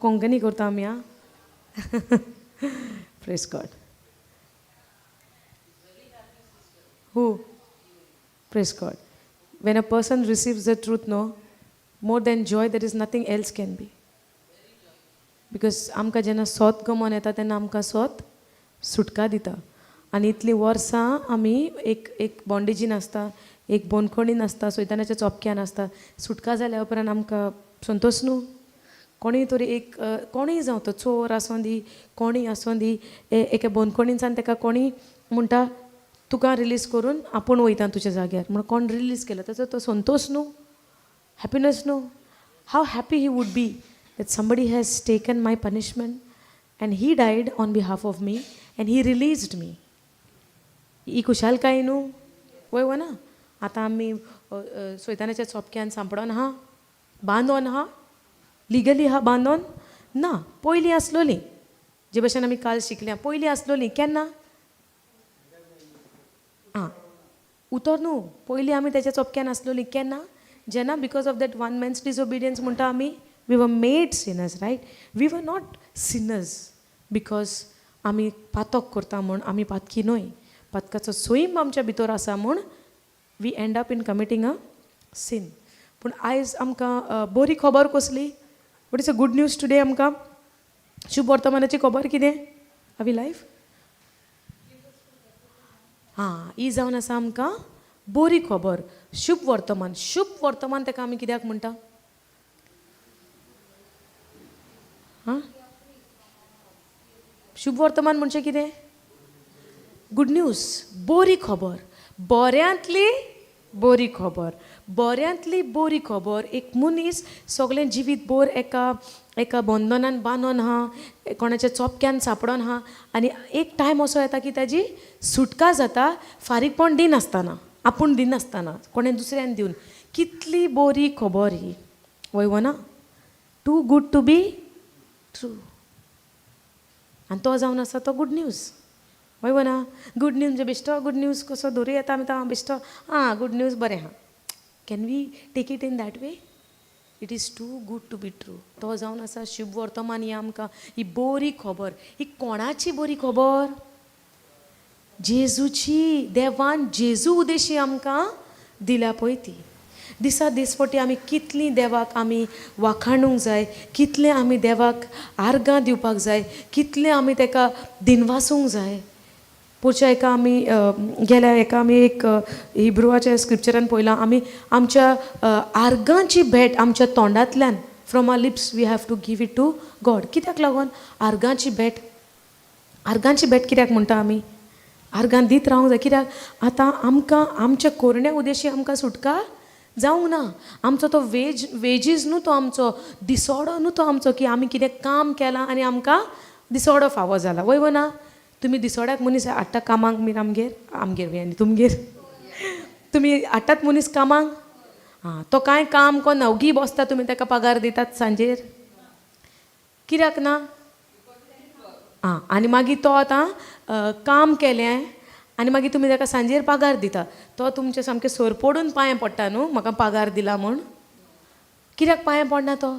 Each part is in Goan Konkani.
कोंकणी करता आमी आं. Praise God. Who? Praise God. When a person receives the truth, no, more than joy there is nothing else can be. Because आमकां जेन्ना सोत गमोन येता तेन्ना आमकां सोत सुटका दिता. आनी इतलीं वर्सां आमी एक एक बॉन्डेजीन आसता, एक बोनखणीन आसता, सैतानाच्या चोपक्यान आसता. सुटका जाल्या उपरांत आमकां संतोश न्हू. कोणूय तरी एक कोणूय जावं, तो चोर आसों दी, कोणूय आसों दी, एके बोनखणीनसान ताका कोणूय म्हणटा तुका रिलीज करून आपूण वयता तुज्या जाग्यार म्हणून कोण रिलीज केलो ताचो तो संतोश न्हू, हॅपिनस न्हू. How happy he would be that somebody has taken my punishment and he died on behalf of me and he released me. ही खुशालकाय न्हू, वय वो ना. आतां आमी सैतानाच्या चोपक्यान सांपडोन आहा, बांदोन आहा, लिगली आहा बांदोन ना. पयलीं आसलोली, जे भशेन आमी काल शिकल्या, पयलीं आसलोली केन्ना आं उतर न्हू. पयलीं आमी तेच्या चोपक्यान आसलोली केन्ना? जेन्ना because of that one man's disobedience म्हणटा आमी, we were made sinners, right? We were not sinners because आमी पातक करता म्हूण आमी पातकी न्हय. पातकाचो सैम आमच्या भितर आसा म्हूण we end up in committing a sin. पूण आयज आमकां बरी खबर कसली? What is a good news today? आमकां शुभ वर्तमानाची खबर कितें? आवी लायफ हां, ही जावन आसा आमकां बरी खबर, शुभ वर्तमान. शुभ वर्तमान ताका आमी कित्याक म्हणटा? हां, शुभ वर्तमान म्हणजे कितें? गुड न्यूज, बरी खबर, बऱ्यांतली बरी खबर, बऱ्यांतली बरी खबर. एक मनीस सगळें जिवीत भर एका एका बंधनान बांदून आहा, कोणाच्या चोपक्यान सांपडोन आहा, आनी एक टायम असो येता की ताजी सुटका जाता, फारीकपण दिनासतना, आपूण दिनासतना, कोणें दुसऱ्यान दिवन. कितली बरी खबर ही, वय वो ना? Too good to be true. आनी तो जावन आसा तो गुड न्यूज, वय वो ना? गुड न्यूज म्हणजे बेश्टो गुड न्यूज कसो धरूं येता आमी तो बेश्टो आं गुड न्यूज बरें आहा. Can we take it in that way? It is too good to be true. तो जावन आसा शुभ वर्तमान. ही आमकां ही बरी खबर. ही कोणाची बरी खबर? जेजूची. देवान जेजू उदेशी आमकां दिल्या पळय ती. दिसा दिसपटी आमी कितलीं देवाक आमी वाखाणूंक जाय, कितलें आमी देवाक आर्गां दिवपाक जाय, कितलें आमी ताका दिनवासूंक जाय. पुढच्या एका आमी गेल्या एका आमी एक हिब्रुवाच्या स्क्रिप्चरान पळयलां, आमी आमच्या आर्गांची भेट आमच्या तोंडांतल्यान, from our lips we have to give it to God. कित्याक लागून आर्गांची भेट? आर्गांची भेट कित्याक म्हणटा आमी? आर्गां दीत रावंक जाय. कित्याक? आतां आमकां आमच्या कोरण्या उदेशी आमकां सुटका जावंक ना. आमचो तो वेजीस न्हू, तो आमचो दिसोडो न्हू, तो आमचो की आमी कितें काम केलां आनी आमकां दिसोडो फावो जाला, वय वो ना? तुमी दिसोड्याक मनीस हाडटा कामाक बीन आमगेर, आमगेर बी आनी तुमगेर तुमी हाडटात मनीस कामाक? आं, तो कांय काम कोन्ना, ओगी बसता, तुमी ताका पगार दितात सांजेर? कित्याक ना? आं, आनी मागीर तो आतां काम केलें आनी मागीर तुमी ताका सांजेर पगार दिता, तो तुमचे सामकें सरपडून पांय पडटा न्हू, म्हाका पगार दिला म्हूण. कित्याक पांय पडना तो?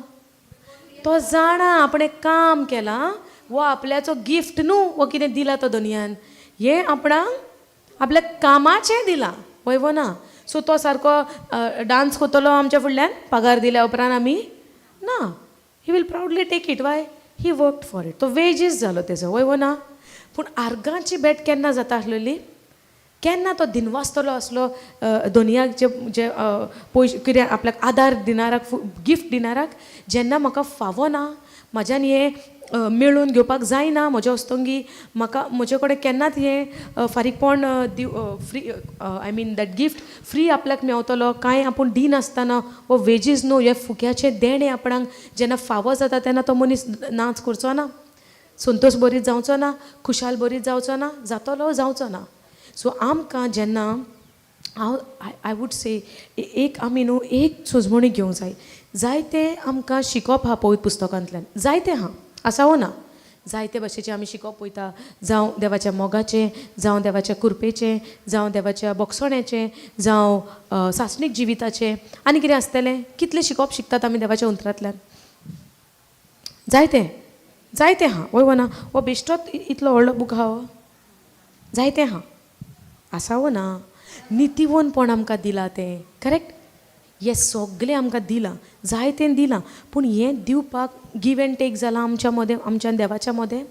तो जाणा आपणें काम केलां, वो आपल्याचो गिफ्ट न्हू, वो कितें दिला तो दुनियान, हें आपणाक आपल्या कामाचें दिलां, वय वो ना? सो तो सारको डांस करतलो आमच्या फुडल्यान पगार दिल्या उपरांत आमी ना. He will proudly take it. Why? He worked for it. तो वेजीस जालो तेजो, वय वो ना? पूण आर्गांची भेट केन्ना जाता आसलेली? केन्ना तो दिनवासतलो आसलो दोनयाक, जे जे पयशे कितें आपल्याक आदार दिनाराक, गिफ्ट दिनाराक, जेन्ना म्हाका फावो ना, म्हाज्यान हें मेळोवन घेवपाक जायना, म्हज्या हस्तंगी म्हाका म्हजे कडेन केन्नाच हें फारीकपण दिव free, I mean that gift free आपल्याक मेवतलो कांय आपूण दिनासतना, हो वेजीस न्हू, हें फुक्याचें देणें आपणाक जेन्ना फावो जाता तेन्ना तो मनीस नाच करचो ना, संतोश बरीत जावचो ना, खुशाल बरीत जावचो ना, जातलो जावचो ना. सो आमकां जेन्ना हांव I would say एक आमी न्हू एक सजमणी घेवंक जाय. जायतें आमकां शिकोवप आहा पवित्र पुस्तकांतल्यान, जायतें आहा, आसा वो ना? जायते भाशेचें आमी शिकोवप वयता, जावं देवाच्या मोगाचें, जावं देवाच्या कृपेचें, जावं देवाच्या बोगसण्याचें, जावं सासणीक जिविताचें, आनी कितें आसतलें. कितलें शिकोवप शिकतात आमी देवाच्या उतरांतल्यान. जायते जायते आहा, वय वो ना? हो बेश्टोच इतलो व्हडलो बूक आहा हो, जायते आहा, आसा वो ना? नितीवनपण आमकां दिलां तें, करेक्ट? हें सगलें आमकां दिलां, जायतें दिलां, पूण हें दिवपाक गिव एंड टेक जालां आमच्या मदें, आमच्या देवाच्या मदें?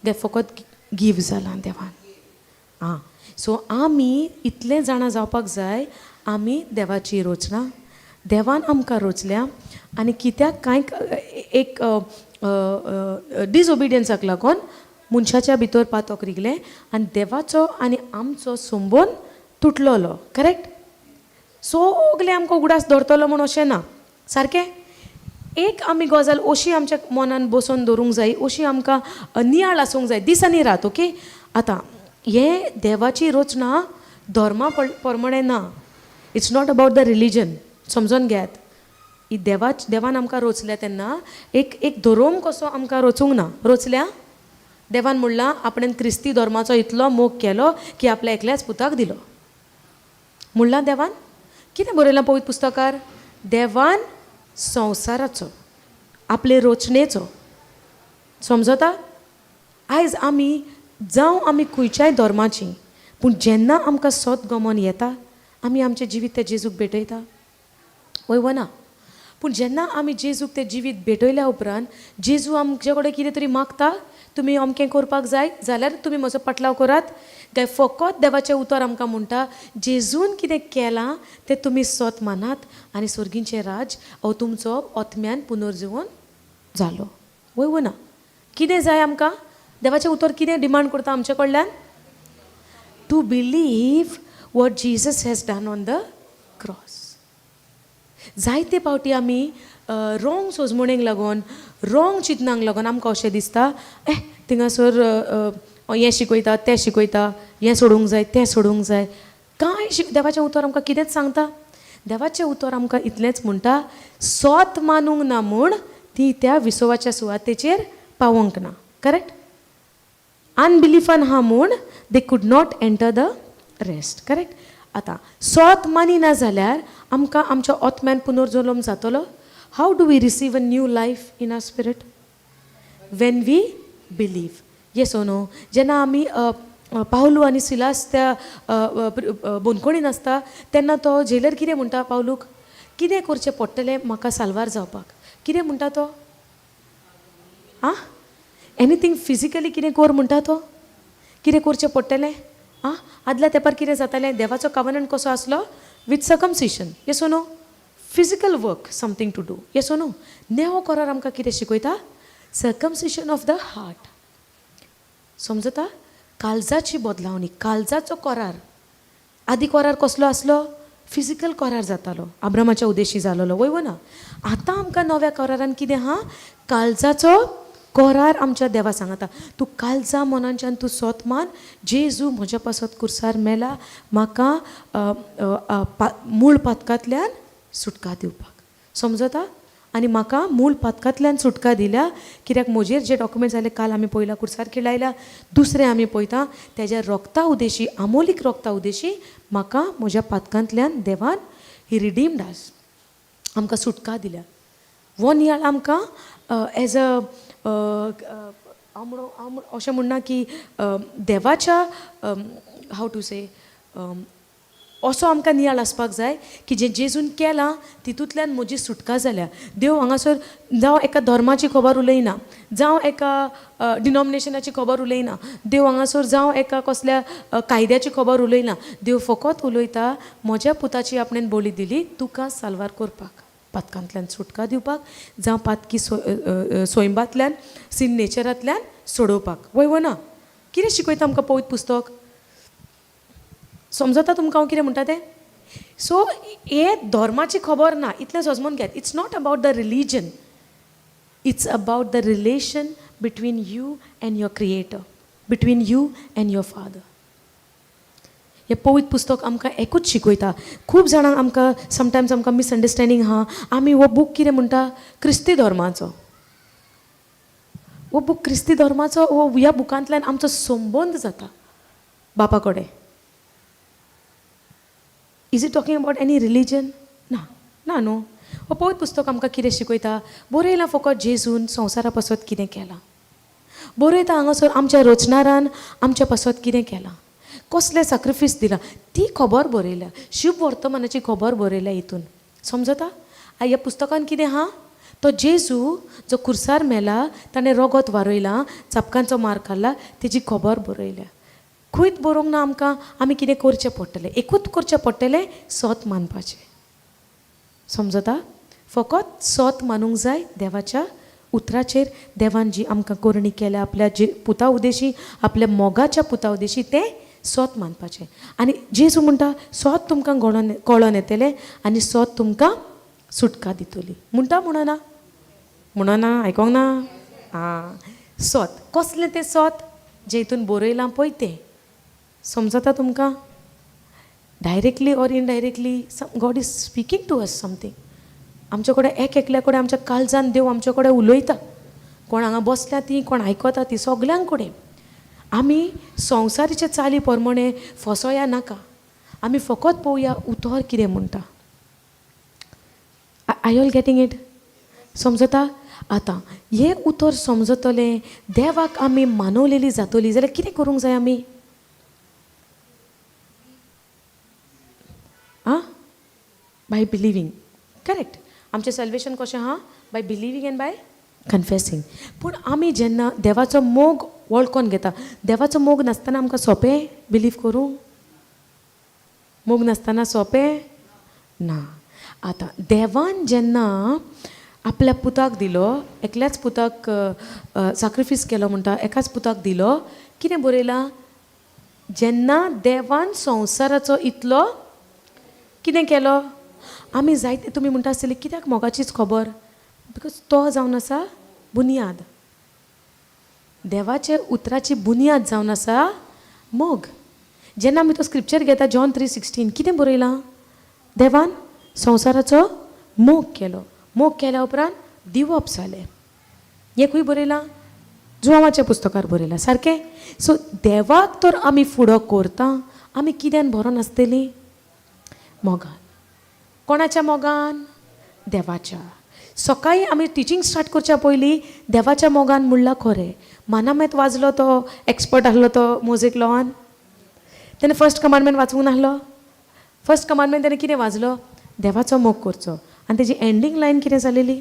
तें फकत गिव जालां देवान. आं, सो आमी इतलें जाणा जावपाक जाय, आमी देवाची रचना, देवान आमकां रचल्या. आनी कित्याक कांय एक डिसओबिडियन्साक लागून मनशाच्या भितर पातक रिगलें आनी देवाचो आनी आमचो संबंद तुटलोलो, करेक्ट? सगलें आमकां उगडास दवरतलो म्हूण अशें ना, सारकें? एक आमी गजाल अशी आमच्या मनान बसोवन दवरूंक जाय, अशी आमकां नियाळ आसूंक जाय दीस आनी रात, ओके? आतां हें देवाची रचना धर्मा प्रमाणें ना, it's not about the religion, समजोन घेयात. ही देवान आमकां रचल्या तेन्ना एक एक धर्म कसो आमकां रचूंक ना. रचल्या देवान म्हणलां आपणें क्रिस्ती धर्माचो इतलो मोग केलो की आपल्या एकल्याच पुताक दिलो म्हणलां देवान. कितें बरयलां पवित्र पुस्तकार? देवान संवसाराचो, आपले रचनेचो, समजता? आयज आमी जावं आमी खंयच्याय धर्माची, पूण जेन्ना आमकां सत गमन येता, आमी आमचें जिवीत त्या जेजूक भेटयता, वय वो ना? पूण जेन्ना आमी जेजूक तें जिवीत भेटयल्या उपरांत जेजू आमचे कडेन कितें तरी मागता, तुमी अमकें करपाक जाय जाल्यार तुमी म्हजो पाटलाव करात, काय फकत देवाचें उतर आमकां म्हणटा जेजून कितें केलां तें तुमी सत मानात आनी सर्गीचें राज हो तुमचो आत्म्यान पुनर्जिवन जालो, वय वो ना? कितें जाय आमकां? देवाचें उतर कितें डिमांड करता आमचे कडल्यान? To believe what Jesus has done on the cross. जायते फावटी आमी रोंग सोजमणेक लागून, रोंग चिंतनाक लागून आमकां अशें दिसता, ए थिंगासर हें शिकयता, तें शिकयता, हें सोडूंक जाय, तें सोडूंक जाय. कांय देवाचें उतर आमकां कितेंच सांगता? देवाचें उतर आमकां इतलेंच म्हणटा, सोत मानूंक ना म्हूण ती त्या विसवाच्या सुवातेचेर पावोंक ना, करेक्ट? अनबिलिफान आहा म्हूण they could not enter the rest, correct? आतां सोत मानिना जाल्यार आमकां आमच्या आत्म्यान पुनर्जल्म जातलो? How do we receive a new life in our spirit? When we believe, yes or no? जेन्ना आमी पावलू आनी सिलास त्या बंदखणीन आसता तेन्ना तो जेलर कितें म्हणटा पावलूक? कितें करचें पडटलें म्हाका साल्वार जावपाक? कितें म्हणटा तो? आं, एनीथींग फिजिकली कितें कर म्हणटा तो? कितें करचें पडटलें? आं, आदल्या तेंपार कितें जातालें? देवाचो कवनंट कसो आसलो? With circumcision, yes or no? Physical work, something to do, yes or no? नेवो करार आमकां कितें शिकयता? सर्कमसिशन ऑफ the heart, समजता? काळजाची बदलावणी, काळजाचो करार. आदी करार कसलो आसलो? फिजिकल करार जातालो, आब्रामाच्या उद्देशी जालोलो, वय वो ना? आतां आमकां नव्या करारान कितें आहा? काळजाचो करार. आमच्या देवा सांगता, तूं काळजा मनाच्यान तूं सोत मान, जेजू म्हज्या पासत कुर्सार मेला म्हाका मूळ पातकांतल्यान सुटका दिवपाक, समजता? आनी म्हाका मूळ पातकांतल्यान सुटका दिल्या कित्याक म्हजेर जे डॉक्युमेंट्स जाले काल आमी पयला कुर्सार खिळायल्या. दुसरें आमी पळयता, तेज्या रोगता उदेशी, आमोलीक रोगता उदेशी म्हाका म्हज्या पातकांतल्यान देवान ही रिडीम्ड आस, आमकां सुटका दिल्या. हो नियाळ आमकां एज अ हांव म्हणून हांव अशें म्हणना की देवाच्या, how to से, असो आमकां नियाळ आसपाक जाय की जें जेजून केलां तितूंतल्यान म्हजी सुटका जाल्या. देव हांगासर जावं एका धर्माची खबर उलयना, जावं एका डिनॉमिनेशनाची खबर उलयना, देव हांगासर जावं एका कसल्या कायद्याची खबर उलयना. देव फकत उलयता, म्हज्या पुताची आपणेन बळी दिली तुका साल्वार करपाक, पातकांतल्यान सुटका दिवपाक, जावं पातकी सोयंबांतल्यान, सिन नेचरांतल्यान सोडोवपाक, वय वो ना? कितें शिकयता आमकां पवित्र पुस्तक? समजता तुमकां हांव कितें म्हणटा तें? सो हे धर्माची खबर ना, इतलें समजून घेयात. It's not about the religion, it's about the relation between you and your creator, between you and your father. हें पवित्र पुस्तक आमकां एकूच शिकयता. खूब जाणांक आमकां समटायम्स आमकां मिसअंडरस्टँडींग आहा. आमी हो बूक कितें म्हणटा? क्रिस्ती धर्माचो हो बूक, क्रिस्ती धर्माचो हो. ह्या बुकांतल्यान आमचो संबंद जाता बापा कडेन. Is it talking about any religion? ना ना, न्हू. हो पवित्र पुस्तक आमकां कितें शिकयता? बरयलां फकत जेजून संवसारा पासत कितें केलां, बरयता हांगासर आमच्या रचणारान आमच्या पासत कितें केलां, कसलें साक्रिफीस दिलां ती खबर बरयल्या, शुभ वर्तमानाची खबर बरयल्या हितून. समजता? ह्या पुस्तकान कितें आहा? तो जेजू जो खुर्सार मेला, ताणें रगत वारयलां, चापकांचो मार खाल्ला, तेजी खबर बरयल्या. खंयच बरोवंक ना आमकां आमी कितें करचें पडटलें. एकूच करचें पडटलें, सत मानपाचें. समजता? फकत सत मानूंक जाय देवाच्या उतराचेर. देवान जी आमकां करणी केल्या आपल्या जे पुता उदेशी, आपल्या मोगाच्या पुता उदेशी, तें सत मानपाचें. आनी जेजू म्हणटा सत तुमकां कळोन येतलें आनी सत तुमकां सुटका दितली. म्हणटा म्हणना? म्हणना? आयकोंक ना? आं, सत कसलें तें सत जें हितून बरयलां पळय तें. समजता तुमकां? Directly or indirectly God is speaking to us something. आमचे कडेन एक एकल्या कडेन आमच्या काळजान देव आमचे कडेन उलयता. कोण हांगा बसल्या ती, कोण आयकता ती, सगल्यां कडेन. आमी संवसारीचे चाली प्रमाणे फसोया नाका. आमी फकत पळोवया उतर कितें म्हणटा. Are all getting it? समजता? आतां हें उतर समजतलें, देवाक आमी मानवलेली जातली जाल्यार कितें करूंक जाय आमी? आं, बाय बिलिवींग. करेक्ट. आमचें सॅल्वेशन कशें आहा? By believing and by confessing. पूण आमी जेन्ना देवाचो मोग वळखोन घेता, देवाचो मोग नासतना आमकां सोंपें बिलीव करूंक? मोग नासतना सोंपें ना. आतां देवान जेन्ना आपल्या पुताक दिलो, एकल्याच पुताक साक्रिफीस केलो म्हणटा, एकाच पुताक दिलो, कितें बरयलां? जेन्ना देवान संवसाराचो इतलो कितें केलो, आमी जायते तुमी म्हणटा आसतली कित्याक मोगाचीच खबर? Because तो जावन आसा बुन्याद. देवाचे उतराची बुन्याद जावन आसा मोग. जेन्ना आमी तो स्क्रिप्चर घेता जॉन 3:16, कितें बरयलां? देवान संवसाराचो मोग केलो, मोग केल्या उपरांत दिवप जालें. हें खंय बरयलां? जुवांवाच्या पुस्तकार बरयलां सारकें. सो देवाक तर आमी फुडो करता, आमी कित्यान भरोन आसतलीं? मोगान. कोणाच्या मोगान? देवाच्या. सकाळीं आमी टिचींग स्टार्ट करच्या पयलीं देवाच्या मोगान म्हणलां खरें. मानामेत वाजलो तो एक्सपर्ट आहलो तो मोजेक लॉन, तेणें फर्स्ट कमांडमेंट वाचूंक नासलो. फर्स्ट कमांडमेंट तेणें कितें वाजलो? देवाचो मोग करचो. आनी तेजी एंडींग लायन कितें जालेली?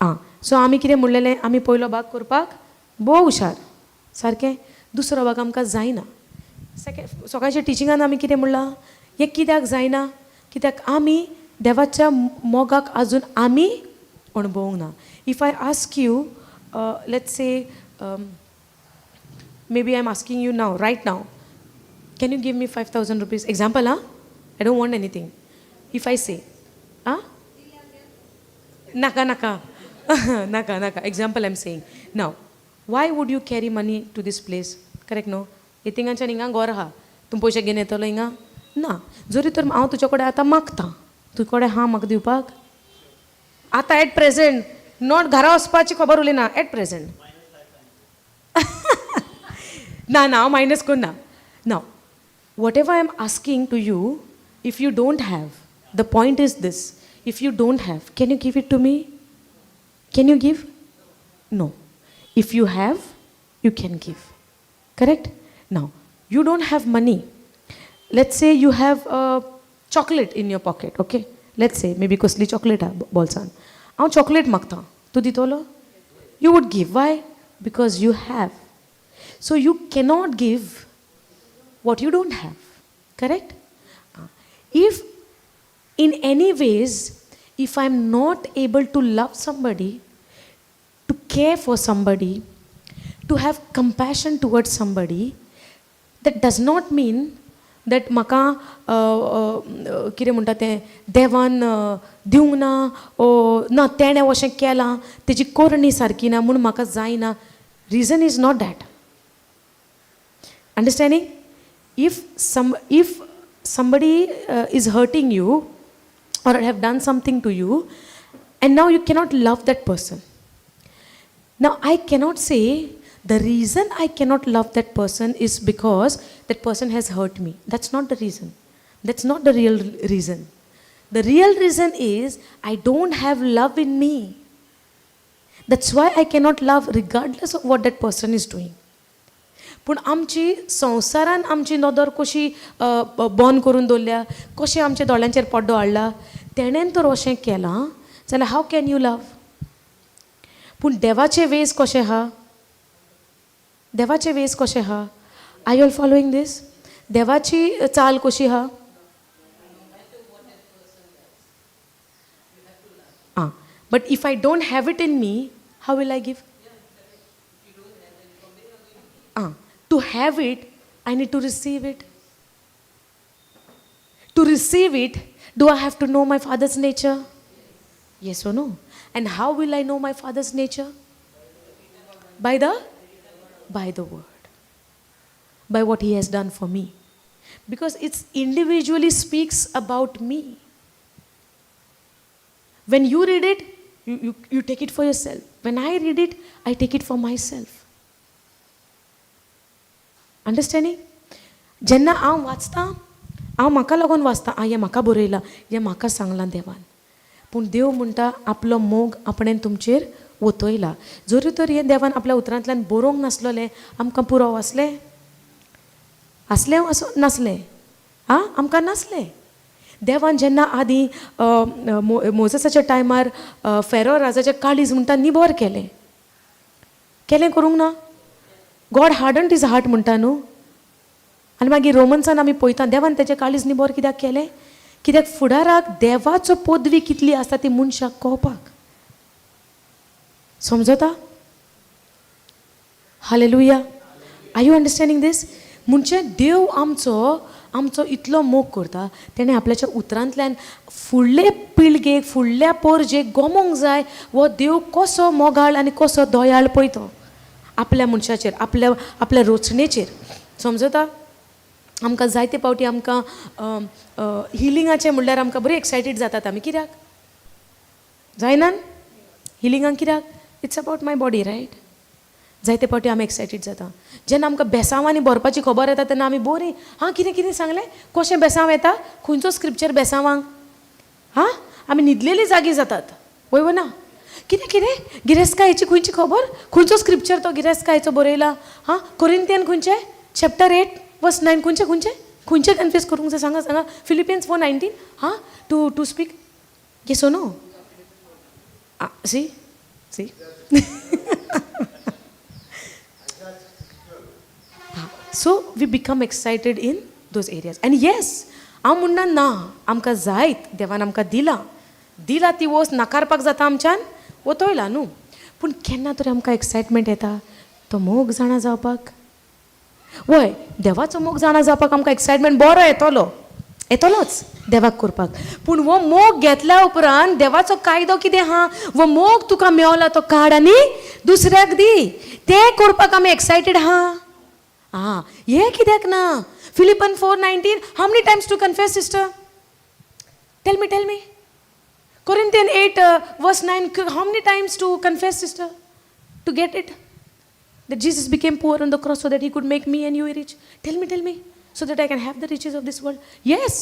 आं, सो आमी कितें म्हणलेलें? आमी पयलो भाग करपाक भोव हुशार सारकें, दुसरो भाग आमकां जायना. सेकेंड सकाळच्या टिचिंगान आमी कितें म्हणलां? हें कित्याक जायना? कित्याक आमी देवाच्या मोगाक आजून आमी अणभवूंक ना. If I ask you, let's say maybe I am asking you now, right now, can you give me 5,000 rupees? Example, ah, I don't want anything. If I say, ah, naka naka naka naka, example I am saying. Now why would you carry money to this place? Correct न्हू? थिंगाच्यान हिंगा घर आहा, तूं पयशे घेवन येतलो हिंगा? ना. जरी तर हांव तुजे कडेन आतां मागता, तुजे कडेन आहा म्हाका दिवपाक आतां एट प्रेजेंट? Not घरा वचपाची खबर उलयना, एट प्रेजेंट. ना ना, हांव मायनस करना. Now whatever I am asking to you, if you don't have, the point is this, if you don't have, can you give it to me? Can you give? No. If you have, you can give. Correct? Now, you don't have money. Let's say you have a chocolate in your pocket, okay? Let's say, maybe कसली chocolate हा बोल्सान. हांव chocolate मागता, तूं दितलो? You would give. Why? Because you have. So you cannot give what you don't have. Correct? If in any ways, if I'm not able to love somebody, to care for somebody, to have compassion towards somebody, that does not mean that म्हाका कितें म्हणटा तें देवान दिवंक ना, ओ ना तेणें अशें केलां, तेजी करणी सारकी ना म्हूण म्हाका जायना. Reason is not that. Understanding? If somebody is hurting you or have done something to you, and now you cannot love that person. Now I cannot say the reason I cannot love that person is because that person has hurt me. That's not the reason. That's not the real reason. The real reason is I don't have love in me. That's why I cannot love regardless of what that person is doing. पूण आमची संवसारान आमची नदर कशी बंद करून दवरल्या, कशें आमच्या दोळ्यांचेर पड्डो हाडला, तेणेन तर अशें केलां जाल्यार हाव can you love? पूण देवाचे वेज कशें आहा, देवाचे वेज कशें आहा? Are you all following this? देवाची चाल कशी आहा? आं, but if I don't have it in me, how will I give? Ah, to have it I need to receive it. To receive it, do I have to know my father's nature? Yes or no? And how will I know my father's nature? By the word, by what he has done for me. Because it's individually speaks about me. When you read it, you take it for yourself. When I read it, I take it for myself. Understanding? जेन्ना हांव वाचतां, हांव म्हाका लागून वाचतां, आं हें म्हाका बरयलां, हें म्हाका सांगलां देवान. पूण देव म्हणटा आपलो मोग आपणें तुमचेर ओतयला. जरी तर हें देवान आपल्या उतरांतल्यान बरोवंक नासलोलें, आमकां पुरो आसलें आसलें असो नासलें, आं आमकां नासलें. देवान जेन्ना आदीं मोजसाच्या टायमार फेरो राजाचें काळीज म्हणटा निबर केलें, केलें करूंक ना? गॉड हार्डन्ड his heart म्हणटा न्हू. आनी मागीर रोमन्सान आमी पळयता देवान तेचें काळीज निबर कित्याक केलें? कित्याक फुडाराक देवाचो पदवी कितली आसता ती मनशाक कळपाक. समजता? Hallelujah. Are you understanding this? म्हणजे देव आमचो आमचो इतलो मोग करता, तेणें आपल्याच्या उतरांतल्यान फुडले पिळगेक फुडल्या पोरजेक गोमोंक जाय हो देव कसो मोगाळ आनी कसो दयाळ पळय तो आपल्या मनशाचेर, आपल्या आपल्या रचणेचेर. समजता? आमकां जायते फावटी आमकां हिलिंगाचें म्हणल्यार आमकां बरी एक्सायटेड जातात आमी. कित्याक जायना हिलिंगाक? कित्याक? It's about my body, right? जायते फावटी आमी एक्सायटेड जाता जेन्ना आमकां बेसांवांनी भरपाची खबर येता तेन्ना आमी बरी हां कितें कितें सांगलें, कशें बेसांव येता, खंयचो स्क्रिप्चर बेसांवांक, हां आमी न्हिदलेली जागी जातात. वय वो ना? कितें कितें गिरेस्तकायेची खंयची खबर, खंयचो स्क्रिप्चर तो गिरेस्तकायेचो बरयला? हां कोरिंथियन खंयचें चॅप्टर 8 वर्स 9 खंयचें खंयचें खंयचें कन्फ्यूज करूंक जाय? सांगा सांगा. फिलिपियन्स 4:19 हां to to speak. Yes or no? See see. So we become excited in those areas. And yes, हांव म्हणना ना आमकां जायत देवान आमकां दिलां दिला ती वस्त नाकारपाक जाता आमच्यान वतयला न्हू. पूण केन्ना तरी आमकां एक्सायटमेंट येता तो मोग जाणा जावपाक. वय देवाचो मोग जाणा जावपाक आमकां एक्सायटमेंट बरो येतलो, येतलोच देवाक करपाक. पूण हो मोग घेतल्या उपरांत देवाचो कायदो कितें आहा, हो मोग तुका मेवला तो काड आनी दुसऱ्याक दी, तें करपाक आमी एक्सायटेड आहा. Ah, हे कित्याक ना? Philippians 4:19, how many times to confess, sister? Tell me, tell me. Corinthians 8 verse 9, how many times to confess, sister? To get it? That Jesus became poor on the cross so that he could make me and you rich. Tell me, tell me. So that I can have the riches of this world. Yes,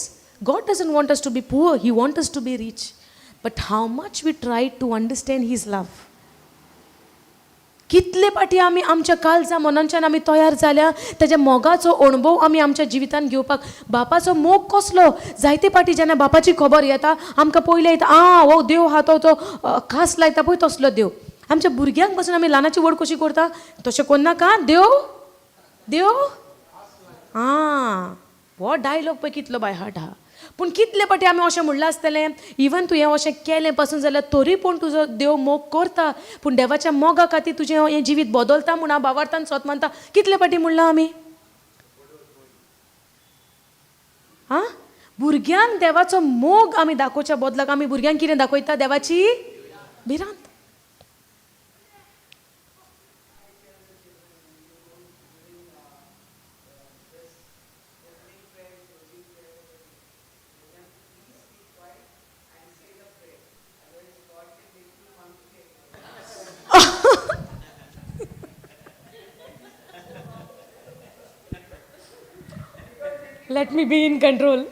God doesn't want us to be poor. He wants us to be rich. But how much we try to understand his love. कितले पाटी आमी आमच्या काळजा मनांच्यान आमी तयार जाल्या ताच्या मोगाचो अणभव आमी आमच्या जिवितान घेवपाक. बापाचो मोग कसलो? जायते पाटी जेन्ना बापाची खबर येता आमकां पयलें येता आं हो देव आहा तो तो खास लायता पळय तसलो देव. आमच्या भुरग्यांक पासून आमी ल्हानाची व्हड कशी करता तशें करनाका देव देव आं हो डायलॉग पळय कितलो बाय हार्ट आहा. पूण कितले पाटी आमी अशें म्हणलां आसतलें, इवन तुवें अशें केलें पासून जाल्यार तरी पूण तुजो देव मोग करता, पूण देवाच्या मोगा खातीर तुजें हें जिवीत बदलता म्हूण हांव बावार्थान सोत मानता. कितले पाटी म्हणलां आमी? आं भुरग्यांक देवाचो मोग आमी दाखोवच्या बदलाक आमी भुरग्यांक कितें दाखयता? देवाची भिरांत. Let me be in control.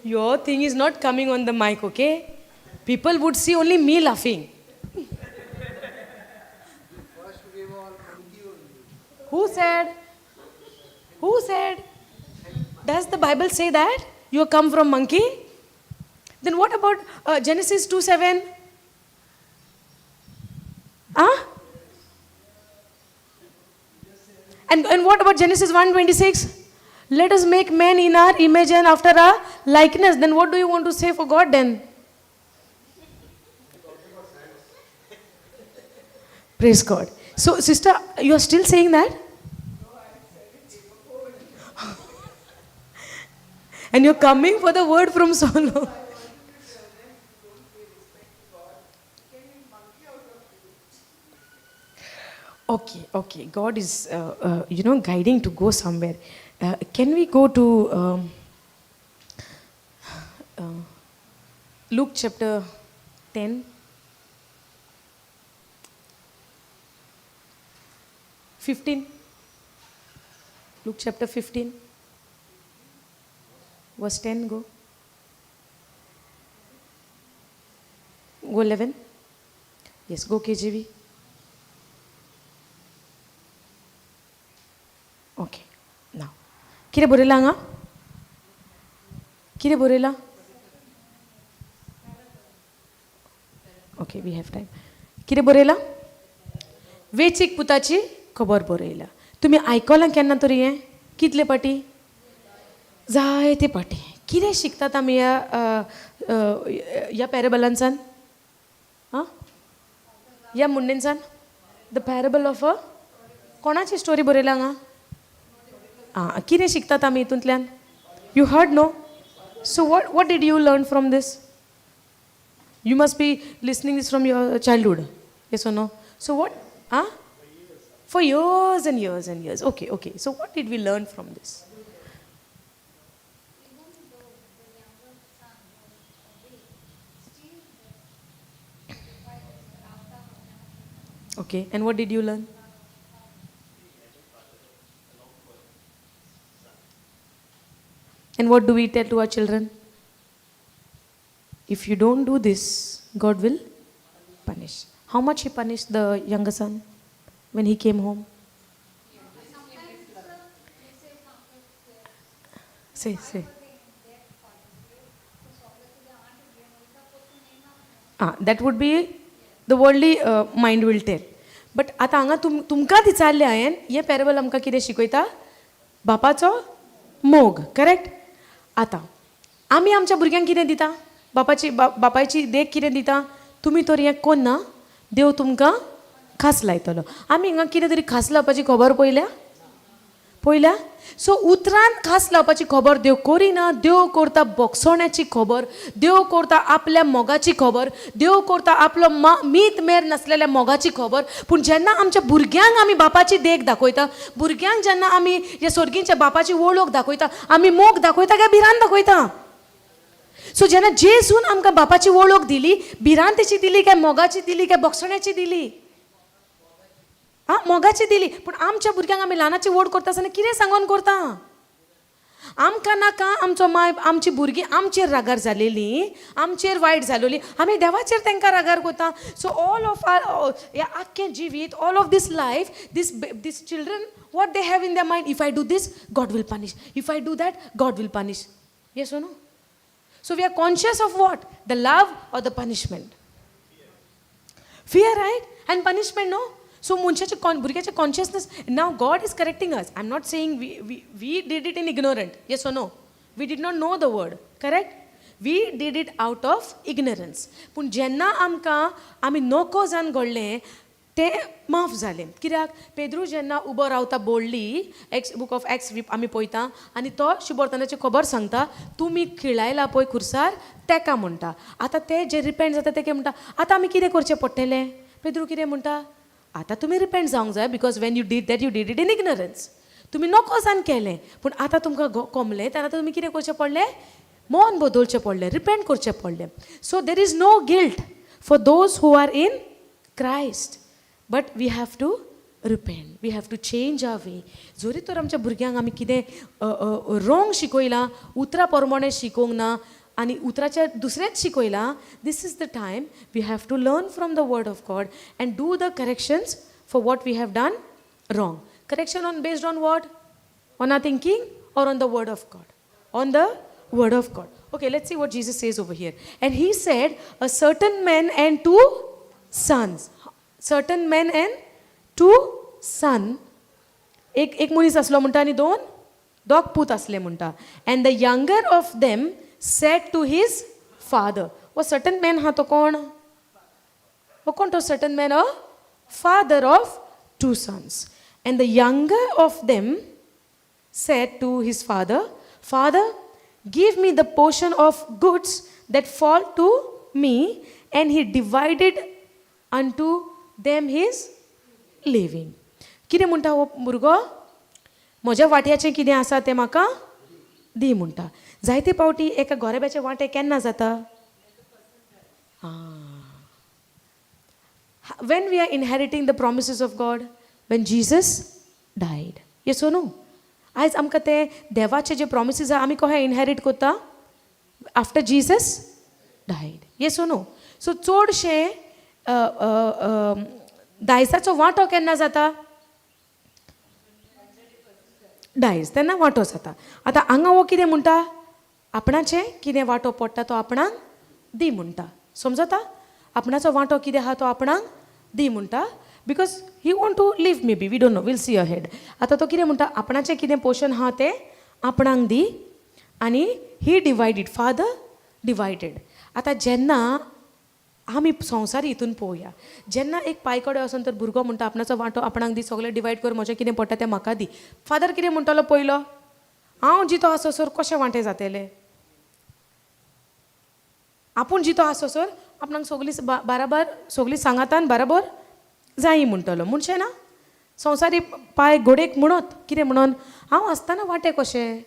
Your thing is not coming on the mic, okay? People would see only me laughing. Who said? Who said? Does the Bible say that? You come from monkey? Then what about Genesis 2:7? Huh? And what about Genesis 1:26? Let us make man in our image and after our likeness. Then what do you want to say for God then? Praise God. So, sister, you are still saying that? And you're coming for the word from so long. Okay, okay. God is, guiding to go somewhere. Can we go to Luke chapter 10? 15. Luke chapter 15. Verse 10, go. Go 11. Yes, go KJV. Okay, now. कितें बरयलां हांगा? कितें बरयलां? Okay, we have time. कितें बरयलां? वेचीक पुताची खबर बरयला. तुमी आयकलां केन्ना तरी हें? कितले पाटी? जायते पाटी. कितें शिकतात आमी ह्या ह्या पॅरेबलांसान? आं, ह्या मुंडेंसान? The parable of a कोणाची स्टोरी बरयला हांगा? आं, कितें शिकतात आमी हितूंतल्यान? You heard no? So what did you learn from this? You must be listening this from your childhood. Yes or no? So what? Ah? For years and years and years. Okay, okay. So what did we learn from this? Okay, and what did you learn? And what do we tell to our children? If you don't do this, God will punish. How much he punished the younger son when he came home? Say, say. Ah, that would be the worldly mind will tell. But आतां हांगा तुमकां विचारलें हांवें, हें पॅरेबल आमकां कितें शिकयता? बापाचो मोग, करेक्ट? आतां आमी आमच्या भुरग्यांक कितें दिता? बापाची बापायची देख कितें दिता? तुमी तर हें कोन्ना, देव तुमकां खास लायतलो. आमी हिंगा कितें तरी खास लावपाची खबर पळयल्या? पळयल्या? सो उतरान खास लावपाची खबर देव करिना. देव करता बोगसोण्याची खबर, देव करता आपल्या मोगाची खबर, देव करता आपलो मीत मेर नासलेल्या मोगाची खबर. पूण जेन्ना आमच्या भुरग्यांक आमी बापाची देख दाखयता, भुरग्यांक जेन्ना आमी ह्या सोर्गींच्या बापाची वळख दाखयता, आमी मोग दाखयता काय भिरांत दाखयता? सो जेन्ना जेजून आमकां बापाची वळख दिली, भिरांतेची दिली काय मोगाची दिली काय बोगसण्याची दिली? आं, मोगाची दिली. पूण आमच्या भुरग्यांक आमी ल्हानाची व्हड करता आसतना कितें सांगोन करता? आमकां नाका आमचो माय आमची भुरगीं आमचेर रागार जालेलीं, आमचेर वायट जालोली, आमी देवाचेर तांकां रागार करता. सो ऑल ऑफ are ह्या आख्खें जिवीत, all of this life, this children, what they have in the mind, if I do this God will punish, if I do that God will punish. Yes or no? So we are conscious of what? The love or the punishment? Fear, right? And punishment, no? So मनशाचे भुरग्याचे consciousness, now God is correcting us. I am not saying we did it in ignorant. Yes or no? We did not know the word, correct? We did it out of ignorance. पूण जेन्ना आमकां आमी नको जावन घडलें तें माफ जालें. कित्याक? पेद्रू जेन्ना उबो रावता boldly, Acts book of Acts आमी पळयता, आनी तो शुभवर्तनाची खबर सांगता, तुमी खिळायला पळय खुर्सार, तेका म्हणटा. आतां ते जे रिपेंट जाता ते कितें म्हणटा? आतां आमी कितें करचें पडटलें? पेद्रू कितें म्हणटा? आतां तुमी रिपेंट जावंक जाय, because when you did that you did it in ignorance. तुमी नको जावन केलें, पूण आतां तुमकां कोमलें, तेन्ना आतां तुमी कितें करचें पडलें? मन बदलचें पडलें, रिपेंट करचें पडलें. So there is no guilt for those who are in Christ, but we have to Repent, we have to change our way. जरी तर आमच्या भुरग्यांक आमी कितें रोंग शिकयलां, उतरां प्रमाणें शिकोवंक ना आनी उतराच्या दुसरेंच शिकयलां, this is the time we have to learn from the word of God and do the corrections for what we have done wrong. Correction on based on what? On our thinking or on the word of God? On the word of God. Okay, let's see what Jesus says over here. And he said, a certain man and two sons. Certain man and two son. एक एक मनीस आसलो म्हणटा आनी दोन दोग पूत आसले म्हणटा. And the younger of them said to his father. हो सर्टन मॅन आहा तो कोण? हो कोण तो certain man? A father of two sons. And the younger of them said to his father, "Father, give me the portion of goods that fall to me." And he divided unto them his living. कितें म्हणटा हो भुरगो? म्हज्या वांट्याचें कितें आसा तें म्हाका दी म्हणटा. जायते पावटी एका गोरेब्याचे वांटे केन्ना जाता? आं, when we are inheriting the promises of God? When Jesus died. Yes or no? आयज आमकां ते देवाचे जे प्रॉमिसीस आहा, आमी कशें इनहेरीट करता? After Jesus died. Yes or no? So चडशें दायजाचो वांटो केन्ना जाता? दायज तेन्ना वांटो जाता. आतां हांगा हो कितें म्हणटा? आपणाचें कितें वांटो पडटा तो आपणाक दी म्हणटा. समजता? आपणाचो वांटो कितें आहा तो आपणाक दी म्हणटा, because he want to live maybe. We don't know, we'll see ahead. आतां तो कितें म्हणटा? आपणाचें कितें पोर्शन आहा तें आपणाक दी. आनी ही डिवायडीड, फादर डिवायडेड. आतां जेन्ना आमी संवसार हितून पळोवया, जेन्ना एक पाय कडेन वचोन तर भुरगो म्हणटा, आपणाचो वांटो आपणाक दी, सगळें डिवायड कर, म्हजें कितें पडटा तें म्हाका दी, फादर कितें म्हणटलो पयलो? हांव जितो आसोसर कशें वांटे जातले? आपूण जितो आसोसर आपणाक सगळीं बाराबर, सगळीं सांगातान बराबर जायी म्हणटलो. म्हणचें ना, संवसारी पाय घोडेक म्हणत कितें म्हणून, हांव आसतना वांटे कशें?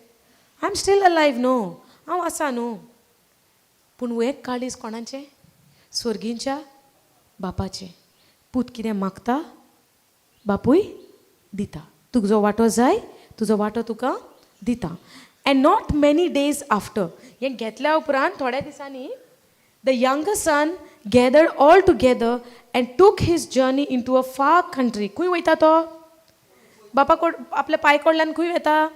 I am still alive न्हू, हांव आसा न्हू. पूण हें काळीज कोणाचें? स्वर्गींच्या बापाचें. पूत कितें मागता, बापूय दिता. तुजो वांटो जाय, तुजो वांटो तुका दिता. And not many days after, हें घेतल्या उपरांत थोड्या दिसांनी, the younger son gathered all together and took his journey into a far country. खंय वयता तो? बापा कोड आपल्या पाय कडल्यान खंय वता?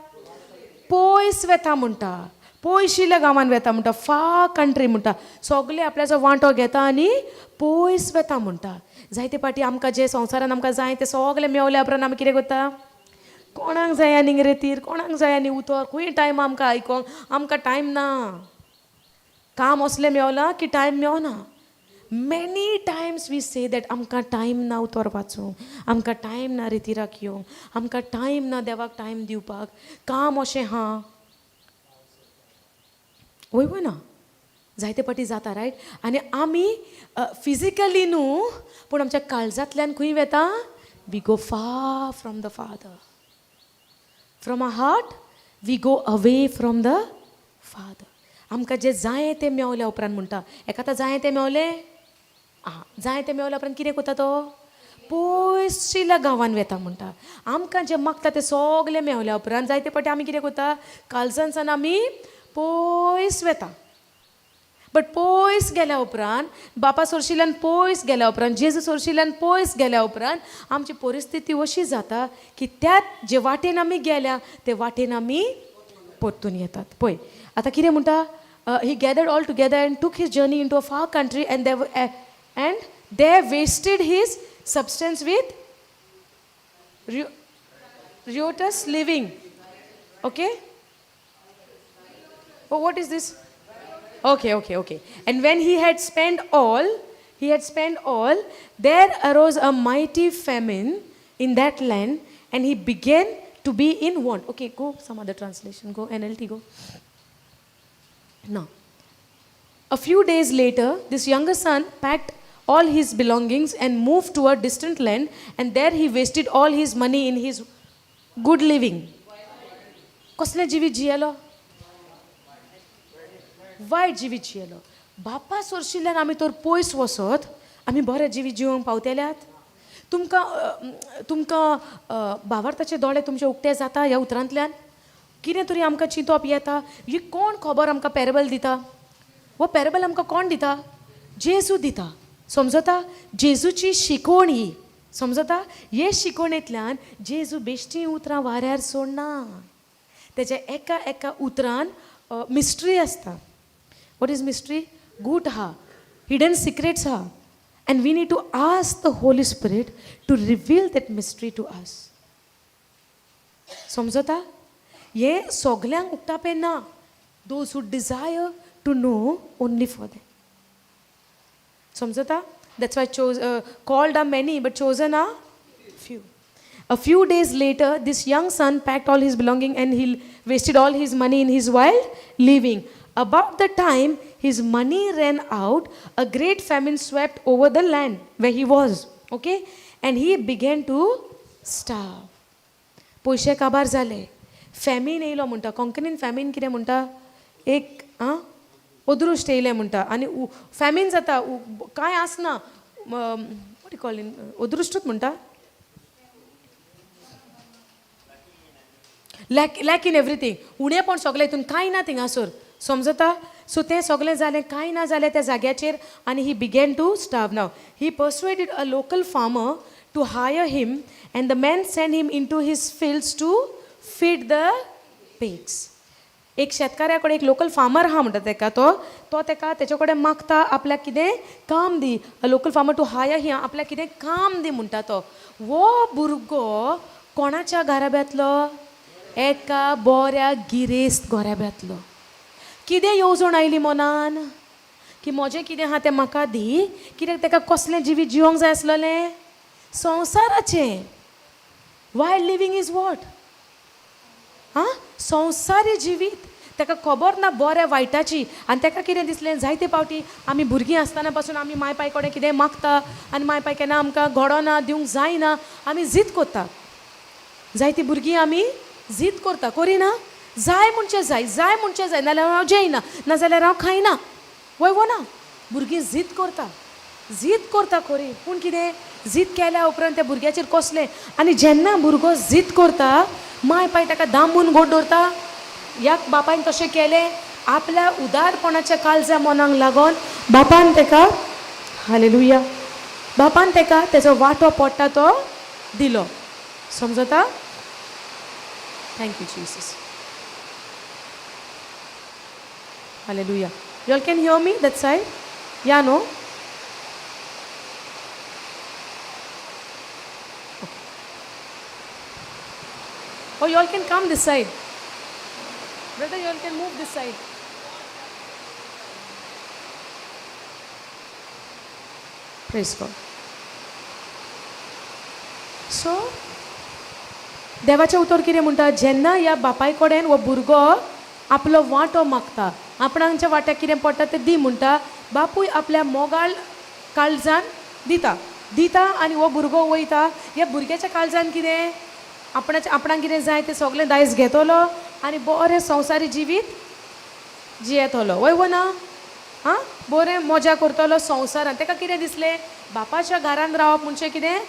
पयस वेता म्हणटा, पयशिल्ल्या गांवान वेता म्हणटा, फार कंट्री म्हणटा. सगळे आपल्याचो वांटो घेता आनी पयस वेता म्हणटा. जायते पाटी आमकां जे संवसारान आमकां जाय तें सगळें मेवल्या उपरांत आमी कितें करता? कोणाक जाय आनी रेतीर, कोणाक जाय आनी उतर, खंय टायम आमकां आयकोंक? आमकां टायम ना. काम असलें मेवलां की टायम मेवना. Many times we say that आमकां टायम ना उतर वाचूंक, आमकां टायम ना रितिराक येवंक, आमकां टायम ना देवाक टायम दिवपाक, काम अशें हा. वय वय ना? जायते पाटी जाता, रायट? आनी आमी फिजिकली न्हू, पूण आमच्या काळजांतल्यान खंय वेता? We go far from the Father. From our heart we go away from the Father. आमकां जें जाय तें मेवल्या उपरांत म्हणटा, एका आतां जाय तें मेवलें, आं, जाय तें मेवल्या उपरांत कितें करता तो? पयशिल्ल्या गांवान वेता म्हणटा. आमकां जें मागता तें सगलें मेवल्या उपरांत जायते पाटी आमी कितें करता? काळजानसान आमी पयस वेता. बट पयस गेल्या उपरांत, बापा सोरशिल्ल्यान पयस गेल्या उपरांत, जेजू सोरशिल्ल्यान पयस गेल्या उपरांत आमची परिस्थिती अशी जाता की त्यात जे वाटेन आमी गेल्या ते वाटेन आमी परतून येतात. पळय आतां कितें म्हणटा. He gathered all together and took his journey into a far country and they wasted his substance with riotous living. Okay. Oh, what is this? Okay. And when he had spent all, he had spent all, there arose a mighty famine in that land, and he began to be in want. Okay, go some other translation. Go NLT, go. Now, a few days later, this younger son packed all his belongings and moved to a distant land, and there he wasted all his money in his good living. कसलें जिवीत जियेलो? वायट जिवीत जियेलो. बापा सोरशिल्ल्यान आमी तर पयस वचत, आमी बरें जिवीत जिवंक पावतेल्यात? तुमकां तुमकां भावार्थाचे दोळे तुमचे उक्ते जाता ह्या उतरांतल्यान? कितें तरी आमकां चिंतप येता. ही कोण खबर आमकां पॅरेबल दिता? हो पॅरेबल आमकां कोण दिता? जेजू दिता. समजता? जेजूची शिकवण ही. समजता? हे शिकवणेंतल्यान जेजू बेश्टी उतरां वाऱ्यार सोडना. तेज्या एका एका उतरान मिस्ट्री आसता. What is mystery? गूट आहा, हिडन सिक्रेट्स आहा. And we need to ask the Holy Spirit to reveal that mystery to us. समजता? हें सगल्यांक उक्तापें ना. Those who desire to know, only for them. समजता? That's why chose called are many but chosen are few. A few days later, this young son packed all his belongings and he wasted all his money in his wild living. About the time his money ran out, a great famine swept over the land where he was. Okay? And he began to starve. पयशे काबार जाले, फॅमीन येयलो म्हणटा. कोंकणीन फॅमीन कितें म्हणटा? एक आं अदृश्ट येयलें म्हणटा आनी फॅमीन जाता, कांय आसना. What call in अदृश्टूच म्हणटा, लॅक लॅक इन एवरीथींग, उणेपण सगळें हितून, कांय ना थिंगासर. समजता? सो तें सगळें जालें, कांय ना जालें त्या जाग्याचेर आनी he began to starve. Now he persuaded a local farmer to hire him, and the man send him into his fields to feed the pigs. एक शेतकाऱ्या कडेन, एक लोकल फार्मर आहा म्हणटा तेका, तो तो तेका तेचे कडेन मागता, आपल्याक कितें काम दी. A local farmer to hire him, आपल्याक कितें काम दी म्हणटा तो. हो भुरगो कोणाच्या घराब्यांतलो? एका बऱ्या गिरेस्त घराब्यांतलो. कितें येवजण आयली मनान की म्हजें कितें आहा तें म्हाका दी? कित्याक तेका कसलें जिवीत जिवंक जाय आसलेलें? संवसाराचें. Wild living is what? आं, संवसारी जिवीत. ताका खबर ना बऱ्या वायटाची. आनी ताका कितें दिसलें, जायते फावटी आमी भुरगीं आसतना पासून आमी माय पाय कडेन कितें मागता आनी माय पाय केन्ना आमकां घडोना, दिवंक जायना, आमी जीद करता. जायतीं भुरगीं आमी जीद करता, करिना? जाय म्हणचें जाय, जाय म्हणचें जाय, नाजाल्यार हांव जेयना, नाजाल्यार हांव खायना. वय वो ना? भुरगीं जीद करता, जीद करता खरी, पूण कितें, जीद केल्या उपरांत त्या भुरग्याचेर कसलें? आनी जेन्ना भुरगो जीद करता, माय पाय ताका दामून गोड दवरता. ह्या बापायन तशें केलें. आपल्या उदारपणाच्या काळजा मनाक लागून बापान ताका, हालेलुया, बापान ताका तेजो वांटो पडटा तो दिलो. समजता? Thank you Jesus. Hallelujah. You all can hear me that side? Yeah, no? Oh, you all can come this side. Brother, you all can move this side. Praise God. So, देवाचें उतर कितें म्हणटा? जेन्ना ह्या बापाय कडेन हो भुरगो आपलो वांटो मागता, आपणाच्या वांट्याक कितें पडटा तें दी म्हणटा, बापूय आपल्या मोगाळ काळजान दिता, दिता आनी हो भुरगो वयता. ह्या भुरग्याच्या काळजान कितें, आपणाचें, आपणाक कितें जाय तें सगलें दायज घेतलो आनी बरें संवसारी जिवीत जियेतलो. वय वो ना? आं, बरें मजा करतलो संवसारान. ताका कितें दिसलें, बापाच्या घरान रावप म्हणजे कितें,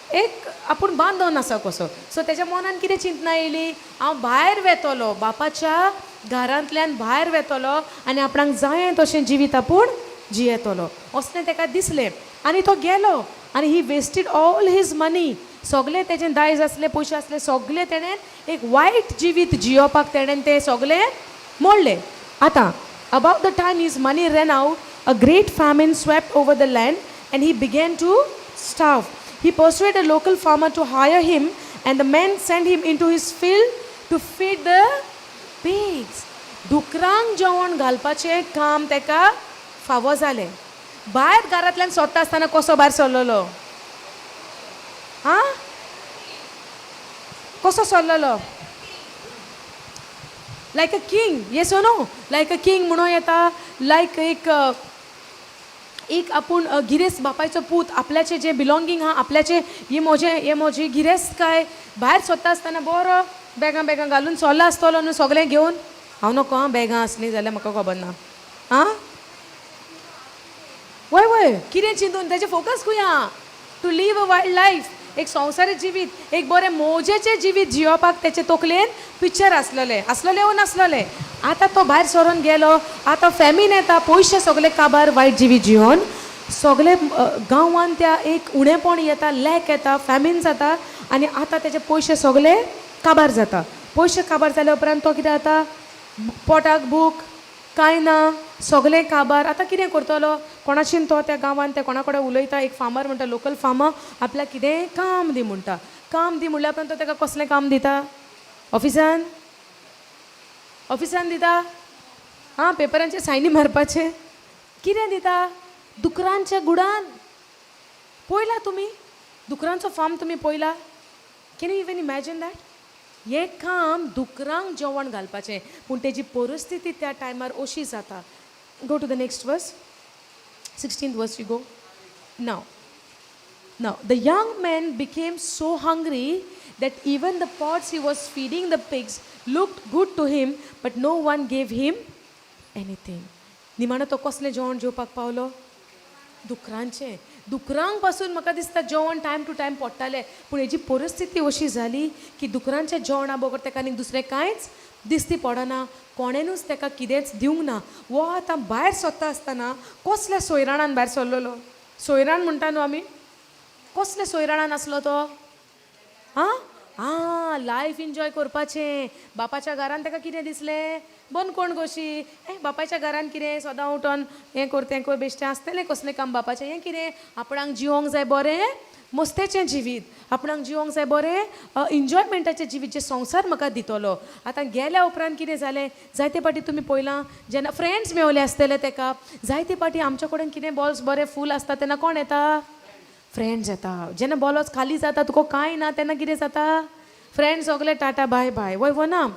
एक आपूण बांदोन आसा कसो. सो तेज्या मनान कितें चिंतना येयली, हांव भायर वेतलो, बापाच्या घरांतल्यान भायर वेतलो आनी आपणाक जाय तशें जिवीत आपूण जियेतलो, असलें ताका दिसलें. आनी तो गेलो आनी he wasted all his money. सगलें तेजें दायज आसलें, पयशे आसले, सगलें तेणें एक वायट जिवीत जियोवपाक तेणें तें सगलें मोडलें. आतां about the time his money ran out, a great famine swept over the land and he began to starve. He persuaded a local farmer to hire him, and the man sent him into his field to feed the pigs. डुकरांक जेवण घालपाचें काम ताका फावो जालें. भायर घरांतल्यान सोदता आसतना कसो भायर सरलेलो? आं, कसो सरलेलो? Like a king. Yes no? Like a king म्हणूं येता. लायक एक एक आपूण गिरेस्त बापायचो पूत, आपल्याचें जें बिलोंगींग आहा, आपल्याचें, हें म्हजें, हें म्हजी गिरेस्तकाय. भायर सोदता आसतना बरो बॅगां बॅगां घालून सोल्ला आसतलो न्हू सगळें घेवन. हांव नको आं, बॅगां आसलीं जाल्यार म्हाका खबर ना. आं, वय वय, कितें चिंतून तेजें फोकस खंय आहा? To live a wild life. एक संवसारी जिवीत, एक बरें मोजेचें जिवीत जियोपाक तेचे तकलेन पिक्चर आसलेलें, आसलेलें वो नासलेलें. आतां तो भायर सरोन गेलो, आतां फॅमीन येता, पयशे सगळे काबार, वायट जिवीत जियोन सगळे गांवान त्या एक उणेपण येता, लॅक येता, फॅमीन जाता आनी आतां तेजे पयशे सगळे काबार जाता. पयशे काबार जाल्या उपरांत तो कितें जाता, पोटाक भूक कांय ना, सगळें काबार. आतां कितें करतलो? कोणाशीन तो त्या गांवान त्या कोणा कडेन उलयता. एक फार्मर म्हणटा, लोकल फार्मर, आपल्याक कितेंय काम दी म्हणटा. काम दी म्हणल्या उपरांत तो ताका कसलें काम दिता? ऑफिसान, ऑफिसान दिता? आं, पेपरांचेर सायनी मारपाचें कितें दिता? दुकरांच्या गुडान. पळयला तुमी दुकरांचो फार्म? तुमी पळयला? Can you even imagine that? हें काम दुकरांक जेवण घालपाचें. पूण तेजी परिस्थिती त्या टायमार अशी जाता. Go to the next verse, 16th verse you go now. Now, the young man became so hungry that even the pods he was feeding the pigs looked good to him, but no one gave him anything. निमाणो तो कसलें जेवण जेवपाक पावलो? दुकरांचें. दुकरांक पासून म्हाका दिसता जेवण टायम टू टायम पडटालें, पूण हेजी परिस्थिती अशी जाली की दुकरांच्या जेवणा बगर ताका आनीक दुसरें कांयच दिसती पडना. कोणेनूच ताका कितेंच दिवंक ना. हो आतां भायर सरता आसतना कसल्या सोयराणान भायर सरलेलो? सोयराण म्हणटा न्हू आमी, कसल्या सोयराणान आसलो तो? आं आं, लायफ एन्जॉय करपाचें. बापाच्या घरान ताका कितें दिसलें? बंदकोण कशी. ए, बापायच्या घरान कितें सदां उठोन हें कर तें कर, बेश्टें आसतलें कसलें काम बापाचें. हें कितें, आपणाक जिवोंक जाय बरें मस्तेचें जिवीत, आपणाक जिवोंक जाय बरें एन्जॉयमेंटाचें जिवीत, जें संवसार म्हाका दितलो. आतां गेल्या उपरांत कितें जालें? जायते फावटी तुमी पळयलां, जेन्ना फ्रेंड्स मेवले आसतले ताका. जायते फावटी आमच्या कडेन कितें बॉल्स बरें फूल आसता तेन्ना कोण येता? फ्रेंड्स येता. जेन्ना बोलोच खाली जाता, तुका कांय ना, तेन्ना कितें जाता? फ्रेंड्स सगळे टाटा बाय बाय. वय वो ना?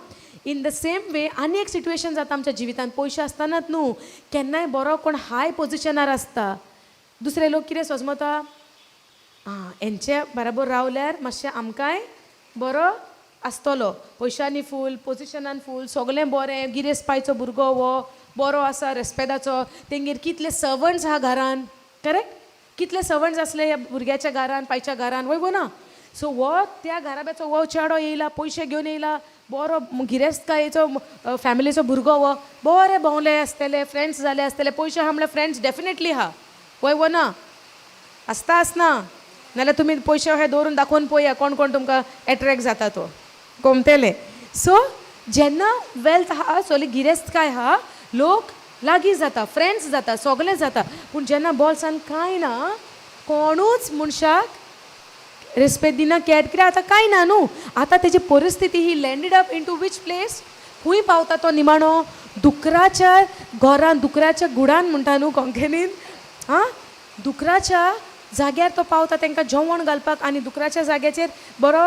इन the same way आनी एक सिट्युएशन जाता आमच्या जिवितान. पयशे आसतनाच न्हू, केन्नाय बरो कोण हाय पोजिशनार आसता, दुसरे लोक कितें सोजमता? आं, हेंचे बराबर रावल्यार मातशें आमकांय बरो आसतलो. पयशांनी फूल, पोजिशनान फूल, सगळें बरें, गिरेस्त पायचो भुरगो हो, बरो आसा, रेस्पेदाचो. तेंगेर कितले सर्वंट्स आहा घरान, करेक्ट? कितले सर्वंट्स आसले ह्या भुरग्याच्या घरान, पायच्या घरान, वय गो ना? सो हो त्या घराब्याचो हो चेडो येयला, पयशे घेवन येयला, बरो गिरेस्तकायेचो फॅमिलीचो भुरगो हो. बरे भोंवले आसतले, फ्रेंड्स जाले आसतले. पयशे आहा म्हणल्यार फ्रेंड्स डेफिनेटली आहा. वय वो ना? आसता, आसना? नाल्यार तुमी पयशे अशे दवरून दाखोवन पळया, कोण कोण तुमकां एट्रेक्ट जाता तो गोमतेले. सो जेन्ना वेल्थ आहा, सगळी गिरेस्तकाय आहा, लोक लागीं जाता, फ्रेंड्स जाता, सगळें जाता. पूण जेन्ना बोल्सान कांय ना, कोणूच मनशाक रेस्पेद दिना, कॅर. कित्याक? आतां कांय ना न्हू. आतां तेजी परिस्थिती, he landed up into which place? खूंय पावता तो निमाणो? दुकराच्या घरान, दुकराच्या गुडान म्हणटा न्हू कोंकणीन. आं, दुकराच्या जाग्यार तो पावता तांकां जेवण घालपाक. आनी दुकराच्या जाग्याचेर बरो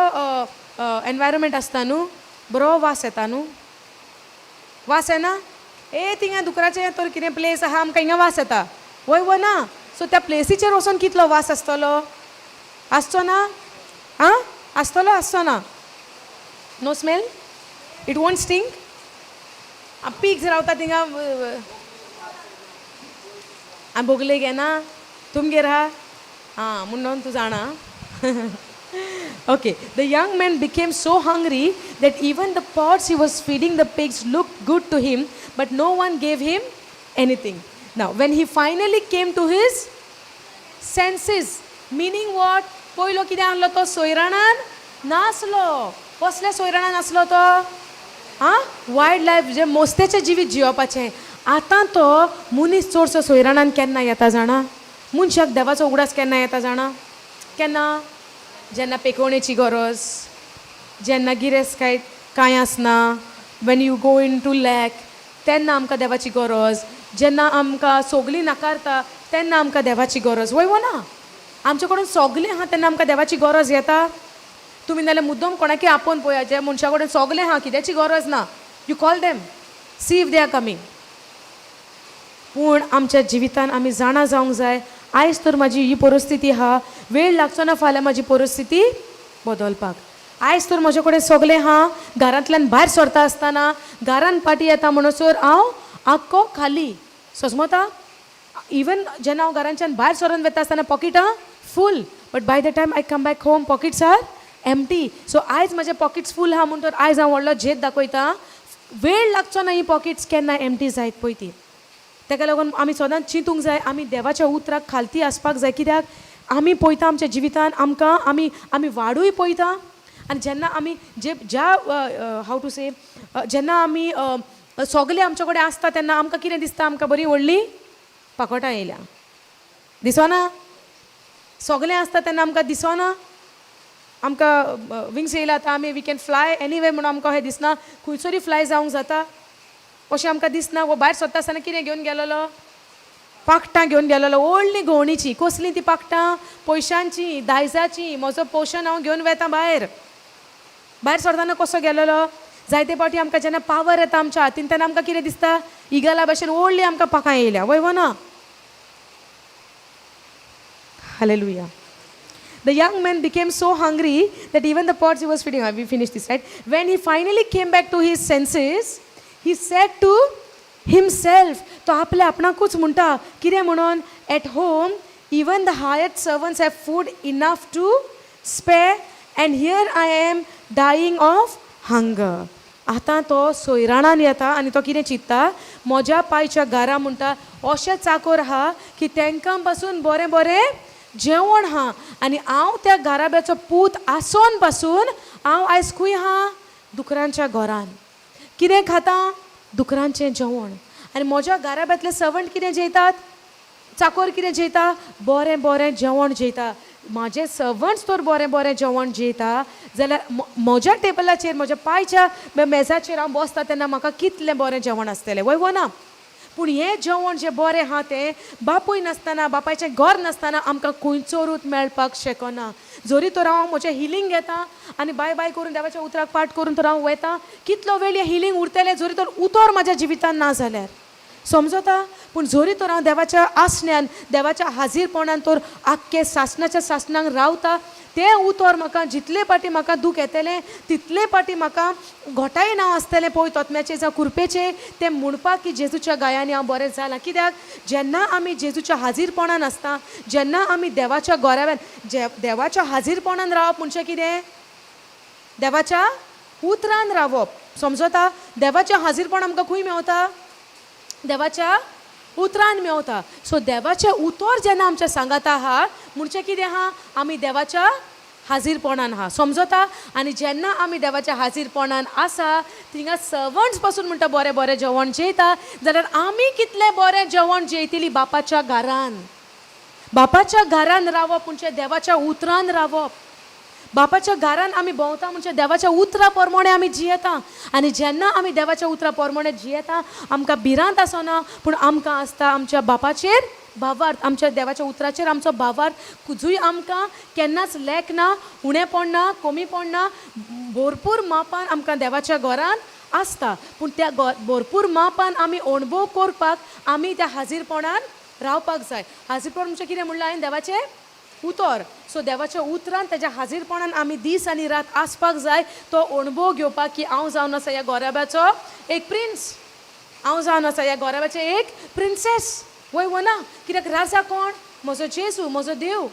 एनवायरमेंट आसता न्हू, बरो वास येता न्हू. वास येना? ए, थिंगा दुकराचें तर कितें प्लेस आहा, आमकां हिंगा वास येता. वय वो ना? सो त्या प्लेसीचेर वचोन कितलो वास आसतलो? आसचो ना? आं, आसतलो, आसचो ना? No smell? It won't stink? Pigs रावता थिंगा. आं, बोगलेक येना तुमगेर आहा. आं, म्हणून तूं जाणा. Okay, the young man became so hungry that even the pods he was feeding the pigs looked good to him, but no one gave him anything. Now, when he finally came to his senses, meaning what? पयलो कितें आहलो तो? सोयराणान नासलो. कसल्या सोयराणान आसलो तो? आं, वायल्ड लायफ, जे मोस्तेचें जिवीत जियोवपाचें. आतां तो मनीस चडसो सोयराणान केन्ना येता जाणा? मनशाक देवाचो उगडास केन्ना येता जाणा? केन्ना? जेन्ना पेकोवणेची गरज, जेन्ना गिरेस्तकाय कांय आसना, when you go into lack, तेन्ना आमकां देवाची गरज. जेन्ना आमकां सगळीं नाकारता तेन्ना आमकां देवाची गरज. वय वो ना? आमचे कडेन सगळें आहा तेन्ना आमकां देवाची गरज येता? तुमी नाल्यार मुद्दम कोणाकय आपोवन पळया, ज्या मनशा कडेन सगळें आहा, कित्याची गरज ना. You call them, see if they are coming. पूण आमच्या जिवितान आमी जाणा जावंक जाय, आयज तर म्हाजी ही परिस्थिती आहा, वेळ लागचो ना फाल्यां म्हाजी परिस्थिती बदलपाक. आयज तर म्हजे कडेन सगळें आहा, घरांतल्यान भायर सरता आसतना, घरान पाटी येता म्हणसर हांव आख्खो खाली. सजमता? इवन जेन्ना हांव घरांच्यान भायर सरोन वता आसतना पॉकेटां Full, but by the time I come back home pockets are empty. So आयज म्हजे पॉकेट्स फूल आहा म्हणून तर आयज हांव व्हडलो झेत दाखयता, वेळ लागचो ना ही पॉकेट्स केन्ना एम्प्टी जायत पळय ती. ताका लागून आमी सदांच चिंतूंक जाय, आमी देवाच्या उतराक खालती आसपाक जाय. कित्याक आमी पळयता आमच्या जिवितान आमकां आमी आमी वाडूय पळयता. आनी जेन्ना आमी जे ज्या हाव टू से, जेन्ना आमी सगलें आमचे कडेन आसता तेन्ना आमकां कितें दिसता, आमकां बरी व्हडली पाकोटां येयल्या दिसना. सगलें आसता तेन्ना आमकां दिसना, आमकां विंग्स येयला आतां आमी we can fly anyway म्हणून आमकां हें दिसना, खंयसरूय फ्लाय जावंक जाता अशें आमकां दिसना. हो भायर सरता आसतना कितें घेवन गेलेलो, पाकटां घेवन गेलेलो, व्हडलीं गवणीचीं. कसलीं तीं पाकटां? पयशांचीं, दायजाचीं. म्हजो पोशन हांव घेवन वेता भायर. भायर सरतना कसो गेलेलो? जायते फावटी आमकां जेन्ना पावर येता आमच्या हातीन तेन्ना आमकां कितें दिसता, इगला भशेन व्हडलीं आमकां पाखां येयल्या, वय वो ना? Hallelujah. The young man became so hungry that even the pots he was feeding, we finished this, right? When he finally came back to his senses, he said to himself, तो आपल्या आपणाकूच म्हणटा कितें म्हणून, at home even the hired servants have food enough to spare and here I am dying of hunger. आतां तो सोयराणान येता आनी तो कितें चिंत्ता, म्हज्या पायच्या घरा म्हणटा अशें चाकोर आहा की तांकां पासून बरें बरें जेवण आहा आनी हांव त्या घराब्याचो पूत आसोन पासून हांव आयज खंय आहा, दुकरांच्या घरान. कितें खाता? दुकरांचें जेवण. आनी म्हज्या घराब्यांतले सवंट कितें जेयतात, चाकोर कितें जेयता, बरें बरें जेवण जेयता. म्हाजे सर्वंट्स तर बरें बरें जेवण जेयता जाल्यार म्हज्या टेबलाचेर, म्हज्या पायच्या मेजाचेर हांव बसता तेन्ना म्हाका कितलें बरें जेवण आसतलें, वय वो ना? पूण हें जेवण जें बरें आहा तें बापूय नासतना, बापायचें घर नासतना आमकां खंयचरूच मेळपाक शकना. जरी तर हांव म्हजें हिलींग घेता आनी बाय बाय करून देवाच्या उतराक पाठ करून तर हांव वयता, कितलो वेळ हें हिलींग उरतलें जरी तर उतर म्हाज्या जिवितान ना जाल्यार, समजता? पूण जरी तर हांव देवाच्या आसण्यान, देवाच्या हाजीरपणान तर आख्खे सासणाच्या सासणांक रावता, तें उतर म्हाका जितले पाटी म्हाका दूख येतलें तितले पाटी म्हाका घोटाय नांव आसतलें पळय तोतम्याचें जावं कुरपेचें, तें म्हणपाक की जेजूच्या गायांनी हांव बरें जालां. कित्याक जेन्ना आमी जेजूच्या हाजीरपणान आसता, जेन्ना आमी देवाच्या गोऱ्याव्यान जे देवाच्या हाजीरपणान रावप म्हणजे कितें, देवाच्या उतरान रावप, समजता? देवाचें हाजीरपण आमकां खंय मेवता? देवाच्या उतरान मेवता. सो देवाचें उतर जेन्ना आमच्या सांगाता आहा म्हणजे कितें आहा, आमी देवाच्या हाजीरपणान आहा, समजता? आनी जेन्ना आमी देवाच्या हाजीरपणान आसा थिंगा सर्वंट्स पासून म्हणटा बरें बरें जेवण जेयता जाल्यार आमी कितलें बरें जेवण जेयतली बापाच्या घरान. बापाच्या घरान रावप म्हणजे देवाच्या उतरान रावप. बापाच्या घरान आमी भोंवता म्हणजे देवाच्या उतरा प्रमाणे आमी जियेता. आनी जेन्ना आमी देवाच्या उतरा प्रमाणे जियेता आमकां भिरांत आसना, पूण आमकां आसता आमच्या बापाचेर भावार्थ, आमच्या देवाच्या उतराचेर आमचो भावार्थ, जूय आमकां केन्नाच लॅक ना, उणेपण ना, कमीपण ना, भरपूर मापान आमकां देवाच्या घरान आसता. पूण त्या भरपूर मापान आमी अणभव करपाक आमी त्या हाजीरपणान रावपाक जाय. हाजीरपण म्हणजे कितें म्हणलां हांवें? देवाचें उतर. सो देवाच्या उतरान तेज्या हाजीरपणान आमी दीस आनी रात आसपाक जाय, तो अणभव घेवपाक की हांव जावन आसा ह्या गोराब्याचो एक प्रिन्स, हांव जावन आसा ह्या गोराब्याचें एक प्रिन्सेस, वय वो ना? कित्याक राजा कोण? म्हजो जेजू, म्हजो देव,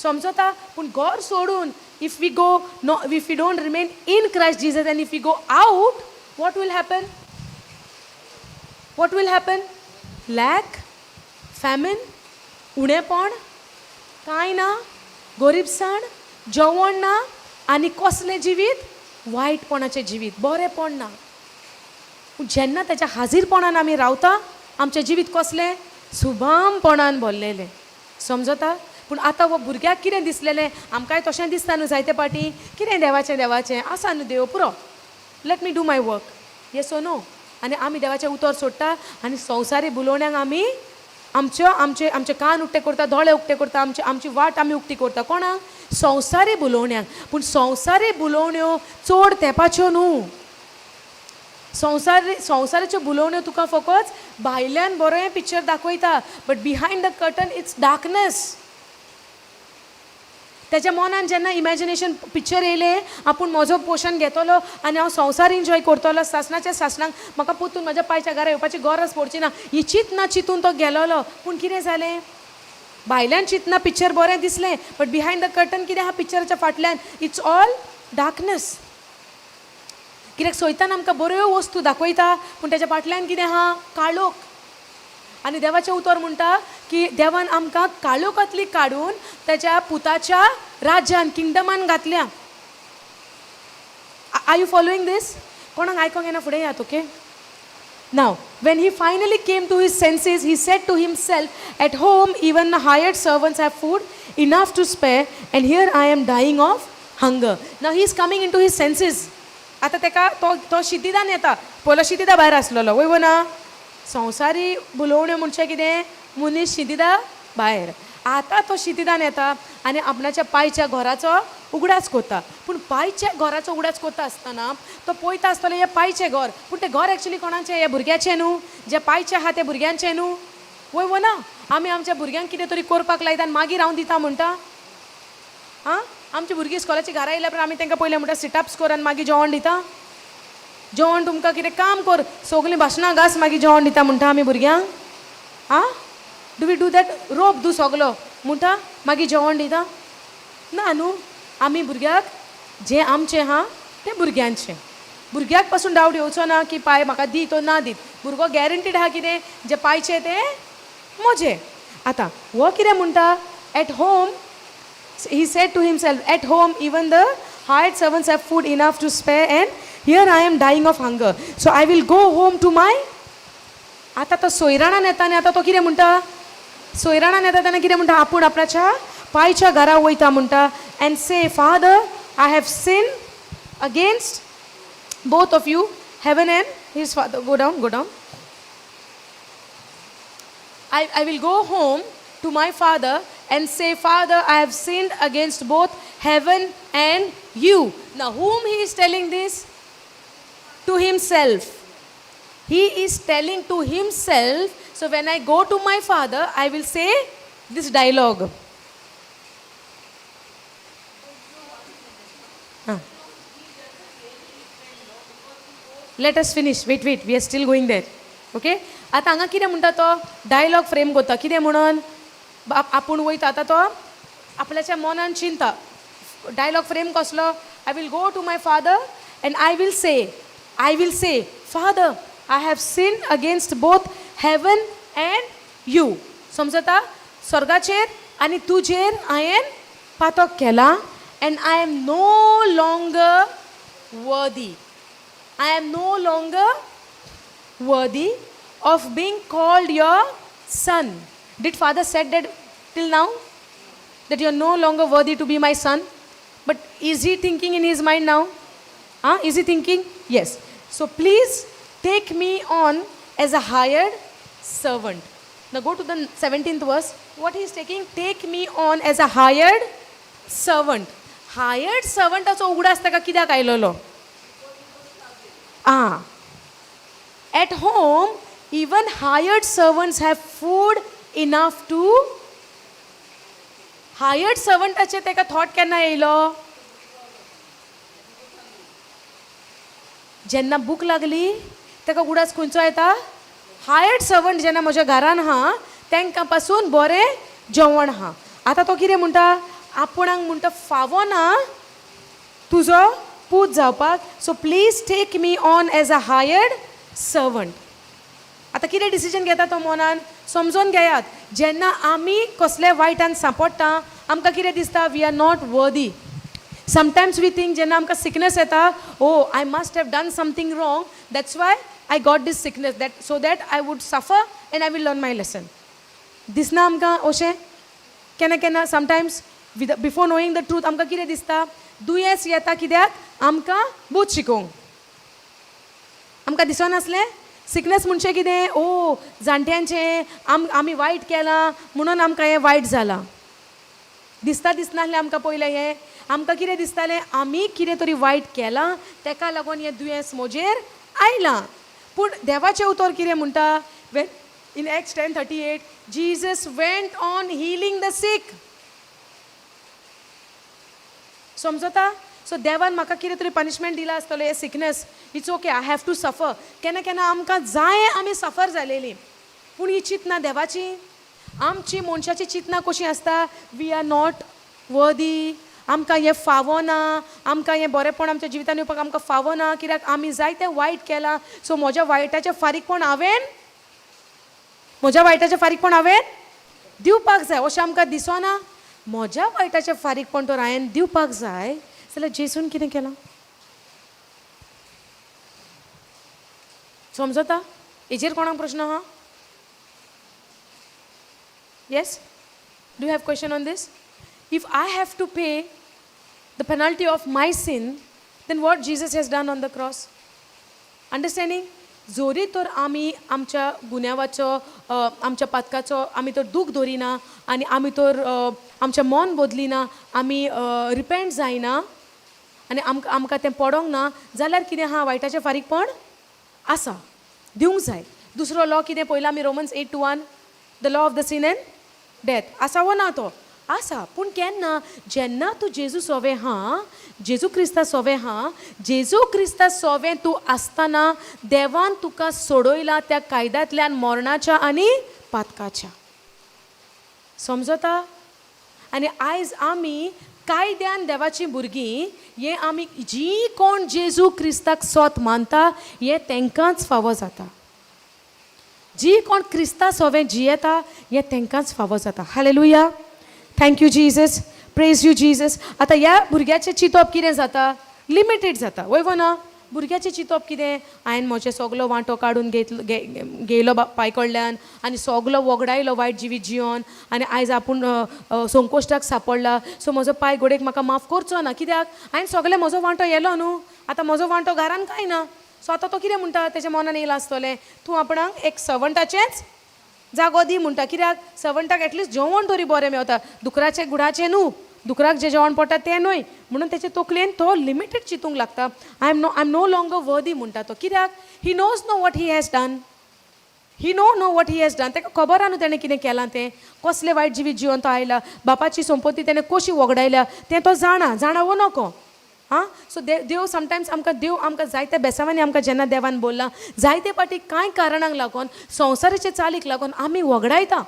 समजता? पूण घर सोडून if we go no, if we don't remain in Christ Jesus and if we go out, what will happen? What will happen? Lack, famine, उणेपण, कांय ना, गोरीबसाण, जेवण ना, आनी कसलें जिवीत? वायटपणाचें जिवीत, बरेंपण ना. पूण जेन्ना तेच्या हाजीरपणान आमी रावता आमचें जिवीत कसलें? सुभामपणान भरलेलें, समजता? पूण आतां हो भुरग्याक कितें दिसलेलें, आमकांय तशें दिसता न्हू जायते पाटी, कितें देवाचें देवाचें आसा न्हू देव पुरो, let me do my work, yes or no? आनी आमी देवाचें उतर सोडटा आनी संवसारी बुलोवण्यांक आमी आमच्यो आमचे आमचे कान उक्ते करता, दोळे उक्ते करता, आमची आमची वाट आमी उक्ती करता. कोणाक? संवसारी बुलोवण्यांक. पूण संवसारी बुलोवण्यो चड तेंपाच्यो न्हू. संवसाराच्यो बुलोवण्यो तुका फकत भायल्यान बरें पिक्चर दाखयता, but behind the curtain it's darkness. तेज्या मनान जेन्ना इमॅजिनेशन पिक्चर येयलें, आपूण म्हजो पोशन घेतलो आनी हांव संवसार एन्जॉय करतलो, सासणाच्या सासणाक म्हाका परतून म्हाज्या पायच्या घरा येवपाची गरज पडची ना, ही चिंतना चिंतून तो गेलोलो. पूण कितें जालें? भायल्यान चिंतना पिक्चर बरें दिसलें, बट बिहायंड the curtain कितें आहा पिक्चराच्या फाटल्यान? It's all darkness. कित्याक सैतान आमकां बऱ्यो वस्तू दाखयता, पूण ताच्या फाटल्यान कितें आहा? काळोख. आनी देवाचें उतर म्हणटा की देवान आमकां काळोखांतली काडून ताच्या पुताच्या राज्यान, किंगडमान घातल्या. Are you following this? कोणाक आयकोंक येना, फुडें यात. Okay. Now, when he finally came to his senses, he said to himself, "At home, even the hired servants have food enough to spare, and here I am dying of hunger." Now he is coming into his senses. आतां तेका तो शितिदान येता. पयलो शितिदा भायर आसलेलो, वय ना? संवसारी भुलोवण्यो म्हणचे कितें? मनीस शितिदा भायर. आतां तो शितिदान येता आनी आपणाच्या पायच्या घराचो उगडास कोत्ता. पूण पायच्या घराचो उगडास कोत्ता आसतना तो पळयता आसतलो हें पायचें घर, पूण तें घर एक्चुली कोणाचें? ह्या भुरग्याचें न्हू, जें पायचें आहा तें भुरग्यांचें न्हू, वय वो ना? आमी आमच्या भुरग्यांक कितें तरी करपाक लायता आनी मागीर हांव दिता म्हणटा. आं, आमची भुरगीं इस्कॉलाची घरा येयल्या उपरांत आमी तांकां पयलें म्हणटा, सिटअप्स कर आनी मागीर जेवण दिता. जेवण तुमकां कितें काम कर, सगलीं बासणां घास, मागीर जेवण दिता म्हणटा आमी भुरग्यांक. आं, do we do that? रोप धू सगलो म्हणटा, मागीर जेवण दिता? ना न्हू. आमी भुरग्याक जें आमचें आहा तें भुरग्यांचें. भुरग्याक पासून डावट येवचो ना की पाय म्हाका दी तो ना दीत. भुरगो गॅरंटीड आहा, कितें जें पायचें तें म्हजें. आतां हो कितें म्हणटा? At home, he said to himself, "At home, even the hired servants have food enough to spare, and here I am dying of hunger. So I will go home to my." आतां तो सोयराणान येता आनी आतां तो कितें म्हणटा? सोयराणान येता तेन्ना कितें म्हणटा? आपूण आपणाच्या पायच्या घरा वयता म्हणटा, and say, "Father, I have sinned against both of you, heaven and his father." Go down, go down. I will go home to my father and say, 'Father, I have sinned against both heaven and you.'" Now, whom he is telling this? To himself. He is telling to himself, so when I go to my father, I will say this dialogue. Ah. Let us finish. Wait, wait. We are still going there. Okay? आतां हांगा कितें म्हणटा तो? डायलॉग फ्रेम करता. कितें म्हणून? बाप आपूण वयता. आतां तो आपल्याच्या मनान चिंता. डायलॉग फ्रेम कसलो? I will go to my father and I will say, 'Father, I have sinned against both heaven and you.'" समजता? स्वर्गाचेर आनी तुजेर हांवें पातक केलां, and I am no longer worthy. I am no longer worthy of being called your son. Did father said that till now? That you are no longer worthy to be my son? But is he thinking in his mind now? Huh? Is he thinking? Yes. "So please take me on as a hired servant." Now go to the 17th verse. What he is taking? Take me on as a hired servant. Hired servant असो उगडास ताका कित्याक आयलोलो? Ah. At home, even hired servants have food enough to. Hired सर्वंटाचे ताका थॉट केन्ना येयलो? जेन्ना भूक लागली. ताका उगडास खंयचो येता? हायर्ड सर्वंट जेन्ना म्हज्या घरान आहा, तांकां पासून बरें जेवण आहा. आतां तो कितें म्हणटा? आपणाक म्हणटा, फावो ना तुजो पूत जावपाक, so please take me on as a hired servant. आतां कितें डिसिजन घेता तो मनान? समजोन घेयात. जेन्ना आमी कसल्या वायटान सांपडटा, आमकां कितें दिसता? We are not worthy. Sometimes we think, जेन्ना आमकां सिकनस येता, "Oh, I must have done something wrong, that's why I got this sickness, that so that I would suffer and I will learn my lesson." दिसना आमकां अशें केन्ना केन्ना? Sometimes with before knowing the truth, आमकां कितें दिसता? दुयेंस येता कित्याक? आमकां बूद शिकोवंक. आमकां दिसनासलें सिकनस म्हणजे कितें? ओ जाणट्यांचें आमी वायट केलां म्हणून आमकां हें वायट जालां. दिसता, दिसनासलें आमकां पयलें हें? आमकां कितें दिसतालें? आमी कितें तरी वायट केलां, तेका लागून हें दुयेंस म्हजेर आयलां. पूण देवाचें उतर कितें म्हणटा? When in Acts 10:38, Jesus went on healing the sick. समजता? सो देवान म्हाका कितें तरी पनिशमेंट दिला आसतलो, हें sickness, it's okay, I have to suffer. केन्ना केन्ना आमकां जाय आमी सफर जालेलीं, पूण ही चिंतना देवाची. आमची मनशाची चिंतना कशी आसता, we are not worthy, आमकां हें फावना, आमकां हें बरेंपण आमच्या जिवितान येवपाक आमकां फावना, कित्याक आमी जायतें वायट केलां. सो म्हज्या वायटाचें फारीकपण हांवें, म्हज्या वायटाचें फारीकपण हांवें दिवपाक जाय अशें आमकां दिसना. म्हज्या वायटाचें फारीकपण तर हांवें दिवपाक जाय जाल्यार जेजून कितें केलां समजता? हेजेर कोणाक प्रश्न आहा? Yes, do have question on this? If I have to pay the penalty of my sin, then what Jesus has done on the cross? Understanding? जोरी तर आमी आमच्या गुन्यांवाचो, आमच्या पातकाचो आमी तर दूख दवरिना आनी आमी तर आमचें मन बदलिना, आमी रिपेंट जायना आनी आमकां तें पडोंक ना जाल्यार कितें आहा, वायटाचें फारीकपण आसा, दिवंक जाय. दुसरो लॉ कितें पयला आमी, Romans 8:1, the law of the sin and death. आसा वो ना? तो आसा, पूण केन्ना? जेन्ना तूं जेजू सोवे हा, जेजू क्रिस्ता सोवे हा. जेजू क्रिस्ता सोवे तूं आसतना देवान तुका सोडयला त्या कायद्यांतल्यान, मरणाच्या आनी पातकाच्या. समजता? आनी आयज आमी कायद्यान देवाचीं भुरगीं. हें आमी जी कोण जेजू क्रिस्ताक सोत मानता, हें तांकांच फावो जाता. जी कोण क्रिस्ता सोवें जियेता, हें तांकांच फावो जाता. Hallelujah. Thank you Jesus, praise you Jesus. आतां ह्या भुरग्याचें चिंतप कितें जाता? लिमिटेड जाता, वय वो ना? भुरग्याचें चिंतप कितें? हांवें म्हजें सगलो वांटो काडून घेतलो, घेयलो बापाय कडल्यान आनी सगलो वगडायलो वायट जिवीत जियोन आनी आयज आपूण संकोश्टाक सापडला. सो म्हजो पाय घोडेक म्हाका माफ करचो ना, कित्याक हांवें सगलें म्हजो वांटो येलो न्हू, आतां म्हजो वांटो घरान कांय ना. सो आतां तो कितें म्हणटा, तेज्या मनान येयलां आसतलें, तूं आपणाक एक सवंटाचेंच जागो दी म्हणटा, कित्याक सवंटाक एटलिस्ट जेवण तरी बरें मेवता, दुकराचें गुडाचें न्हू, दुकराक जें जेवण पडटा तें न्हय. म्हणून तेचे तकलेन तो लिमिटेड चिंतूंक लागता. I am no longer worthy म्हणटा तो, कित्याक he knows know what he has done. He know what he has done. ताका खबर आहा न्हू तेणें कितें केलां तें, कसलें वायट जिवीत जिवन तो आयला, बापाची संपत्ती तेणें कशी वगडायल्या तें तो जाणा. जाणा वो नको? आं, सो देव समटायम्स आमकां, देव आमकां जायत्या बेसांवांनी आमकां जेन्ना देवान बोल्ला, जायते फावटी कांय कारणांक लागून, संवसाराचे चालीक लागून आमी वगडायता,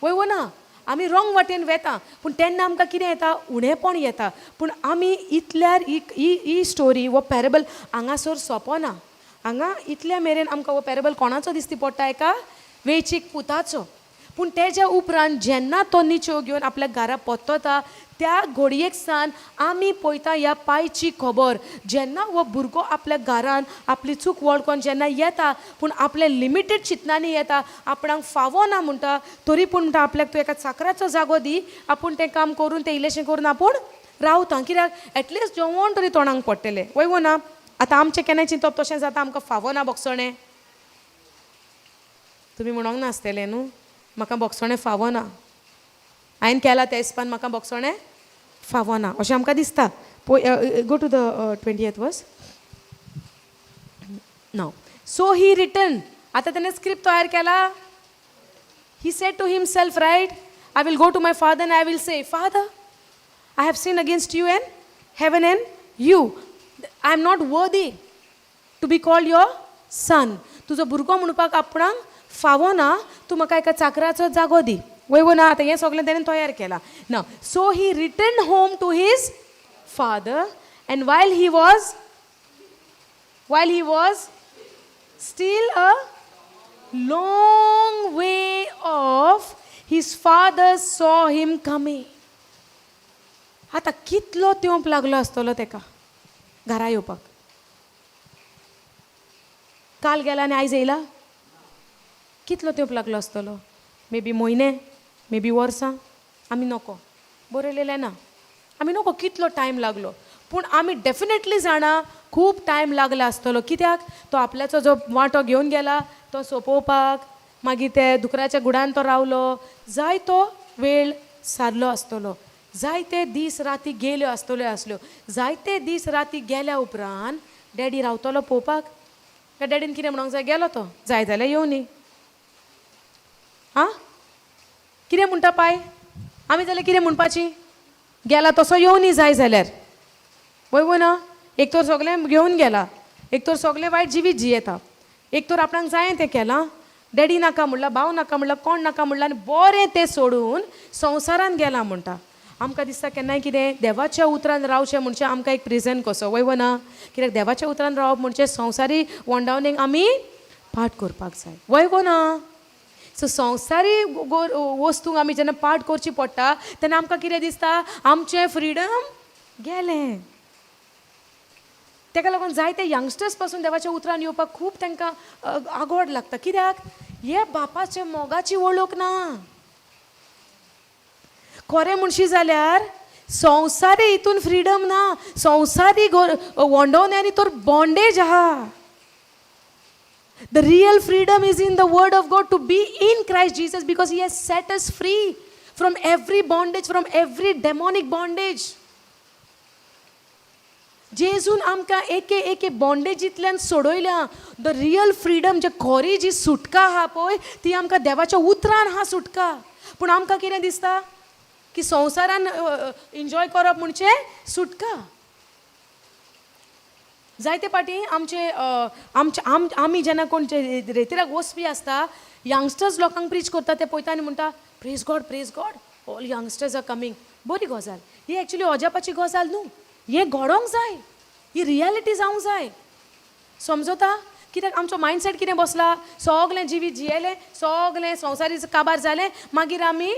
वय वो ना? आमी रोंग वाटेन वेता. पूण तेन्ना आमकां कितें येता? उणेपण येता. पूण आमी इतल्यार ही ही ही स्टोरी हो पॅरेबल हांगासर सोंपना. हांगा इतल्या मेरेन आमकां हो पॅरेबल कोणाचो दिसती पडटा? एका वेचीक पुताचो. पूण तेज्या उपरांत जेन्ना तो निचो घेवन आपल्या घरा परतता, त्या घडयेक सान आमी पळयता ह्या पायची खबर. जेन्ना हो भुरगो आपल्या घरान आपली चूक वळखून जेन्ना येता, पूण आपल्या लिमिटेड चिंतनांनी येता, आपणाक फावो ना म्हणटा, तरी पूण म्हणटा आपल्याक तूं एका चाकराचो जागो दी, आपूण तें काम करून, तें इल्लेशें करून आपूण रावता, कित्याक एटलिस्ट जेवण तरी तोंडाक पडटलें. वय वो ना? आतां आमचें केन्नाय चिंतप तशें जाता, आमकां फावो ना भोगसणें. तुमी म्हणोंक नासतलें न्हू, म्हाका भोगसणें फावो ना, हांवें केलां त्या हिसपान म्हाका भोगसणें फावो ना, अशें आमकां दिसता. पळय, go to the 20th verse now. So he return. आतां तेणें स्क्रिप्ट तयार केला. He said to himself, right, "I will go to my father and I will say, 'Father, I have sinned against you and heaven and you. I am not worthy to be called your son.'" तुजो भुरगो म्हणपाक आपणाक फावो ना, तूं म्हाका एका चाकराचो जागो दी. वय वो ना? आतां हें सगळें तेणें तयार केलां ना. So he return home to his father, and while he was still a long way off, his father saw him coming. आतां कितलो तेंप लागलो आसतलो तेका घरा येवपाक? काल गेला आनी आयज येयला? कितलो तेंप लागलो आसतलो? मे बी म्हयने, मे बी वर्सां, आमी नको, बरयलेलें ना. आमी नको कितलो टायम लागलो, पूण आमी डेफिनेटली जाणा खूब टायम लागला आसतलो, कित्याक तो आपल्याचो जो वांटो घेवन गेला तो सोंपोवपाक, मागीर ते दुकराच्या गुडान तो रावलो, जायतो वेळ सारलो आसतलो, जायते दीस राती गेल्यो आसतल्यो आसल्यो. जायते दीस राती गेल्या उपरांत डॅडी रावतलो पळोवपाक? काय डॅडीन कितें म्हणोंक जाय? गेलो तो, जाय जाल्यार येवनी. आं, कितें म्हणटा पाय? आमी जाल्यार कितें म्हणपाची? गेला तसो येवनी जाय जाल्यार. वय वो ना? एक तर सगळें घेवन गेला, एक तर सगळें वायट जिवीत जियेता, एक तर आपणाक जायें तें केलां. डॅडी नाका म्हणला, भाव नाका म्हणला, कोण नाका म्हणला आनी बरें तें सोडून संवसारान गेला म्हणटा. आमकां दिसता केन्नाय कितें देवाच्या उतरान रावचें म्हणजे आमकां एक प्रिजन कसो, वय वो ना? कित्याक देवाच्या उतरान रावप म्हणजे संवसारी वंडावणेक आमी पाठ करपाक जाय, वय वो ना? सो संवसारी वस्तूंक आमी जेन्ना पाठ करची पडटा तेन्ना आमकां कितें दिसता, आमचें फ्रिडम गेलें. ताका लागून जायते यंगस्टर्स पासून देवाच्या उतरान येवपाक खूब तांकां आगोड लागता. कित्याक? हे बापाच्या मोगाची वळख ना. खरें म्हणशी जाल्यार संवसारी हितून फ्रिडम ना, संवसारी वंडवण्यांनी तर बॉन्डेज आहा. The real freedom is in the word of God, to be in Christ Jesus, because he has set us free from every bondage, from every demonic bondage. जेजून आमकां एके एके बॉन्डेजींतल्यान सोडयल्या. The real freedom, जे खरी जी सुटका आहा पळय, ती आमकां देवाच्या उतरान आहा सुटका. पूण आमकां कितें दिसता की संवसारान एन्जॉय करप म्हणजे सुटका. जायते पाटी आमचे आमचे आम आमी जेन्ना कोण रेतिराक वचपी आसता, यंगस्टर्स लोकांक प्रीच करता ते पळयता आनी म्हणटा, "Praise God, praise God, all youngsters are coming." बरी गजाल ही, एक्चुली अजापाची गजाल न्हू. हें घडोंक जाय, ही रियलिटी जावंक जाय, समजता? कित्याक आमचो मायंडसेट कितें बसला, सगलें जिवीत जियेलें, सगलें संवसारी काबार जालें, मागीर आमी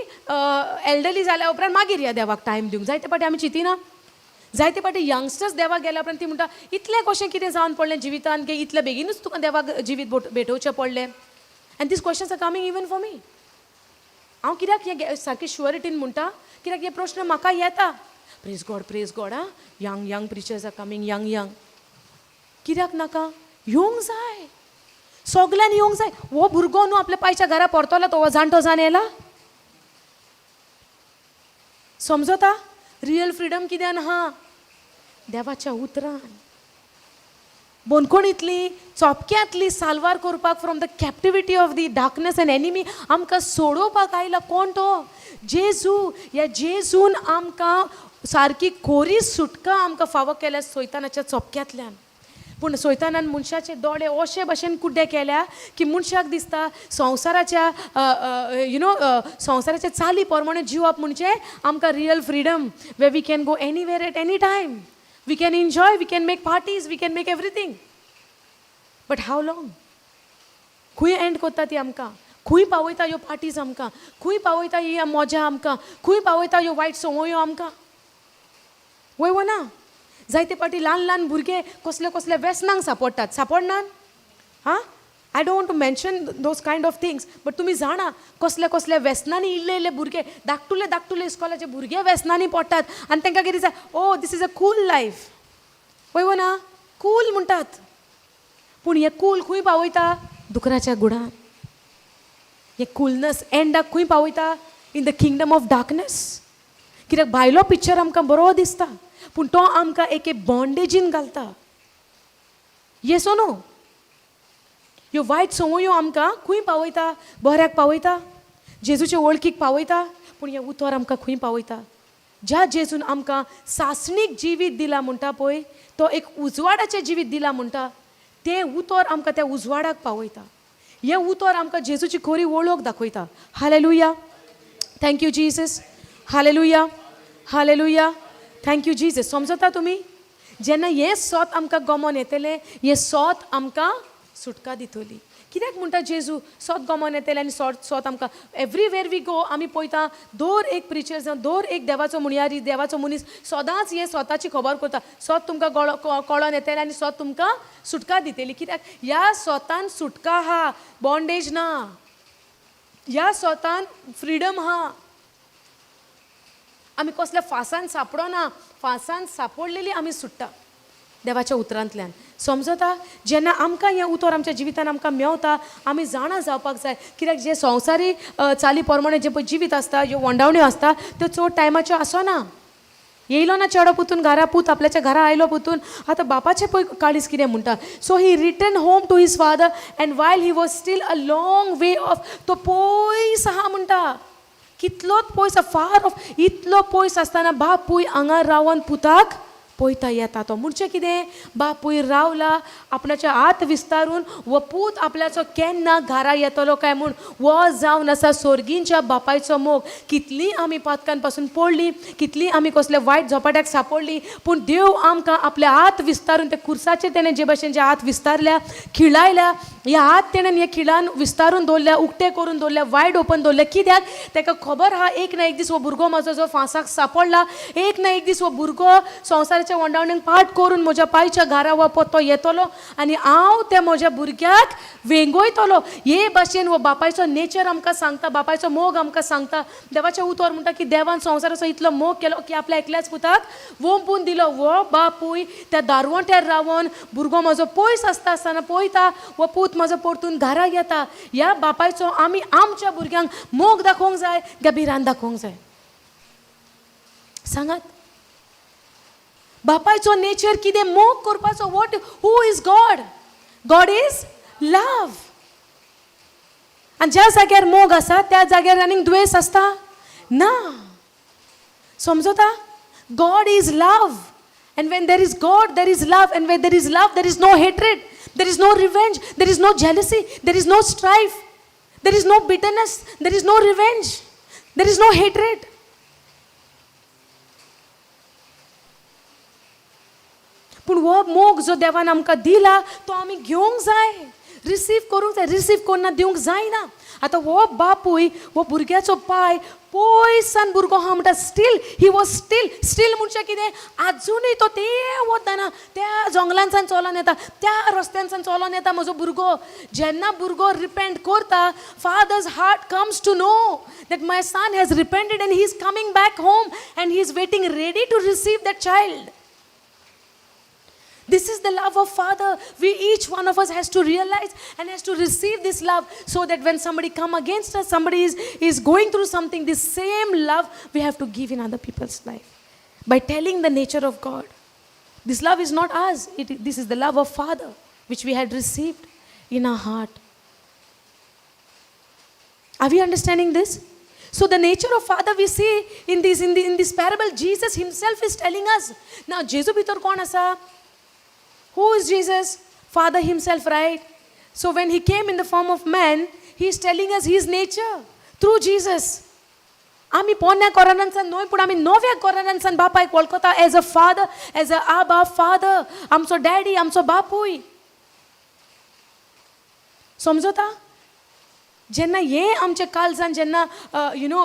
एल्डरली जाल्या उपरांत मागीर या देवाक टायम दिवंक. जायते फावटी आमी चिंतिना. जायते फावटी यंगस्टर्स देवाक गेल्या उपरांत ती म्हणटा, इतलें कशें कितें जावन पडलें जिवितान की इतलें बेगीनूच तुका देवाक जिवीत भेटोवचें पडलें? And these questions are coming even for me. हांव कित्याक हें सारकें शुअरिटीन म्हणटा? कित्याक हे प्रश्न म्हाका येता. Praise God, praise God, आं, young young preachers are coming, young young. कित्याक नाका? येवंक जाय, सगल्यांनी येवंक जाय. हो भुरगो न्हू आपल्या पायच्या घरा परतलो, तो हो जाणटो जावन येयला, समजता? रियल फ्रिडम कित्यान आहा? देवाच्या उतरान. बंदखणींतली, चोपक्यांतली साल्वार करपाक, from the captivity of the darkness and enemy आमकां सोडोवपाक आयला कोण तो? जेजू. ह्या जेजून आमकां सारकी खोरी सुटका आमकां फावो केल्या सैतानाच्या चोपक्यांतल्यान. पूण सैतानान मनशाचे दोळे अशे भशेन कुड्डे केल्या की मनशाक दिसता संवसाराच्या you know संवसाराच्या चाली प्रमाणे जिवप म्हणजे आमकां real freedom, where we can go anywhere at any time, we can enjoy, we can make parties, we can make everything. But how long? खंय एंड करता ती आमकां? खंय पावयता ह्यो पार्टीज आमकां? खंय पावयता ही मजा आमकां? खंय पावयता ह्यो वायट संवयो आमकां? वय वो ना? जायते फावटी ल्हान ल्हान भुरगे कसले कसले वेसनांक सापडटात. सापडनात? हां, I don't want to mention those kind of things, but तुमी जाणा कसल्या कसल्या वेसनांनी इल्ले इल्ले भुरगे, धाकटुले धाकटुले इस्कॉलाचे भुरगे वेसनांनी पडटात आनी तांकां कितें दिसता, "Oh, this is a cool life." वय वो ना? कूल म्हणटात, पूण हें कूल खंय पावयता? दुकराच्या गुडान. हें कूलनस एंडाक खंय पावयता? In the kingdom of darkness. कित्याक भायलो पिक्चर आमकां बरो दिसता, पूण तो आमकां एके बॉन्डेजीन घालता. येस नो? ह्यो वायट संवयो आमकां खंय पावयता? बऱ्याक पावयता, जेजूचे वळखीक पावयता, पूण हें उतर आमकां खंय पावयता? ज्या जेजून आमकां सासणीक जिवीत दिला म्हणटा पळय, तो एक उजवाडाचें जिवीत दिला म्हणटा, तें उतर आमकां त्या उजवाडाक पावयता. हें उतर आमकां जेजूची खरी वळख दाखयता. Hallelujah, thank you Jesus. Hallelujah, hallelujah, thank you Jesus. समजता तुमी? जेन्ना हें सोत आमकां गमोन येतलें, हें सोत आमकां सुटका दितली. कित्याक म्हणटा जेजू, सोत गमोन येतलें आनी सोत सोत आमकां? एवरीवेर we go, आमी पळयता, दर एक प्रिचर जावं दर एक देवाचो मुणयारी, देवाचो मनीस सदांच हे सोताची खबर करता. सोत तुमकां कळोन येतलें आनी सोत तुमकां सुटका दितली. कित्याक ह्या सोतान सुटका आहा, बॉन्डेज ना. ह्या सोतान फ्रिडम आहा. आमी कसल्या फासान सापडना, फासान सापडलेली आमी सुट्टा देवाच्या उतरांतल्यान, समजता? जेन्ना आमकां हें उतर आमच्या जिवितान आमकां मेवता, आमी जाणा जावपाक जाय. कित्याक जे संवसारी चाली प्रमाणे जें पळय जिवीत आसता, ज्यो वंडावण्यो आसता, त्यो चड टायमाच्यो आसना. येयलो ना चेडो पुतून घरा, पूत आपल्याच्या घरा आयलो पुतून, आतां बापाचें पळय काळीज कितें म्हणटा. So he return home to his father, and while he was still a long way off, तो पयस आहा म्हणटा, कितलोच पयस, फार ऑफ, इतलो पयस आसतना बापूय हांगा रावन पुताक पळयता. पळयता येता तो. म्हणजे कितें, बापूय रावला आपणाचे हात विस्तारून वो पूत आपल्याचो केन्ना घरा येतलो काय म्हूण. वो जावन आसा सोर्गींच्या बापायचो मोग. कितलीं आमी पातकां पासून पडलीं, कितलीं आमी कसले वायट झोपाट्याक सापडलीं, पूण देव आमकां आपले हात विस्तारून ते खुर्साचेर तेणें जे भाशेन जे हात विस्तारल्या, खिळायल्या, हे हात तेणें हे खिळान विस्तारून दवरल्या, उक्ते करून दवरल्या, वायड ओपन दवरल्या. कित्याक? ताका खबर आहा एक ना एक दीस हो भुरगो म्हजो जो फांसाक सापडला, एक ना एक दीस हो भुरगो संवसाराच्या वंडावणीक पाठ करून म्हज्या पायच्या घरा हो पत्तो येतलो आनी हांव त्या म्हज्या भुरग्याक वेंगयतलो. हे भाशेन हो बापायचो नेचर आमकां सांगता, बापायचो मोग आमकां सांगता. देवाचें उतर म्हणटा की देवान संवसाराचो इतलो मोग केलो की आपल्या एकल्याच पुताक वोंपून दिलो. हो बापूय त्या दारवंट्यार रावन भुरगो म्हजो पयस आसता आसतना पळयता हो पूत म्हजो परतून घरा येता. ह्या बापायचो आमी आमच्या भुरग्यांक मोग दाखोवंक जाय काय भिरांत दाखोवंक जाय? सांगात. बापायचो नेचर कितें? मोग करपाचो. What, who is God? God is love. आनी ज्या जाग्यार मोग आसा त्या जाग्यार आनीक दुयेंस आसता ना. समजता? God is love. And when there is God, there is love. And when there is love, there is no hatred, there is no revenge, there is no jealousy, there is no strife, there is no bitterness, there is no revenge, there is no hatred. पूण हो मोग जो देवान आमकां दिला तो आमी घेवंक जाय, रिसीव करूंक जाय. रिसीव करिना दिवंक जायना. आतां हो बापूय हो भुरग्याचो पाय पयसान भुरगो आहा म्हणटा, still he was still. Still म्हणजे कितें? आजुनूय तो ते वतना त्या जंगलांसान चलोन येता, त्या रस्त्यांसान चलोन येता म्हजो भुरगो. जेन्ना भुरगो रिपेंट करता, father's heart comes to know that my son has repented and he is coming back home and he is waiting ready to receive that child. This is the love of Father. We, each one of us, has to realize and has to receive this love so that when somebody come against us, somebody is going through something, this same love we have to give in other people's life by telling the nature of God. This love is not ours. This is the love of Father which we had received in our heart. Are we understanding this? So the nature of Father we see in this parable, Jesus himself is telling us. Now, जेजू भितर कोण आसा? Who is Jesus? Father himself, right? So when he came in the form of man, he is telling us his nature through Jesus. आमी पोन्न्या कोरानांसान न्हय, पूण आमी नव्या कोरानांसान बापायक वळखता as a father, as a Abba Father, आमचो डॅडी, आमचो बापूय. समजता? जेन्ना हें आमच्या काळजान जेन्ना you know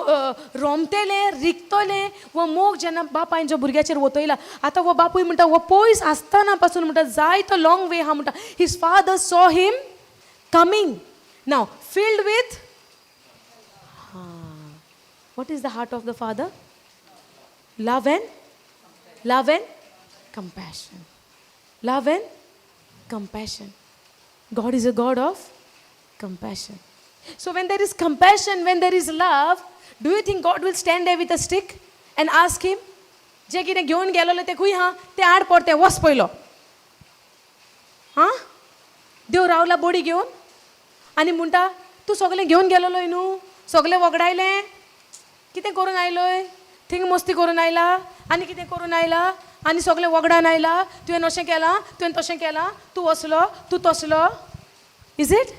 रोमतेलें, रिगतलें, हो मोग जेन्ना बापायन जो भुरग्याचेर वतयला. आतां हो बापूय म्हणटा, हो पयस आसतना पासून म्हणटा, जायतो लॉंग वे आहा म्हणटा, his father saw him coming. Now filled with, what is the heart of the father? Love and compassion. Love and compassion. God is a God of compassion. So when there is compassion, when there is love, do you think God will stand there with a stick and ask him, जे कितें घेवन गेलोले तें खूंय आहा तें हाड परतें, वच पयलो? आं, देव रावला बडी घेवन आनी म्हणटा, तूं सगळें घेवन गेलोलोय न्हू, सगळें वगडायलें, कितें करून आयलोय? थिंग मस्ती करून आयला आनी कितें करून आयला आनी सगळें वगडान आयला. तुवें अशें केलां, तुवें तशें केलां, तूं वसलो, तूं तसलो. Is it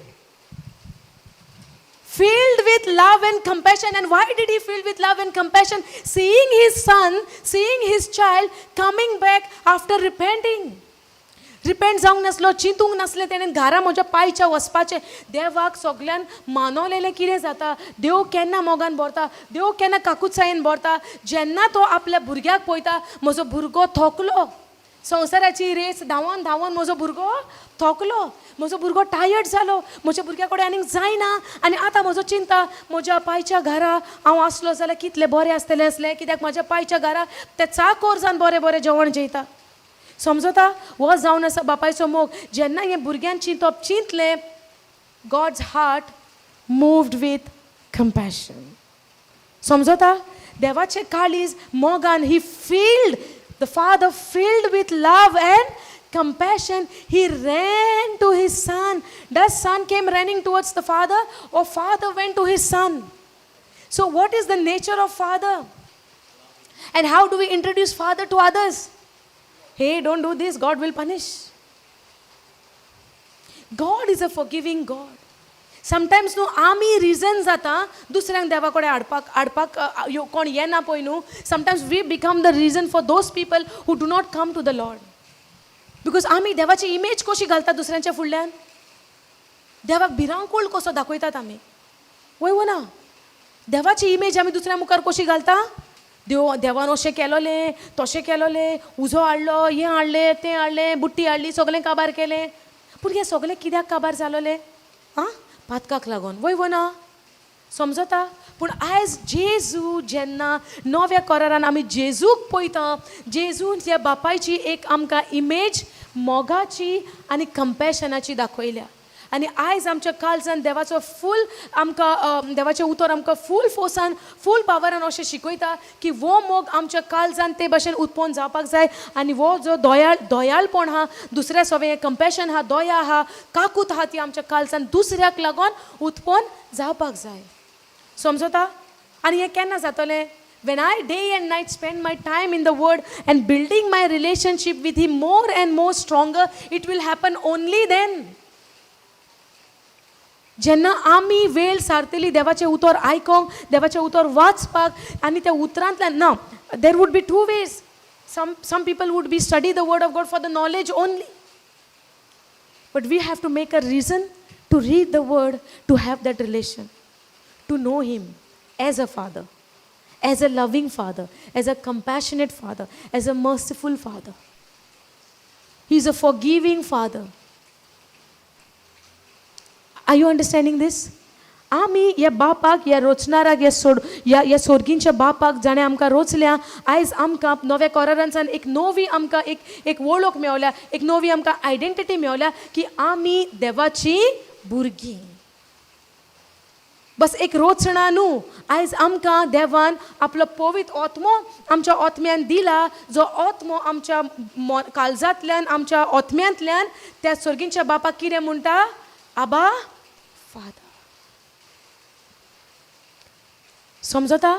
filled with love and compassion? And why did he fill with love and compassion? Seeing his son, seeing his child coming back after repenting. Repent जावंक नासलो, चिंतूंक नासलें तेणें घरा म्हज्या पायच्या वचपाचें. देवाक सगल्यान मानवलेलें कितें जाता? देव केन्ना मोगान भरता, देव केन्ना काकुत्सायेन भरता? जेन्ना तो आपल्या भुरग्याक पळयता, म्हजो भुरगो थकलो, संवसाराची रेस धांवन धांवन म्हजो भुरगो थकलो, म्हजो भुरगो टायर्ड जालो, म्हज्या भुरग्या कडेन आनीक जायना आनी आतां म्हजो चिंता, म्हज्या पायच्या घरा हांव आसलो जाल्यार कितलें बरें आसतलें आसलें. कित्याक म्हज्या पायच्या घरा ते चाकोर जावन बरें बरें जेवण जेयता. समजता? हो जावन आसा बापायचो मोग. जेन्ना हें भुरग्यान चिंतप चिंतलें, God's heart moved with compassion. समजता? देवाचें काळीज मोगान, he filled, the father filled with love and compassion, he ran to his son. Does son came running towards the father or father went to his son? So what is the nature of father? And how do we introduce father to others? Hey, don't do this, God will punish. God is a forgiving God. Sometimes न्हू आमी रिजन जाता दुसऱ्यांक देवा कडेन हाडपाक हाडपाक कोण येना पळय न्हू, sometimes we become the reason for those people who do not come to the Lord. Because आमी देवाची इमेज कशी घालता दुसऱ्यांच्या फुडल्यान, देवाक भिरांकूळ कसो दाखयतात आमी, वय वो ना? देवाची इमेज आमी दुसऱ्या मुखार कशी घालता? देव देवान अशें केलोलें, तशें केलोलें, उजो हाडलो, हें हाडलें, तें हाडलें, बुट्टी हाडली, सगळें काबार केलें. पूण हें सगळें कित्याक काबार जालोलें? आं, पातकाक लागून, वय वो ना? समजता? पूण आयज जेजू जेन्ना नव्या करारान आमी जेजूक पळयता, जेजून ह्या बापायची एक आमकां इमेज मोगाची आनी कंपॅशनाची दाखयल्या. आनी आयज आमच्या काळजान देवाचो फूल आमकां देवाचें उतर आमकां फूल फोर्सान, फूल पावरान अशें शिकयता की वो मोग आमच्या काळजान ते भाशेन उत्पन्न जावपाक जाय. आनी वो जो दयाळपण आहा दुसऱ्या सवें, कंपॅशन आहा, दया आहा, काकूत आहा, ती आमच्या काळजान दुसऱ्याक लागून उत्पन्न जावपाक जाय. समजता? आनी हें केन्ना जातलें? When I day and night spend my time in the word and building my relationship with him more and more stronger, it will happen only then. जेन्ना आमी वेळ सारतली देवाचें उतर आयकोंक, देवाचें उतर वाचपाक, आनी त्या उतरांतल्यान ना, there would be two ways. Some people would be study the word of God for the knowledge only, but we have to make a reason to read the word, to have that relation, to know him as a father, as a loving father, as a compassionate father, as a merciful father. He is a forgiving father. Are you understanding this? आमी ह्या बापाक, ह्या रोचणाराक, ह्या सोड ह्या ह्या सोर्गींच्या बापाक जाणें आमकां रोचल्या, आयज आमकां नव्या करारांसान एक नवी आमकां एक एक वळख मेवल्या, एक नवी आमकां आयडेंटिटी मेवल्या की आमी देवाची भुरगीं. बस एक रोचणा न्हू, आयज आमकां देवान आपलो पवित्र आत्मो आमच्या आत्म्यान दिला, जो आत्मो आमच्या काळजांतल्यान, आमच्या आत्म्यांतल्यान त्या सोर्गींच्या बापाक कितें म्हणटा? आबा फादर. समजता?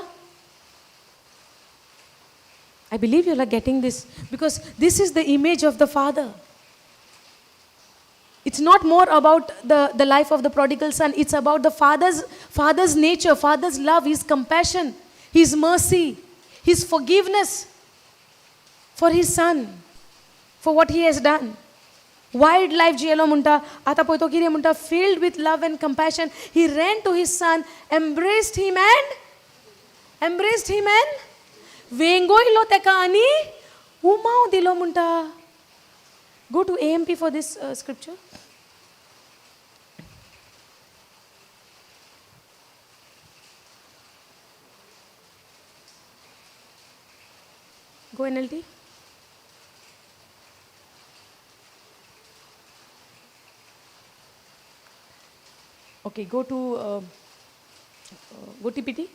I believe you are getting this, because this is the image of the father. It's not more about the life of the prodigal son. It's about the father's nature, father's love, his compassion, his mercy, his forgiveness for his son, for what he has done. Wide life जियेलो म्हणटा. आतां पळय तो कितें म्हणटा? Filled with love and compassion, he ran to his son, embraced him and वेंगोयलो तेका आनी उमाव दिलो म्हणटा. Go to AMP for this scripture. Go NLT. Okay, go to go TPT.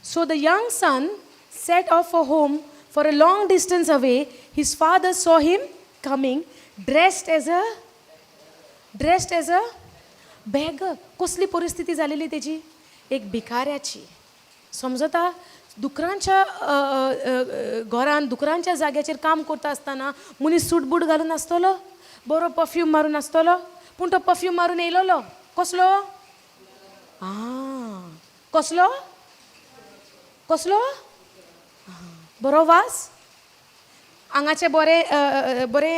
So the young son set off for home for a long distance away. His father saw him coming, dressed as a beggar. कसली परिस्थिती झालेली तेजी? एक भिकाऱ्याची. समजता? दुकरांच्या घरान, दुकरांच्या जाग्याचेर काम करता आसतना मनीस सूट बूट घालून आसतलो, बरो परफ्यूम मारून आसतलो, पूण तो परफ्यूम मारून येयलोलो कसलो? आं, कसलो कसलो? बरो वास, आंगाचे बरे बरे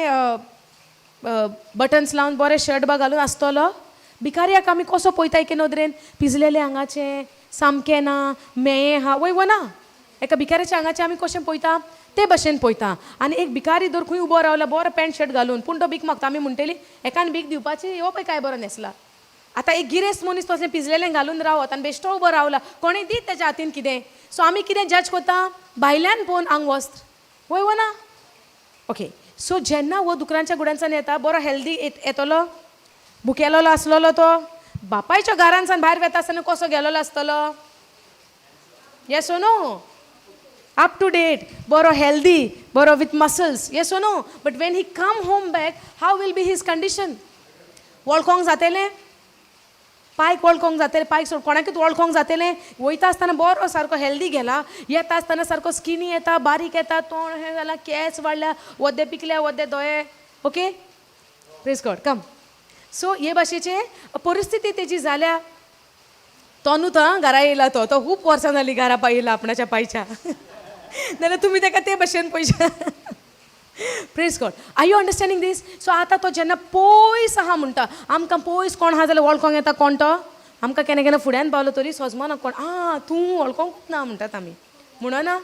बटन्स लावन बरे शर्ट बा घालून आसतलो. भिकाऱ्याक आमी कसो पळयता एके नदरेन? पिजलेले आंगाचें, सामकें ना, मेळें आहा, वय वो ना? एका भिकाऱ्याच्या आंगाचें आमी कशें पळयता ते भशेन पळयता. आनी एक भिकारी दर खंय उबो रावला बरो पॅन्ट शर्ट घालून, पूण तो भीक मागता, आमी म्हणटली एकान भीक दिवपाची, हो पळय काय बरो न्हेसला. आतां एक गिरेस्त मनीस तसलें पिजलेलें घालून रावत आनी बेश्टो उबो रावला, कोणें दीत तेज्या हातीन कितें? सो आमी कितें जज करता? भायल्यान पळोवन आंगवस्त्र, वय वो ना? ओके, सो जेन्ना हो दुकरांच्या गुड्यांच्यान येता, बरो हेल्दी येतलो, भुकेलोलो आसलेलो, तो बापायच्या घरांसान भायर वेता आसतना कसो गेलोलो आसतलो? Yes or no? Up to date, बरो हेल्दी, बरो with muscles, yes or no? But when he come home back, how will be his condition? वळखोंक जातलें? पायक वळखोंक जातलें, पायक सोड, कोणाकूच वळखोंक जातलें. वयता आसतना बरो सारको हेल्दी गेला, येता आसतना सारको स्किनी येता, बारीक येता, तोंड हें जालां, केंस वाडल्या, वद्दे पिकल्या, वद्दे दोळे. Okay, praise God. Come, so हे भाशेचे परिस्थिती तेजी जाल्या. तो न्हू, तो घरा येयला, तो तो खूब वर्सां जालीं घरा पाय येयला आपणाच्या पायच्या, नाल्यार तुमी ताका ते भशेन पयशे. Praise God. Are you understanding this? So आतां तो जेन्ना पयस आहा म्हणटा, आमकां पयस कोण आहा जाल्यार वळखोंक येता कोण तो. आमकां केन्ना केन्ना फुड्यान पावलो तरी सोजमना कोण. आं, तूं वळखोंकूच ना म्हणटात आमी, म्हणना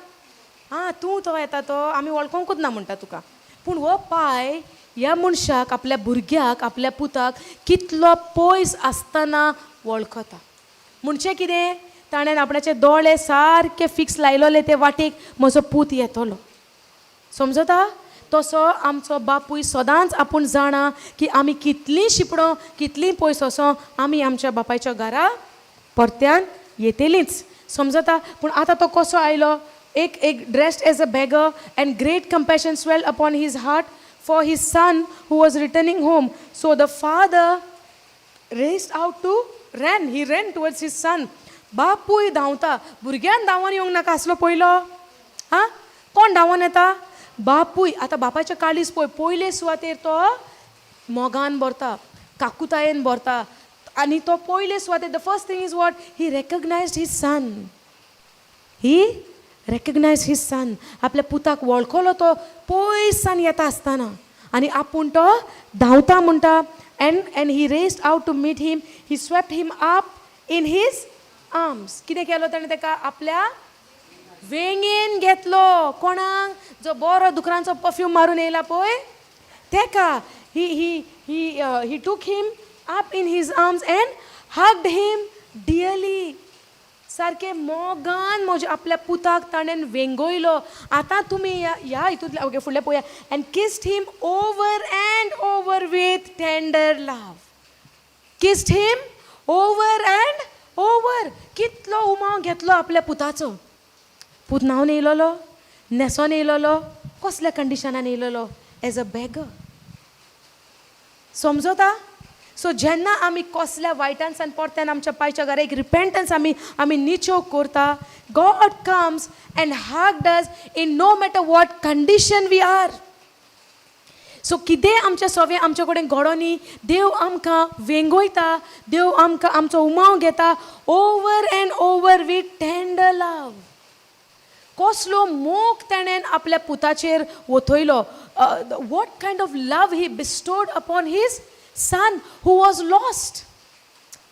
आं तूं तो येता तो आमी वळखोंकूच ना म्हणटा तुका. पूण हो पाय ह्या मनशाक, आपल्या भुरग्याक, आपल्या पुताक कितलो पयस आसतना वळखता. म्हणचे कितें, ताणें आपणाचे दोळे सारके फिक्स लायलोले ते वाटेक, म्हजो पूत येतलो. समजता? तसो आमचो बापूय सदांच आपूण जाणा की आमी कितलीं शिपडो, कितलीं पयस वचो, आमी आमच्या बापायच्या घरा परत्यान येतलींच. समजता? पूण आतां तो कसो आयलो? एक एक dressed as a beggar, and great compassion swelled upon his heart for his son who was returning home. So the father raced out to ran he ran towards his son. बापूय धांवता. भुरग्यान धांवन येवंक नाका आसलो पयलो? आं, कोण धांवन येता? बापूय. आतां बापायचें काळीज पळय. पयले सुवातेर तो मोगान भरता, काकुतायेन भरता आनी तो पयले सुवातेर, the first thing is what? He recognized his son. He recognized his son. आपल्या पुताक वळखलो तो पयसान येता आसतना आनी आपूण तो धांवता म्हणटा. And he raced out to meet him. He swept him up in his arms. कितें केलो ताणें ताका? आपल्या वेंगेन घेतलो. कोणाक? जो बरो दुकरांचो परफ्यूम मारून येयला पळय तेका. He took him up in his arms and hugged him dearly. सारकें मोगान म्हज्या आपल्या पुताक ताणें वेंगयलो. आतां तुमी ह्या ह्या हितूंतल्या, ओके, फुडलें पळोवया. And kissed him over and over with tender love. Kissed him over and over. कितलो उमाव घेतलो आपल्या पुताचो. पूत न्हांवन येयलोलो, न्हेसोन येयलोलो, कसल्या कंडिशनान येयलोलो? एज अ बेगर. समजता? सो जेन्ना आमी कसल्या वायटांसान परत्यान आमच्या पायच्या घरा एक रिपेंटन्स आमी निचोग करता, God comes and hug us in no matter what condition we are. So कितें आमच्या सवें आमच्या कडेन घडोनी, देव आमकां वेंगयता, देव आमकां आमचो उमाव घेता over and over with tender love. कसलो मोग ताणें आपल्या पुताचेर ओतयलो! What kind of love he bestowed upon his son who was lost,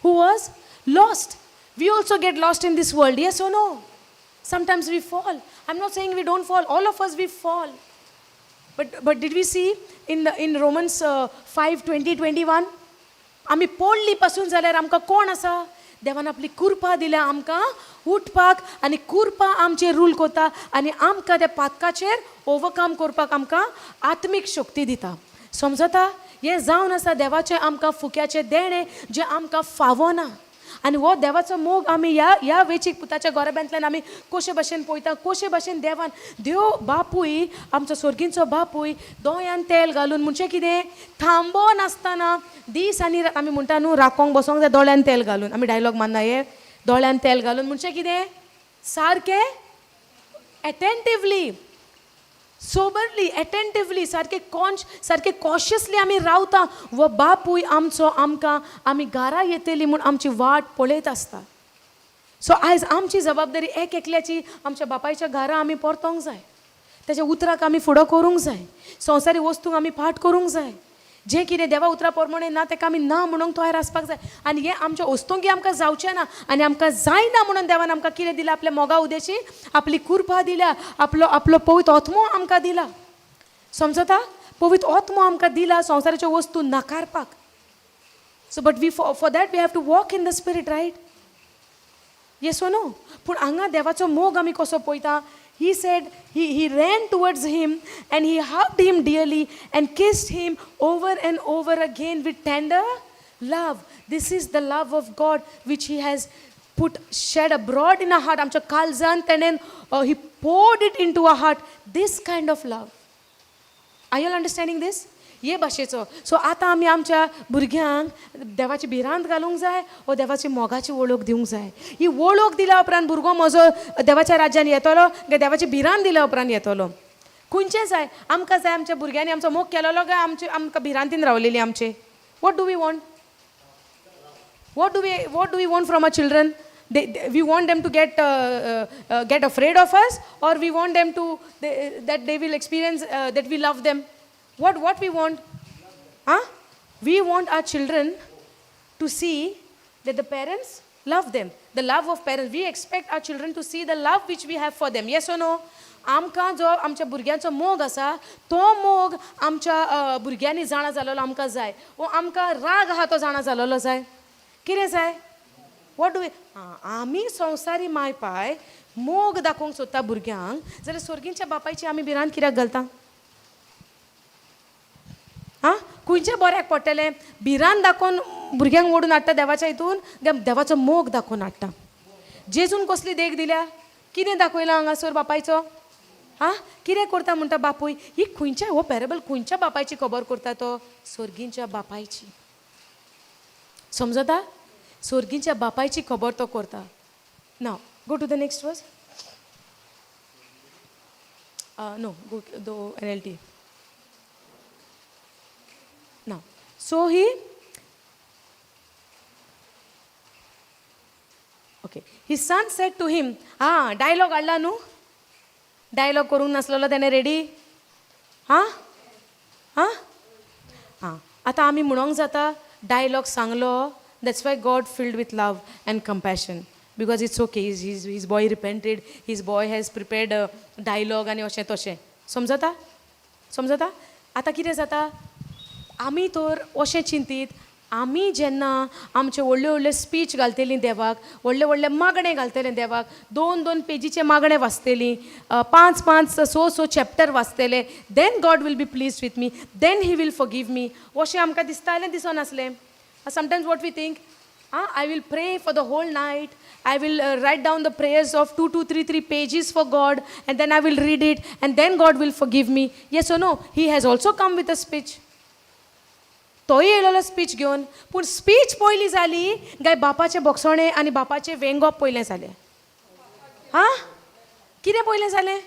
who was lost. We also get lost in this world, yes or no? Sometimes we fall. I'm not saying we don't fall. All of us, we fall. But did we see in Romans 5:20, 21? आमी पडली पासून जाल्यार आमकां कोण आसा? देवान आपली कृपा दिल्या आमकां उठपाक आनी कृपा आमचेर रूल करता आनी आमकां त्या पातकाचेर ओवरकम करपाक आमकां आत्मीक शक्ती दिता. समजता? हें जावन आसा देवाचें आमकां फुक्याचें देणें, जें आमकां फावना. आनी हो देवाचो मोग आमी ह्या ह्या वेचीक पुताच्या गोरब्यांतल्यान आमी कशे भशेन पळयता, कशे भशेन देवान, देव बापूय, आमचो सर्गींचो बापूय दोळ्यान तेल घालून, म्हणजे कितें, थांबो नासतना दीस आनी रात. आमी म्हणटा न्हू, राखोंक बसोंक जाय दोळ्यान तेल घालून. आमी डायलॉग मारना हे. दोळ्यान तेल घालून म्हणजे कितें? सारकें एटेंटिवली, सोबरली, एटेंटिवली, सारके कॉन्श सारके कॉशियसली आमी रावता. वो बापूय आमचो आमकां आमी घरा येतली म्हूण आमची वाट पळयत आसता. सो आयज आमची जबाबदारी एक एकल्याची, आमच्या बापायच्या घरा आमी परतोंक जाय, तेच्या उतराक आमी फुडो करूंक जाय, संवसारी वस्तूंक आमी फाट करूंक जाय. जें कितें देवा उतरा प्रमाणे ना तेका आमी ना म्हणूंक तयार आसपाक जाय. आनी हें आमच्या वस्तूंकी आमकां जावचें ना आनी आमकां जायना म्हणून देवान आमकां कितें दिलां? आपल्या मोगा उदेशी आपली कृपा दिल्या, आपलो पवित्र आत्मो आमकां दिला. समजता? पवित्र आत्मो आमकां दिला संवसाराच्यो वस्तू नाकारपाक. So but we for that we have to walk in the spirit, right? Yes or no? पूण हांगा देवाचो मोग आमी कसो पळयता? He said he ran towards him and he hugged him dearly and kissed him over and over again with tender love. This is the love of God which he has put shed abroad in our heart. आमच्या काळजान तेणेन, he poured it into our heart, this kind of love. Are you understanding this? हे भाशेचो. सो आतां आमी आमच्या भुरग्यांक देवाची भिरांत घालूंक जाय वो देवाची मोगाची वळख दिवंक जाय. ही वळख दिल्या उपरांत भुरगो म्हजो देवाच्या राज्यान येतलो काय देवाची भिरांत दिल्या उपरांत येतलो? खंयचें जाय आमकां? जाय आमच्या भुरग्यांनी आमचो मोग केलोलो काय आमचे आमकां भिरांतीन रावलेली आमचे? What do we want? What do we want from our children? We want them to get afraid of us, or we want them that they will experience that we love them? What we want? Huh? We want our children to see that the parents love them, the love of parents. We expect our children to see the love which we have for them. Yes or no? आमकां जो आमच्या भुरग्यांचो मोग आसा तो मोग आमच्या भुरग्यांनी जाणा जालोलो आमकां जाय, वो आमकां राग आहा तो जाणा जालोलो जाय? कितें जाय? What do आमी संवसारी माय पाय मोग दाखोवंक सोदता भुरग्यांक जाल्यार सोर्गींच्या बापायची आमी भिरांत कित्याक घालता? आं, खंयचें बऱ्याक पडटलें? भिरांत दाखोवन भुरग्यांक ओडून हाडटा देवाच्या हितून काय देवाचो मोग दाखोवन हाडटा? जेजून कसली देख दिल्या? कितें दाखयलां हांगासर बापायचो? आं, कितें करता म्हणटा बापूय? ही खंयच्या, हो पॅरेबल खंयच्या बापायची खबर करता तो? सोर्गींच्या बापायची. समजता? सोर्गींच्या बापायची खबर तो करता. Now go to the next verse. No, go the NLT. Now, so he, okay, his son said to him, ah, dialogue हाडला न्हू? डायलॉग करूंक नासलेलो तेणें रेडी? आं आं आं, आतां आमी म्हणोंक जाता डायलॉग सांगलो, that's why God filled with love and compassion, because it's okay, his boy repented, his boy has prepared dialogue आनी अशें तशें. समजता? समजता? आतां कितें जाता, आमी तर अशें चिंतीत, आमी जेन्ना आमचे व्हडले व्हडले स्पीच घालतलीं देवाक, व्हडले व्हडले मागणे घालतले देवाक, दोन दोन पेजीचे मागणे वाचतलीं, पांच पांच स स chapter वाचतले, then God will be pleased with me, then he will forgive me, अशें आमकां दिसतालें, दिसनासलें? Sometimes what we think, ah, I will pray for the whole night. I will write down the prayers of two, two, three, three pages for God, and then I will read it, and then God will forgive me. Yes or no? He has also come with a speech. तोय येयलेलो स्पीच घेवन, पूण स्पीच पयली जाली काय बापाचें भोगसणें आनी बापाचें वेंगोप पयलें जालें? आं, कितें पयलें जालें?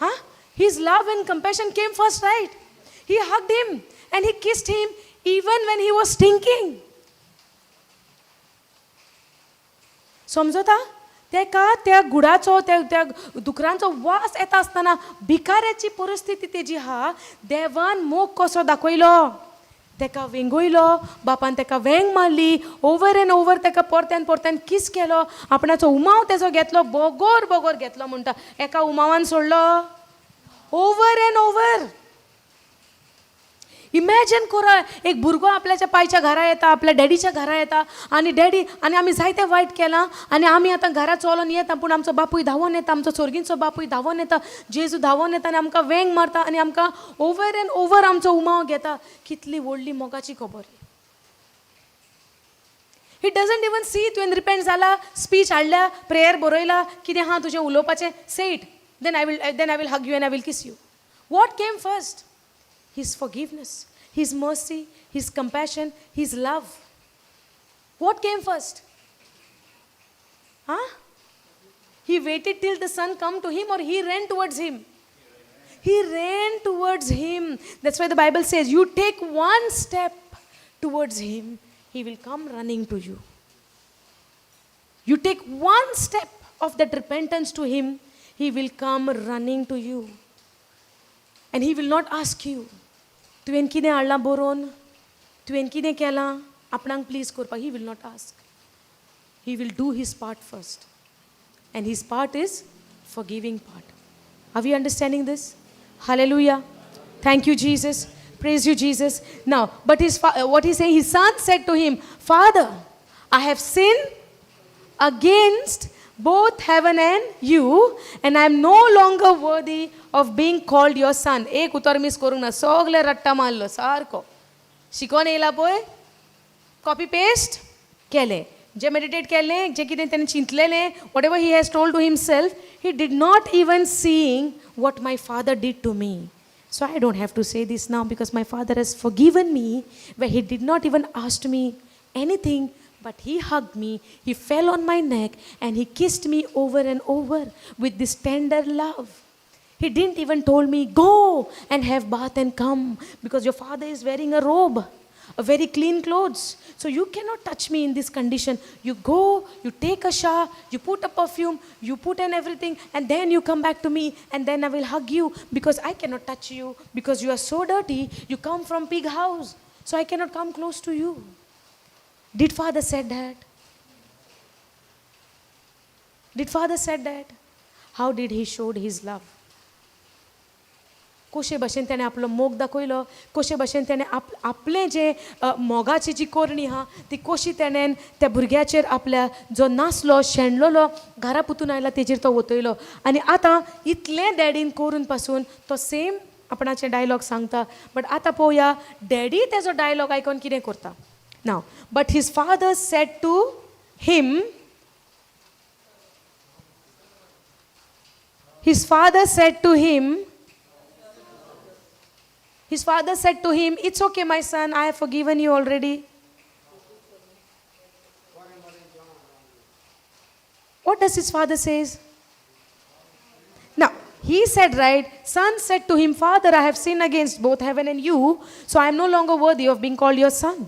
हां, his love and compassion came first, right? He hugged him and he kissed him even when he was stinking. समजता? तेका त्या गुडाचो, त्या त्या दुकरांचो वास येता आसतना, भिकाऱ्याची परिस्थिती तेजी आहा, देवान मोग कसो दाखयलो? तेका वेंगयलो बापान, तेका वेंग मारली, ओवर एंड ओवर तेका परत्यान परत्यान किस केलो, आपणाचो उमाव तेजो घेतलो, बोगोर बोगोर घेतलो म्हणटा. एका उमावान सोडलो? Over and over. Imagine करा, एक भुरगो आपल्याच्या पायच्या घरा येता, आपल्या डॅडीच्या घरा येता आनी डॅडी आनी आमी जायतें वायट केलां आनी आमी आतां घरा चलोन येता, पूण आमचो बापूय धांवोन येता, आमचो सोर्गींचो बापूय धांवोन येता, जेजू धांवोन येता आनी आमकां वेंग मारता आनी आमकां ओवर एंड ओवर आमचो उमाव घेता. कितली व्हडली मोगाची खबर. He doesn't even see तुवें रिपेंट जाला, स्पीच हाडल्या, प्रेयर बरयला, कितें आहा तुजें उलोवपाचें, say it, then I will hug you and I will kiss you. What came first? His forgiveness, His mercy, His compassion, His love. What came first? Huh? He waited till the son come to him or he ran towards him? He ran towards him. That's why the Bible says, you take one step towards him, he will come running to you. You take one step of that repentance to him, he will come running to you. And he will not ask you, तुवें कितें हाडलां बरोवन, तुवें कितें केलां आपणाक प्लीज करपाक. He will not ask. He will do his part first, and his part is forgiving part. Are we understanding this? Hallelujah. Thank you, Jesus. Praise you, Jesus. Now, but what he saying, his son said to him, "Father, I have sinned against both heaven and you, and I am no longer worthy of being called your son." एक उतर मिस करूंक ना, सगळे रट्टा मारलो सारको. शिकोन येयला पळय, कॉपी पेस्ट केलें, जे मेडिटेट केलें, जे कितें तेणें चिंतलेलें, whatever he has told to himself, he did not even seeing what my father did to me. So I don't have to say this now because my father has forgiven me, where he did not even ask me anything, but he hugged me, he fell on my neck, and he kissed me over and over with this tender love. He didn't even told me, go and have bath and come, because your father is wearing a robe, a very clean clothes. So you cannot touch me in this condition. You go, you take a shower, you put a perfume, you put in everything, and then you come back to me, and then I will hug you, because I cannot touch you, because you are so dirty. You come from pig house, so I cannot come close to you. Did father said that? Did father said that? How did he showed his love? कशे भशेन तेणें आपलो मोग दाखयलो, कशे भशेन तेणें आपलें जें मोगाची जी कोरणी आहा ती कशी तेणें त्या भुरग्याचेर आपल्या जो नासलो शेणलोलो घरा पुतून आयला तेजेर तो वतयलो. आनी आतां इतलें डॅडीन करून पासून तो सेम आपणाचे डायलॉग सांगता. बट आतां पळोवया डॅडी तेजो डायलॉग आयकोन कितें करता. Now but his father said to him, his father said to him, his father said to him, it's okay, my son, I have forgiven you already. What does his father says? Now, he said, right, son said to him, Father, I have sinned against both heaven and you, so I am no longer worthy of being called your son.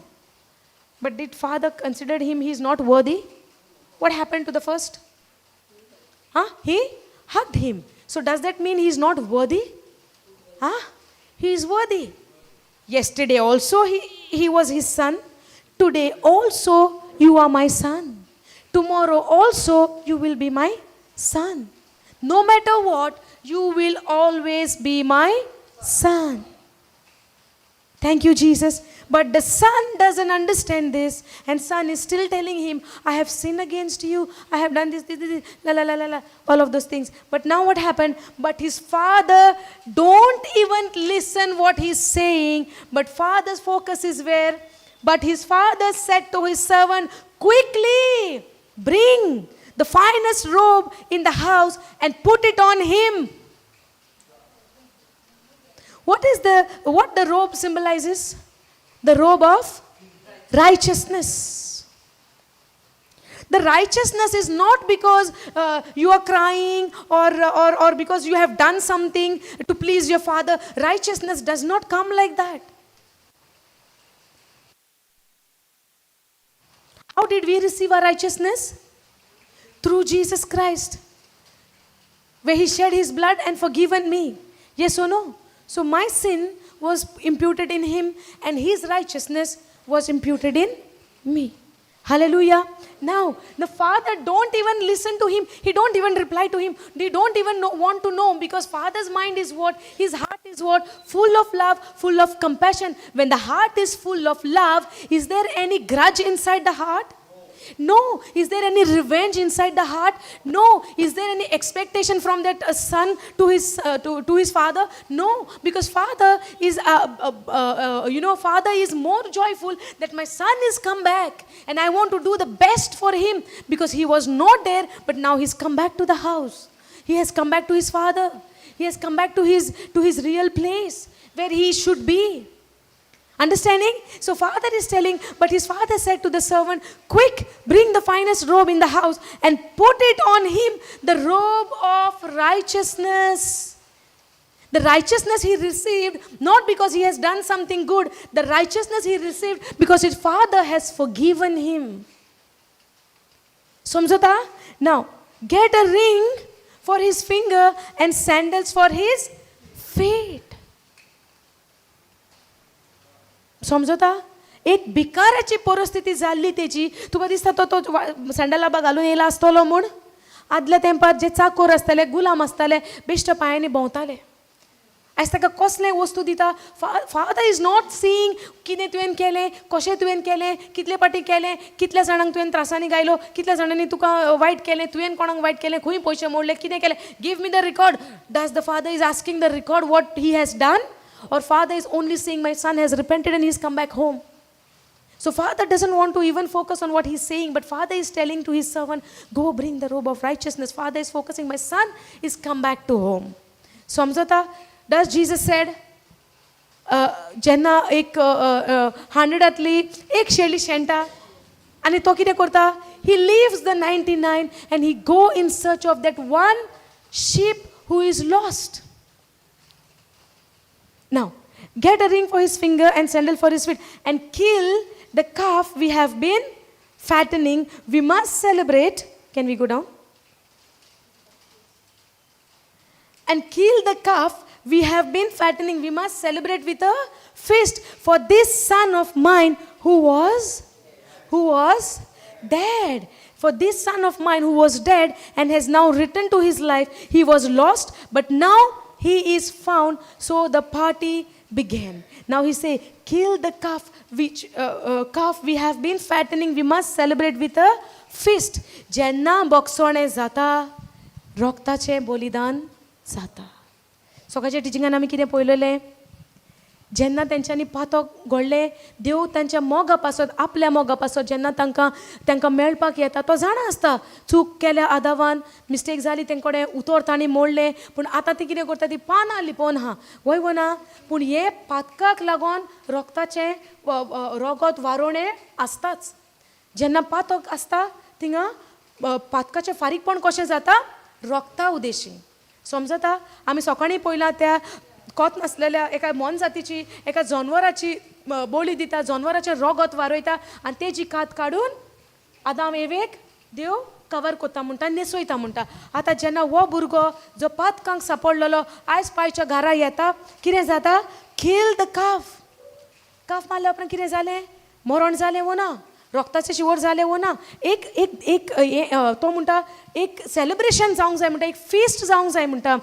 But did father consider him he is not worthy? What happened to the first? Huh? He hugged him. So does that mean he is not worthy? Huh? He is worthy. Yesterday also he was his son. Today also you are my son. Tomorrow also you will be my son. No matter what, you will always be my son. Thank you, Jesus. But the son doesn't understand this. And son is still telling him, I have sinned against you. I have done this, this, this, this, la, la, la, la, la, all of those things. But now what happened? But his father don't even listen what he's saying. But father's focus is where? But his father said to his servant, quickly bring the finest robe in the house and put it on him. What is what the robe symbolizes? The robe of righteousness. The righteousness is not because you are crying or because you have done something to please your father. Righteousness does not come like that. How did we receive our righteousness? Through Jesus Christ, where he shed his blood and forgiven me. Yes or no? So my sin was imputed in him and his righteousness was imputed in me. Hallelujah. Now, the father don't even listen to him. He don't even reply to him. He don't even want to know, because father's mind is what? His heart is what? Full of love, full of compassion. When the heart is full of love, is there any grudge inside the heart? No. Is there any revenge inside the heart? No. Is there any expectation from that son to his to his father? No, because father is father is more joyful that my son is come back and I want to do the best for him, because he was not there, but now he's come back to the house. He has come back to his father. He has come back to his real place where he should be. Understanding? So father is telling, but his father said to the servant, quick, bring the finest robe in the house and put it on him, the robe of righteousness. The righteousness he received, not because he has done something good, the righteousness he received because his father has forgiven him. Samjata? Now, get a ring for his finger and sandals for his feet. समजता? एक भिकाराची परिस्थिती जाल्ली तेजी, तुका दिसता तो तो सँडल बा घालून येयला आसतलो म्हूण. आदल्या तेंपार जे चाकोर आसताले, गुलाम आसताले, बेश्टे पांयांनी भोंवताले. आयज ताका कसलें वस्तू दिता? फादर is not seeing कितें तुवें केलें, कशें तुवें केलें, कितले पाटी केलें, कितल्या जाणांक तुवें त्रासांनी गायलो, कितल्या जाणांनी तुका वायट केलें, तुवें कोणाक वायट केलें, खंय पयशे मोडले, कितें केलें. Give me the record. Does the father is asking the record what he has done? Or father is only saying my son has repented and he's come back home. So father doesn't want to even focus on what he's saying, but father is telling to his servant, go bring the robe of righteousness. Father is focusing, my son is come back to home. Samjata, does Jesus said, जेन्ना एक हंड्रेडांतली एक शेळी शेणटा आनी तो कितें करता, he leaves the 99 and he go in search of that one sheep who is lost. Now, get a ring for his finger and sandal for his feet and kill the calf we have been fattening. We must celebrate. Can we go down? And kill the calf we have been fattening. We must celebrate with a feast for this son of mine who was dead. For this son of mine who was dead and has now returned to his life. He was lost, but now he is found. So the party began. Now he say, kill the calf which calf we have been fattening. We must celebrate with a feast. जेन्ना बोगसोणें जाता, रोगताचें बलिदान जाता. सकाळच्या टिचिंगान आमी कितें पळयलेलें? जेन्ना तेंच्यांनी पातक घडलें, देव तांच्या मोगा पासत, आपल्या मोगा पासत जेन्ना तांकां मेळपाक येता, तो जाणा आसता चूक केल्या आदावान, मिस्टेक जाली तें कडेन, उतर तांणी मोडलें. पूण आतां ती कितें करता? ती पानां लिपोवन आहा, वय वो ना? पूण हे पातकाक लागून रोगताचें रोगत वारोणें आसताच. जेन्ना पातक आसता थिंगा पातकाचें फारीकपण कशें जाता? रोगता उदेशी. समजता? आमी सकाळीं पयलां त्या कोत नासलेल्या एका मोनजातीची, एका जनवराची बळी दिता, जनवराचें रोगत वारयता आनी तेजी कात काडून आदाम एवेक देव कवर कोत्ता म्हणटा, न्हेसयता म्हणटा. आतां जेन्ना हो भुरगो जो पातकांक सापडलेलो आयज पायच्या घरा येता, कितें जाता? Kill the calf. काफ मारल्या उपरांत कितें जालें? मरण जालें वो ना? रोगताचें शिवर जालें वो ना? एक एक एक हें तो म्हणटा, एक सेलिब्रेशन जावंक जाय म्हणटा, एक फिस्ट जावंक जाय म्हणटा.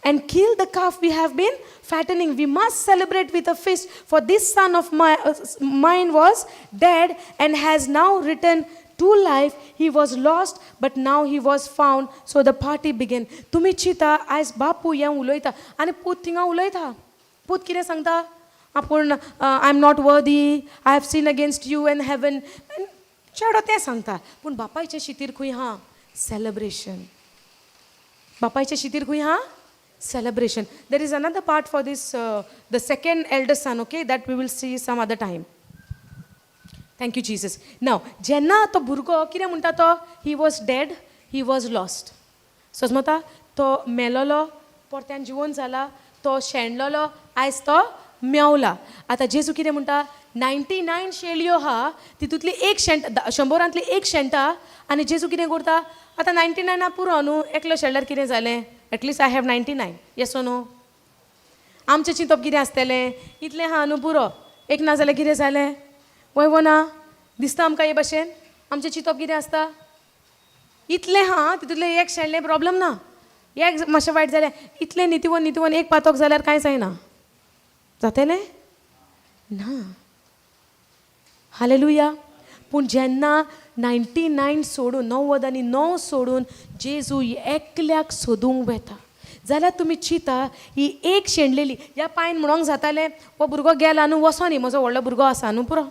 And kill the calf we have been fattening. We must celebrate with a feast, for this son of mine was dead and has now returned to life. He was lost, but now he was found. So the party began. तुमी चिंता, आयज बापू हें उलयता आनी पूत थिंगा उलयता. पूत कितें सांगता? आपूण "I am not worthy, I have sin against you and heaven." चेडो तें सांगता, पूण बापायचें शितीर खंय आहा? सेलिब्रेशन. बापायचें शितीर खंय आहा? Celebration. There is another part for this, the second elder son, okay, that we will see some other time. Thank you, Jesus. Now, जेन्ना तो भुरगो कितें म्हणटा तो, he was dead, he was lost. समजता? तो मेलोलो, परत्यान जिवन जाला. तो शेणलोलो, आयज तो मेवला. आतां जेजू कितें म्हणटा? 99 शेळयो आहा, तितूंतली एक शेणटा, 100रांतली एक शेणटा आनी जेजू कितें करता? आतां 99 पुरो न्हू, एकलो शेणल्यार कितें जालें? At least I have 99, yes or no? आमचें चिंतप कितें आसतलें? इतलें आहा न्हू पुरो, एक ना जाल्यार कितें जालें? वय वो ना? दिसता आमकां हे भाशेन? आमचें चिंतप कितें आसता? इतलें आहा, तितूंतलें एक शेणलें, प्रॉब्लम ना. एक मातशें वायट जालें, इतलें नितिवन नितिवन एक पातक जाल्यार कांय जायना. जातलें ना. हालेलुया. पूण जेन्ना 99 सोडून, 99 सोडून जेजू एकल्याक सोदूंक वेता जाल्यार तुमी चिंता, ही एक शेणलेली ह्या पायन म्हणोंक जातालें, हो भुरगो गेला न्हू, वचोनी, म्हजो व्हडलो भुरगो आसा न्हू पुरो.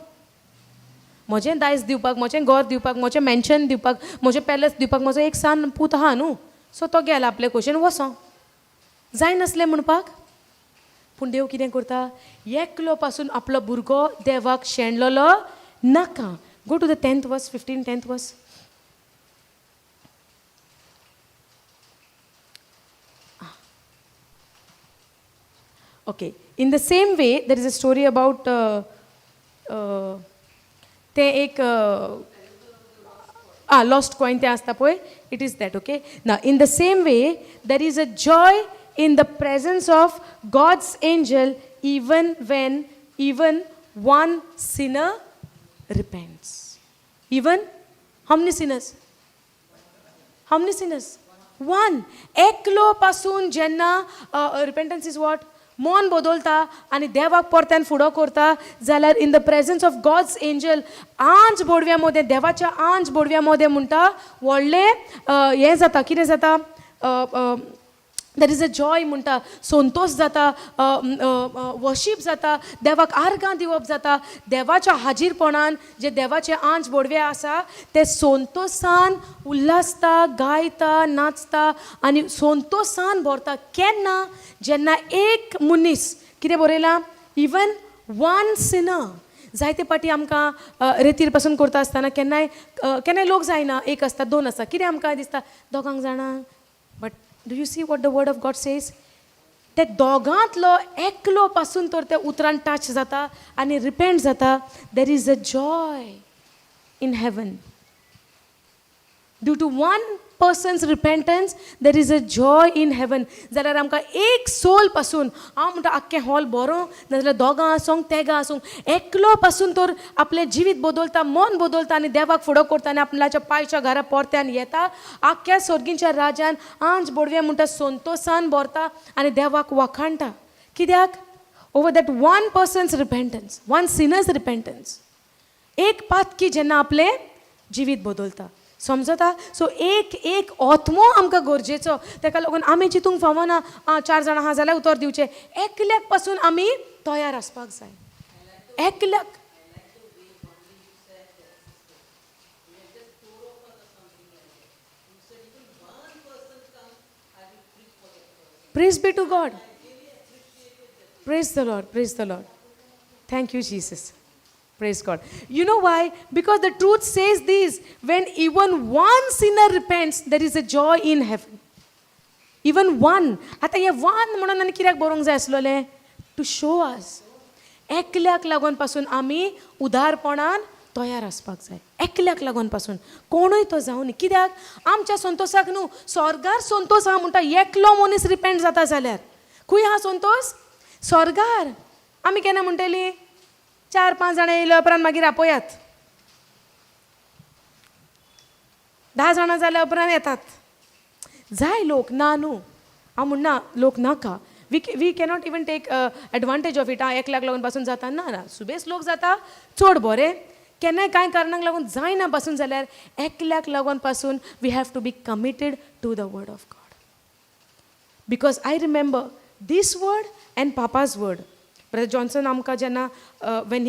म्हजें दायज दिवपाक, म्हजें घर दिवपाक, म्हजें मॅन्शन दिवपाक, म्हजें पॅलस दिवपाक म्हजो एक सान पूत आहा न्हू. सो तो गेला आपले खोशेन, वचों. जायनासलें म्हणपाक? पूण देव कितें करता? एकलो पासून आपलो भुरगो देवाक शेणलेलो नाका. Go to the 10th verse, 15, 10th verse. Okay, in the same way, there is a story about तें एक लॉस्ट कॉइन तें आसता पळय, it is that, okay? ना, in the same way there is a joy in the presence of God's angel even when even one sinner repents. Even how many sinners? How many sinners? One. एकलो पासून जेन्ना, रिपेंटन्स is what? मन बदलता आनी देवाक परत्यान फुडो करता जाल्यार in the presence of God's angel, आंज बोडव्या मदें, देवाच्या आंज बोडव्या मदें म्हणटा व्हडलें हें जाता. कितें जाता? There is a joy म्हणटा, संतोश जाता, वर्शीप जाता, देवाक आर्गां दिवप जाता. देवाच्या हाजीरपणान जे देवाचे आंज बोडवे आसा ते संतोसान उल्हासता, गायता, नाचता आनी संतोसान भरता. केन्ना? जेन्ना एक मनीस, कितें बरयलां? Even one Sinner. जायते पाटी आमकां रेतीर पासून करता आसतना केन्नाय केन्नाय लोक जायना, एक आसता, दोन आसता, कितें आमकां दिसता दोगांक जाणा. But do you see what the word of God says? ते दोगांतलो एकलो पासून तर त्या उतरान टच जाता आनी रिपेंट जाता, there is a joy in heaven. Due to one person's repentance there is a joy in heaven. जाल्यार आमकां एक सोल पासून, हांव म्हणटा आख्खें हॉल बरो, नाजाल्यार दोगां आसूंक तेगां आसूंक, एकलो पासून तर आपलें जिवीत बदलता, मन बदलता आनी देवाक फुडो करता आनी आपल्याच्या पायच्या घरा परत्यान येता, आख्ख्या सोर्गींच्या राजान आंज बोडव्या म्हणटा संतोसान भरता आनी देवाक वाखाणटा. कित्याक? Over that one person's repentance, one sinner's repentance. एक पातकी जेन्ना आपलें जिवीत बदलता, समजता? सो एक एक आत्मो आमकां गरजेचो. ताका लागून आमी चिंतूंक फावना आं चार जाणां आहा जाल्यार उतर दिवचें. एकल्याक पासून आमी तयार आसपाक जाय, एकल्याक. Praise be to God. Praise the Lord. Praise the Lord. Thank you, Jesus. Praise God. You know why? Because the truth says this: when even one sinner repents, there is a joy in heaven. Even one. आतां हें वन म्हणून आनी कित्याक बरोवंक जाय आसलोलें? Two show us. एकल्याक लागून पासून आमी उदारपणान तयार आसपाक जाय. एकल्याक लागून पासून, कोणूय तो जावं न्ही. कित्याक? आमच्या संतोसाक न्हू, स्वर्गार संतोस आहा म्हणटा एकलो मनीस रिपेंट जाता जाल्यार. खंय आहा संतोस? स्वर्गार. आमी केन्ना म्हणटली चार पांच जाणां येयल्या उपरांत मागीर आपोयात, 10 जाणां जाल्या उपरांत येतात. जाय लोक, ना न्हू, हांव म्हणना लोक नाका. We cannot even take advantage of it. आं एकल्याक लागून पासून जाता, ना ना, सुबेस लोक जाता चड बरें. केन्नाय कांय कारणांक लागून जायना पासून जाल्यार एकल्याक लागून पासून we have to be committed to the word of God. Because I remember this word and papa's word. Brother Johnson आमकां जेन्ना when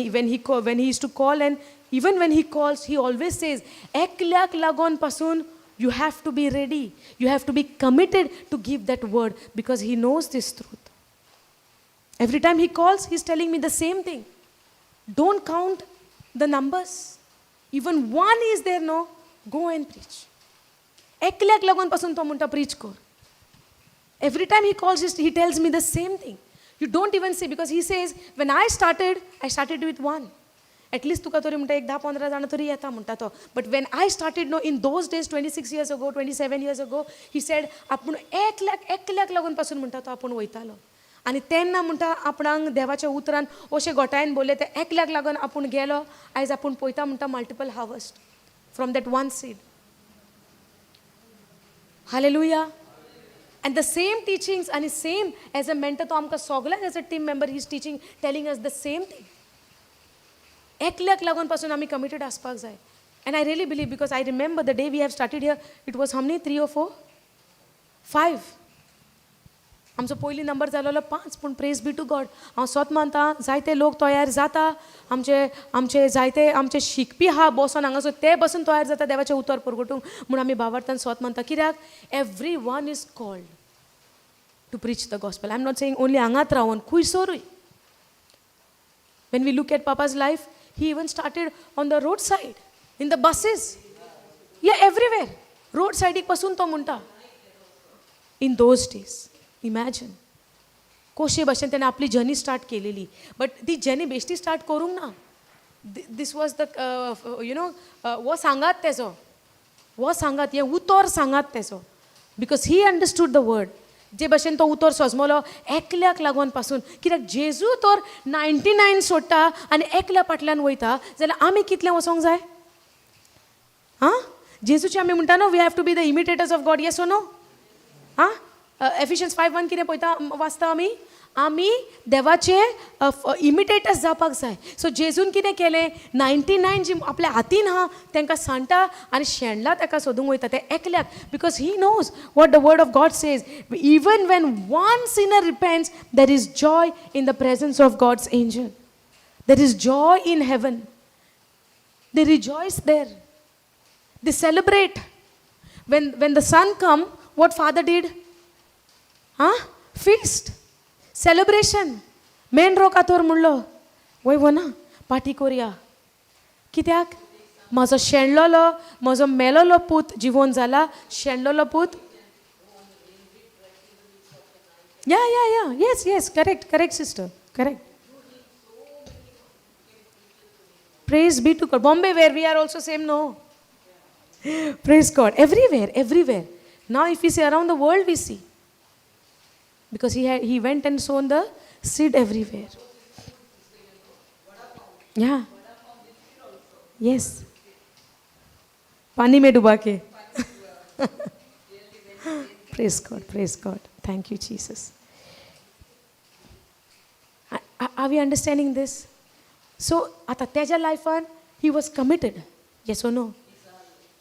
he used to call, and even when he calls he always says एकल्याक लागून पासून you have to be ready, you have to be committed to give that word, because he knows this truth. Every time he calls he is telling me the same thing. Don't count the numbers. Even one is there, no, go and preach. एकल्याक लागून पासून तो म्हणटा प्रीच कर. Every time he calls, he tells me the same thing. You don't even say, because he says, when I started with one. At least तुका तरी म्हणटा एक 10-15 जाणां तरी येता म्हणटा तो. But when I started, no, in those days, 26 years ago, 27 years ago, he said, आपूण एकल्याक लागून पासून म्हणटा तो आपूण वयतालो. आनी तेन्ना म्हणटा आपणाक देवाच्या उतरान अशें गोटायन बोल्ले, ते एकल्याक लागून आपूण गेलो. आयज आपूण पळयता म्हणटा multiple harvest from that one seed. Hallelujah. And the same teachings and same as a mentor तो आमकां सगळ्यांक as a team member he is teaching, telling us the same thing. एकल्याक लागून पासून आमी कमिटेड आसपाक जाय. And I really believe, because I remember the day we have started here, it was how many, 3 or 4, 5. आमचो पयली नंबर जालोलो 5. पूण प्रेज बी टू गॉड, हांव सोत मानता जायते लोक तयार जाता. आमचे आमचे जायते आमचे शिकपी आहा बसोन हांगासर, ते बसून तयार जाता देवाचें उतर परगटूंक. म्हूण आमी भावार्थान सोत मानता. कित्याक? Every one is called to preach the gospel. I am not saying only हांगात रावन, खुंयसरूय. When we look at papa's life, he even started on the road side, in the buses, yeah, everywhere. Road सायडीक पासून तो म्हणटा. In those days, imagine कशे भाशेन तेणें आपली जर्नी स्टार्ट केलेली. बट ती जर्नी बेश्टी स्टार्ट करूंक ना. This was the you know हो सांगात तेजो, हो सांगात, हें उतर सांगात तेजो, because he understood the word. जे भाशेन तो उतर सोजमलो एकल्याक लागून पासून. कित्याक जेजू तर 99 सोडटा आनी एकल्या फाटल्यान वयता, जाल्यार आमी कितलें वचोंक जाय? आं, जेजूचे आमी म्हणटा न्हू, we have to be the imitators of God. Yes or no? आं, एफिशियन्स 5:1 कितें पळयता, वाचता आमी? आमी देवाचे इमिटेटर्स जावपाक जाय. सो जेजून कितें केलें? 99 जी आपल्या हातीन आहा तांकां सांडटा आनी शेणला ताका सोदूंक वयता ते एकल्याक. Because he knows what the word of God says. Even when one sinner repents, there is joy in the presence of God's angel. There is joy in heaven. They rejoice there. They celebrate. When the son come, what father did? Huh? Feast. Celebration. मेंढरो कातोर म्हणलो वय वना पाटी कोरया, कित्याक म्हजो शेणलोलो म्हजो मेलोलो पूत जिवोन जाला, शेणलोलो पूत. Yeah yeah yeah yes yes correct correct sister correct. Praise be to God. Bombay where we are also same no. Praise God. Everywhere everywhere. Now if you see around the world we see, because he went and sown the seed everywhere. Yeah yes, पानी में डुबा K. Praise God, praise God. Thank you Jesus. Are we understanding this? So आतां तेज्या लायफान he was committed, yes or no?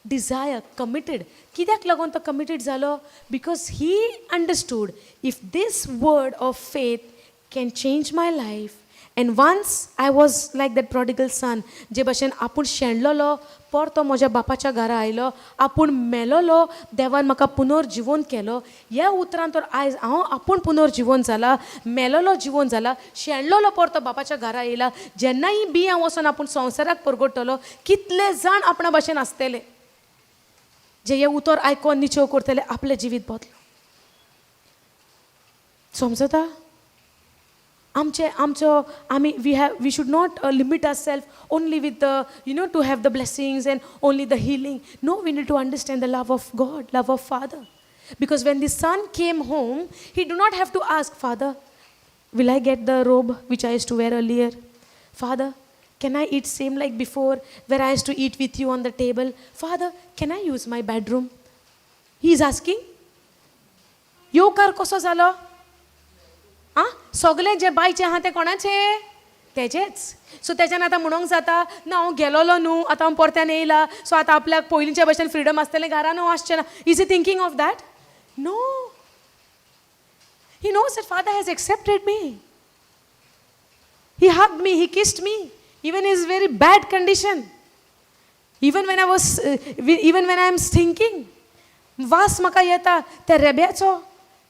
Desire, committed. कित्याक लागून तो कमिटेड जालो? Because he understood if this word of faith can change my life. And once I was like that prodigal son, जे भशेन आपूण शेणलोलो परतो म्हज्या बापाच्या घरा आयलो, आपूण मेलोलो देवान म्हाका पुनर्जिवन केलो. ह्या उतरान तर आयज हांव आपूण पुनर्जिवन जाला, मेलोलो जिवन जाला, शेणलोलो परतो बापाच्या घरा येयला. जेन्नाय बी हांव वचोन आपूण संवसाराक परगटतलो, कितले जाण आपणा भशेन आसतले जे हे उतर आयकोन निचेव करतले, आपलें जिवीत बदलो. समजता? आमचे आमचो आमी we have we should not limit our self only with the you know to have the blessings and only the healing. No, we need to understand the love of God, love of father. Because when the son came home, he do not have to ask father, will I get the robe which I used to wear earlier? Father, can I eat same like before, where I used to eat with you on the table? Father, can I use my bedroom? He is asking. येवकार कसो जालो? आं, सगळें जें बायचें आहा तें कोणाचें? तेजेच. सो तेज्यान आतां म्हणोंक जाता ना हांव गेलोलो न्हू, आतां हांव परत्यान येयला, सो आतां आपल्याक पयलींच्या भशेन फ्रिडम आसतलें, घरान हांव आसचें ना. Is he thinking of that? No. He knows that father has accepted me. He hugged me, he kissed me, even his very bad condition. Even when I was, even when I am thinking, वास म्हाका येता त्या रेब्याचो,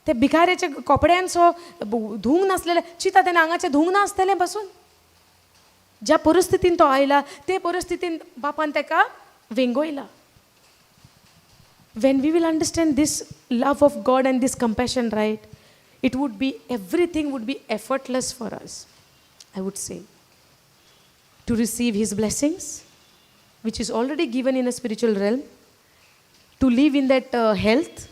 त्या भिकाऱ्याच्या कपड्यांचो, धुवंक नासलेले, चिंता तेन्ना हांगाचें धुवंक नासतलें बसून. ज्या परिस्थितीन तो आयला ते परिस्थितीन बापान तेका वेंगयला. When we will understand this love of God and this compassion, right, it would be, everything would be effortless for us, I would say, to receive His blessings, which is already given in a spiritual realm, to live in that health.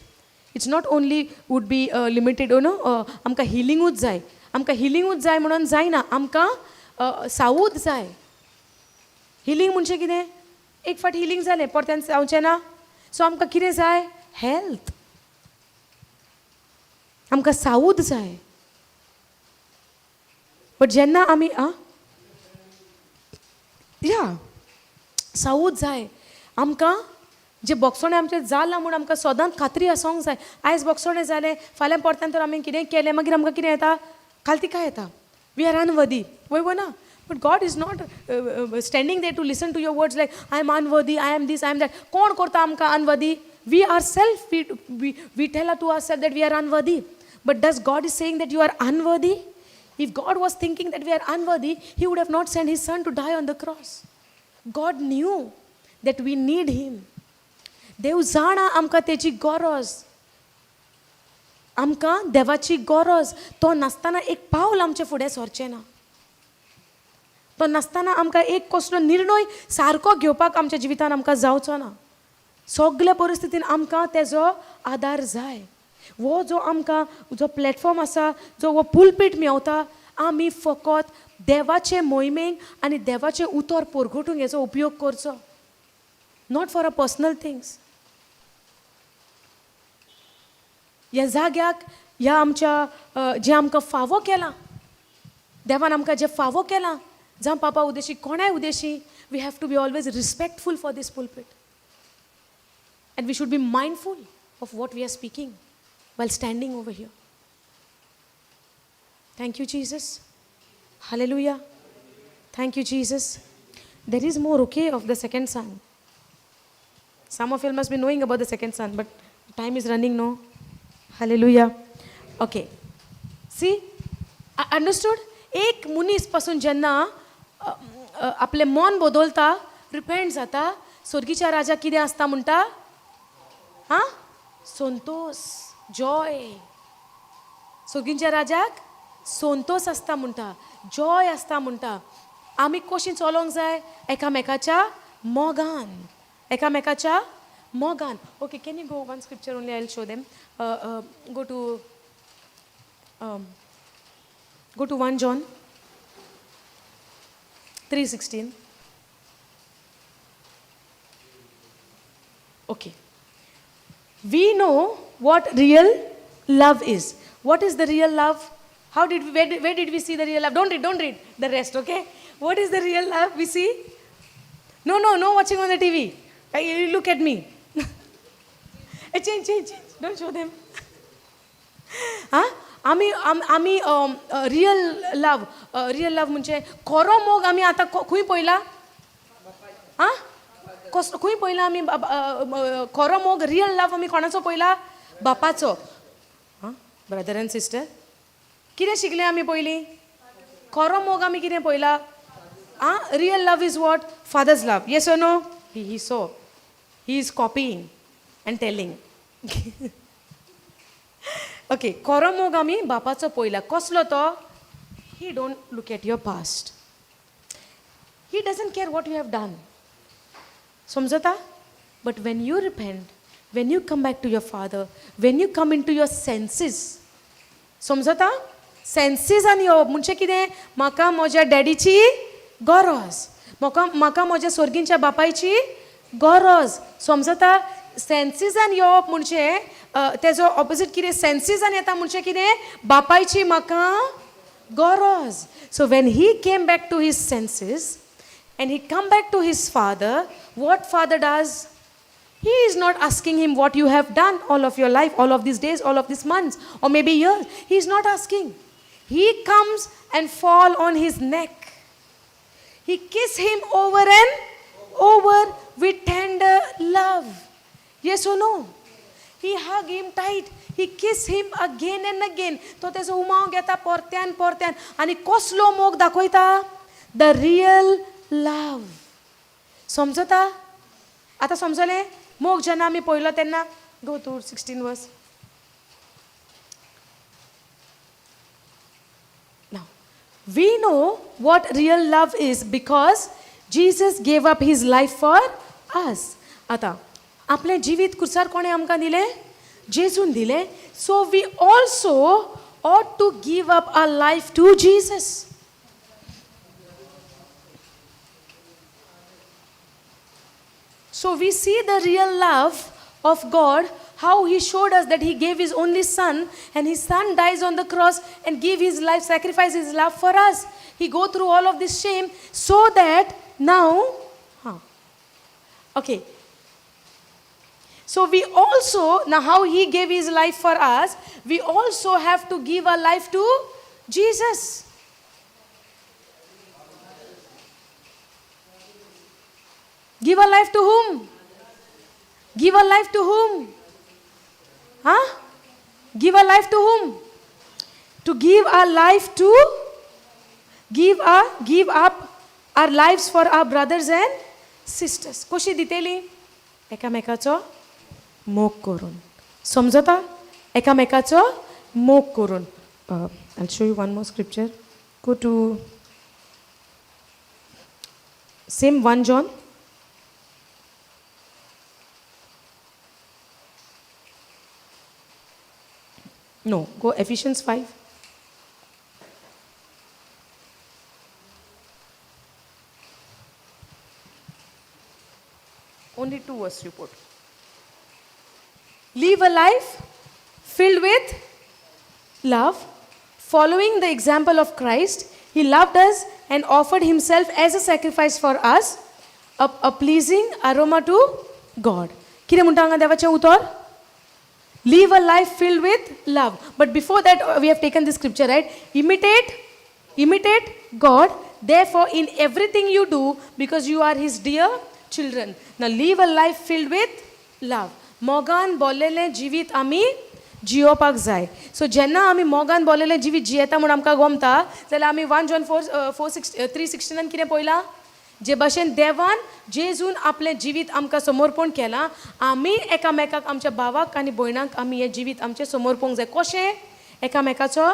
It's not only would be limited, you know, आमकां हिलिंगूच जाय, आमकां हिलिंगूच जाय म्हणून जायना, आमकां सावूद जाय. हिलींग म्हणजे कितें? एक फावट हिलींग जालें परत्यान जावचें ना. सो आमकां कितें जाय? हेल्थ. आमकां सावूद जाय. बट जेन्ना आमी आं या सावूद जाय आमकां, जे बोगसोणें आमचें जालां म्हूण आमकां सदांच खात्री आसोंक जाय. आयज बोगसोणें जालें, फाल्यां परत्यान तर आमी कितें केलें, मागीर आमकां कितें येता? खालती काय येता? We are unworthy, वय वो ना? But God is not standing there to listen to your words like I am unworthy, I am this, I am that. कोण करता आमकां unworthy? We are self, we tell to our self that we are unworthy. But does God is saying that you are unworthy? If God was thinking that we are unworthy, He would have not sent His Son to die on the cross. God knew that we need Him. देव जाणा आमकां तेजी गरज, आमकां देवाची गरज. तो नासतना एक पावल आमचें फुडें सरचें ना. तो नासतना आमकां एक कसलो निर्णय सारको घेवपाक आमच्या जिवितान आमकां जावचो ना. सगल्या परिस्थितीन आमकां तेजो आदार जाय. हो जो आमकां जो प्लॅटफॉर्म आसा, जो हो पुलपीट मेवता, आमी फकत देवाचे मोहिमेक आनी देवाचें उतर परगटूंक हेचो उपयोग करचो, not for a personal things. ह्या जाग्याक ह्या आमच्या जें आमकां फावो केलां, देवान आमकां जें फावो केलां, जावं पापा उद्देशी कोणाय उद्देशी, we have to be always respectful for this pulpit and we should be mindful of what we are speaking while standing over here. Thank you, Jesus. Hallelujah. Thank you, Jesus. There is more, okay, of the second son. Some of you must be knowing about the second son, but time is running, no? Hallelujah. Okay. See, I understood? एक मनीस पासून जेन्ना आपलें मन बदलता, रिपेंट जाता, स्वर्गीच्या राजा कितें आसता म्हणटा? आं, संतोश, जॉय. स्वर्गीच्या राजाक संतोश आसता म्हणटा, जॉय आसता म्हणटा. आमी कशीं चलोंक जाय? एकामेकाच्या मोगान, एकामेकाच्या मोगान. Okay, can you go one scripture only, I will show them. Go to 1 John 3:16. Okay, we know what real love is. What is the real love? How did we, where did we see the real love? Don't read, don't read the rest, okay? What is the real love we see? No, no, no watching on the TV. You look at me. Change, change, change. Don't show them. हा, आमी आमी रियल लव, रियल लव म्हणजे खरो मोग आमी आतां खंय पळयला? आं, कसो खंय पळयला आमी खरो मोग, रियल लव आमी कोणाचो पळयला? बापाचो. आं, ब्रदर एंड सिस्टर, कितें शिकले आमी पयलीं? खरो मोग आमी कितें पळयला? आं, real love is what? Father's love, yes or no? He so he is copying and telling. Okay, खरो मोग आमी बापाचो पळयला. कसलो तो? He don't look at your past. He doesn't care what you have done. समजता? But when you repent, when you come back to your father, when you come into your senses, समजता? सेन्सीसान येवप म्हणजे कितें? म्हाका म्हज्या डॅडीची गरज, म्हाका म्हज्या स्वर्गींच्या बापायची गरज. समजता? सेन्सीसान येवप म्हणजे तेजो ऑपोजीट कितें? सेन्सीसान येता म्हणजे कितें? बापायची म्हाका गरज. So when he came back to his senses and he come back to his father, what father does? He is not asking him what you have done all of your life, all of these days, all of these months, or maybe years. He is not asking. He comes and fall on his neck. He kiss him over and over with tender love. Yes or no? He hug him tight. He kiss him again and again. तो तेजो उमाव घेता परत्यान परत्यान आनी कसलो मोग दाखयता? The real love. समजता? आतां समजलें? मोग जेन्ना आमी पळयलो तेन्ना, go to 16 verse. Now, we know what real love is because Jesus gave up his life for us. आतां आपलें जिवीत कुर्सार कोणें आमकां दिलें? जेजून दिलें. So we also ought to give up our life to Jesus. So we see the real love of God, how he showed us that he gave his only son, and his son dies on the cross and give his life, sacrifice his love for us. He go through all of this shame so that now, huh, okay. So we also, now how he gave his life for us, we also have to give our life to Jesus. Give our life to whom? Give our life to whom? Huh? Give our life to whom? To give our life to, give up our lives for our brothers and sisters. कशी दितेली? एकामेकाचो मोग करून. समजता? एकामेकाचो मोग करून. I'll show you one more scripture. Go to same 1 John. No, go Ephesians 5. Only 2 verse you put. Live a life filled with love, following the example of Christ. He loved us and offered himself as a sacrifice for us, a pleasing aroma to God. कितें म्हणटा हांगा देवाचें उतर? Live a life filled with love. But before that, we have taken this scripture, right? Imitate God. Therefore, in everything you do, because you are his dear children. Now, live a life filled with love. मोगान बोल्लेलें जिवीत आमी जियोवपाक जाय. सो जेन्ना आमी मोगान बोल्लेलें जिवीत जियेता म्हूण आमकां गोमता जाल्यार आमी 1 John 4:4 6 3 16 कितें पळयलां? जे भाशेन देवान जेजून आपलें जिवीत आमकां समर्पण केलां, आमी एकामेकाक, आमच्या भावाक आनी भयणाक आमी हें जिवीत आमचें समर्पूंक जाय. कशें? एकामेकाचो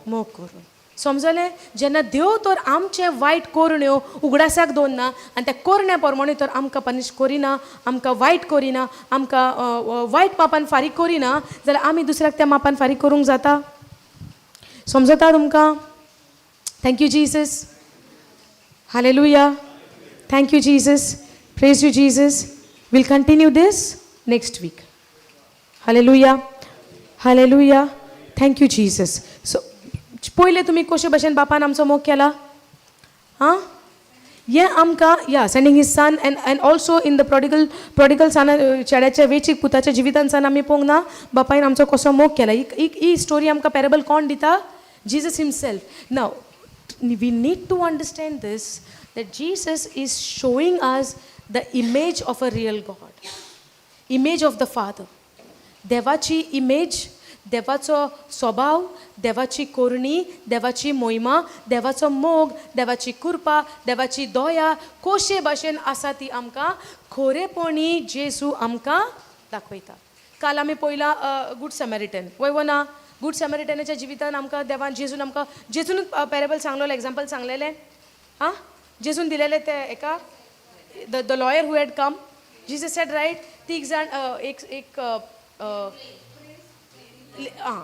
मोग करून. समजलें? जेन्ना देव तर आमचे वायट करण्यो उगडासाक दवरना आनी त्या करण्या प्रमाणे तर आमकां पनिश करिना, आमकां वायट करिना, आमकां वायट मापान फारीक करिना जाल्यार आमी दुसऱ्याक त्या मापान फारीक करूंक जाता? समजता तुमकां? Thank you Jesus. Hallelujah. Thank you Jesus. Praise you Jesus. We'll continue this next week. Hallelujah. Hallelujah. Thank you Jesus. So पयलें तुमी कशे भशेन बापान आमचो मोग केला? आं, हें आमकां या sending his son and also in the prodigal son, चेड्याच्या वेचीक पुताच्या जिवितान सान आमी पळोवंक ना बापायन आमचो कसो मोग केला. ही स्टोरी आमकां पॅरेबल कोण दिता? Jesus himself. Now we need to understand this, that Jesus is showing us the image of a real God, image of the Father. देवाची इमेज, देवाचो स्वभाव, देवाची करणी, देवाची मोहिमा, देवाचो मोग, देवाची कृपा, देवाची दया कशे भाशेन आसा ती आमकां खरेपणी जेजू आमकां दाखयता. काल आमी पळयला गूड सेमेरिटन, वय वो ना? गूड सेमेरिटनाच्या जिवितान आमकां देवान जेजून आमकां, जेजूनच पॅरेबल सांगलेलो, एग्जाम्पल सांगलेलें. आं, जेजून दिलेलें ते एका the lawyer who had come. Jesus said, right, तीग जाण एक एक आं,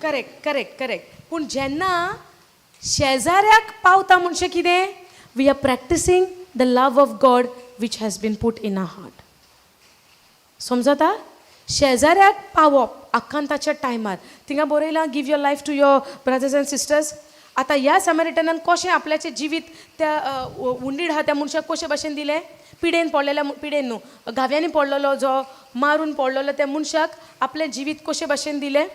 करेक्ट करेक्ट करेक्ट. पूण जेन्ना शेजाऱ्याक पावता म्हणजे कितें? We are practicing the love of God which has been put in our heart. समजता? शेजाऱ्याक पावप आकांताच्या टायमार. थिंगा बरयलां, give your life to your brothers and sisters. आतां ह्या समॅरिटनान कशें आपल्याचें जिवीत त्या वुंडीड आहा त्या मनशाक कशे भाशेन दिलें? पिडेन पडलेल्या, पिडेन न्हू, घाव्यांनी पडलेलो, जो मारून पडलेलो त्या मनशाक आपलें जिवीत कशे भाशेन दिलें?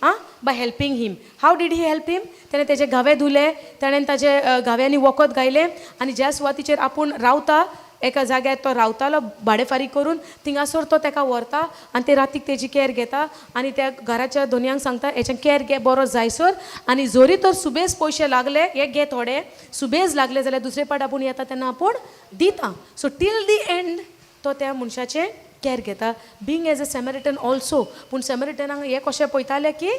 आं, by helping him. How did he help him? ताणें तेजे घावे धुले, ताणें ताजे घाव्यांनी वखद घायलें आनी ज्या सुवातीचेर आपूण रावता, एका जाग्यार तो रावतालो भाडें फारीक करून, थिंगासर तो ताका व्हरता आनी ते रातीक तेजी कॅर घेता आनी त्या घराच्या धनयांक सांगता, हेचें कॅर घे बरो जायसर आनी जरी तर सुबेज पयशे लागले, हे घे थोडे, सुबेज लागले जाल्यार दुसरे पाट आपूण येता तेन्ना आपूण दिता. सो टील the and तो त्या मनशाचें कॅर घेता, being as a Samaritan also. पूण सेमेरिटनाक हे कशें पळयताले की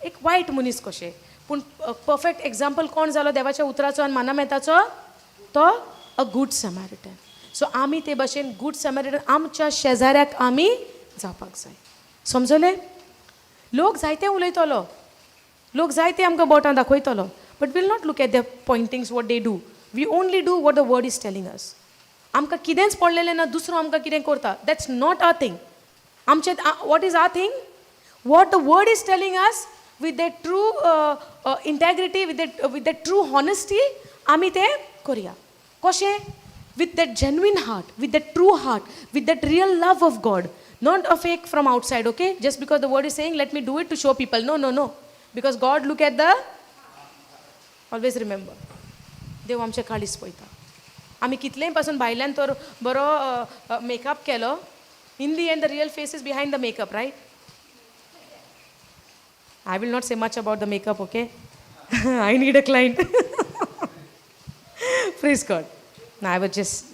एक वायट मनीस कशें. पूण परफेक्ट एग्जाम्पल कोण जालो देवाच्या उतराचो आनी मानामेताचो? तो अ गूड सेमेरिटन. सो आमी ते भाशेन गूड सेमेरिटन आमच्या शेजाऱ्याक आमी जावपाक जाय. समजलें? लोक जायते उलयतलो, लोक जायते आमकां बोटां दाखयतलो, but we'll not look at the pointings, what they do. We only do what the word is telling us. आमकां कितेंच पडलेलें ना दुसरो आमकां कितें करता. That's not our thing. आमचें, what is our thing? What the word is telling us, with that true integrity, with that true honesty आमी तें करया. कशें? With that genuine heart, with that true heart, with that real love of God, not a fake from outside, okay? Just because the word is saying, let me do it to show people. No, no, no. Because God look at the, always remember, देव आमचे काळीज पळयता. आमी कितलेय पासून भायल्यान तर बरो मेकअप केलो, in the end the real face is behind the makeup, right? I will not say much about the makeup, okay? I need a client. Praise God. No, I was just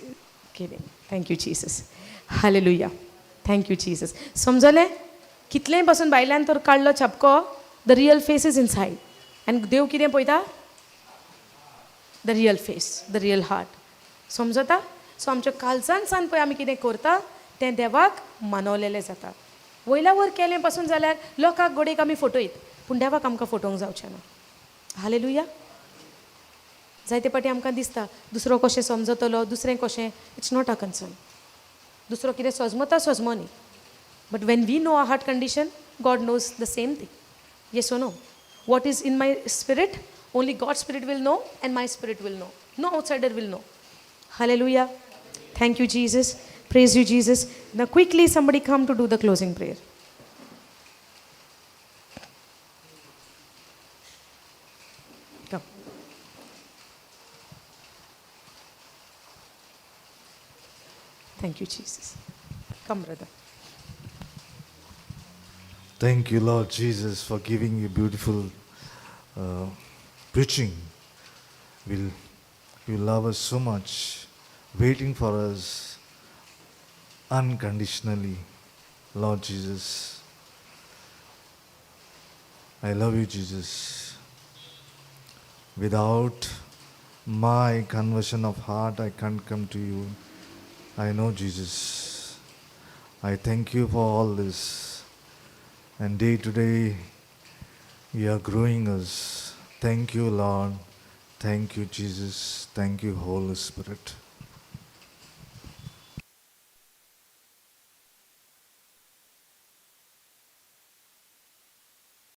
kidding. Thank you, Jesus. Hallelujah. Thank you, Jesus. समजलें? कितलेय पासून भायल्यान तर काडलो छापको, the real face is inside. आनी देव कितें पळयता? The real face, the real heart. समजता? सो आमच्या काळजान सान पळय आमी कितें करता तें देवाक मानवलेलें जाता. वयल्या वयर केलें पासून जाल्यार लोकांक घडयेक आमी फटयत, पूण देवाक आमकां फटोवंक जावचें ना. हालेलुया. जायते पाटी आमकां दिसता दुसरो कशें समजतलो, दुसरें कशें. It's not a concern. दुसरो कितें सजमता सजमो न्ही, but when we know our heart condition, God knows the same thing. Yes or no? What is in my spirit, only God spirit will know and my spirit will know. No outsider will know. Hallelujah. Thank you, Jesus. Praise you, Jesus. Now, quickly, somebody come to do the closing prayer. Come. Thank you, Jesus. Come, brother. Thank you, Lord Jesus, for giving you beautiful preaching. Will you love us so much, waiting for us unconditionally, Lord Jesus. I love you, Jesus. Without my conversion of heart, I can't come to you. I know, Jesus. I thank you for all this. And day to day, you are growing us. Thank you, Lord. Thank you, Jesus. Thank you, Holy Spirit.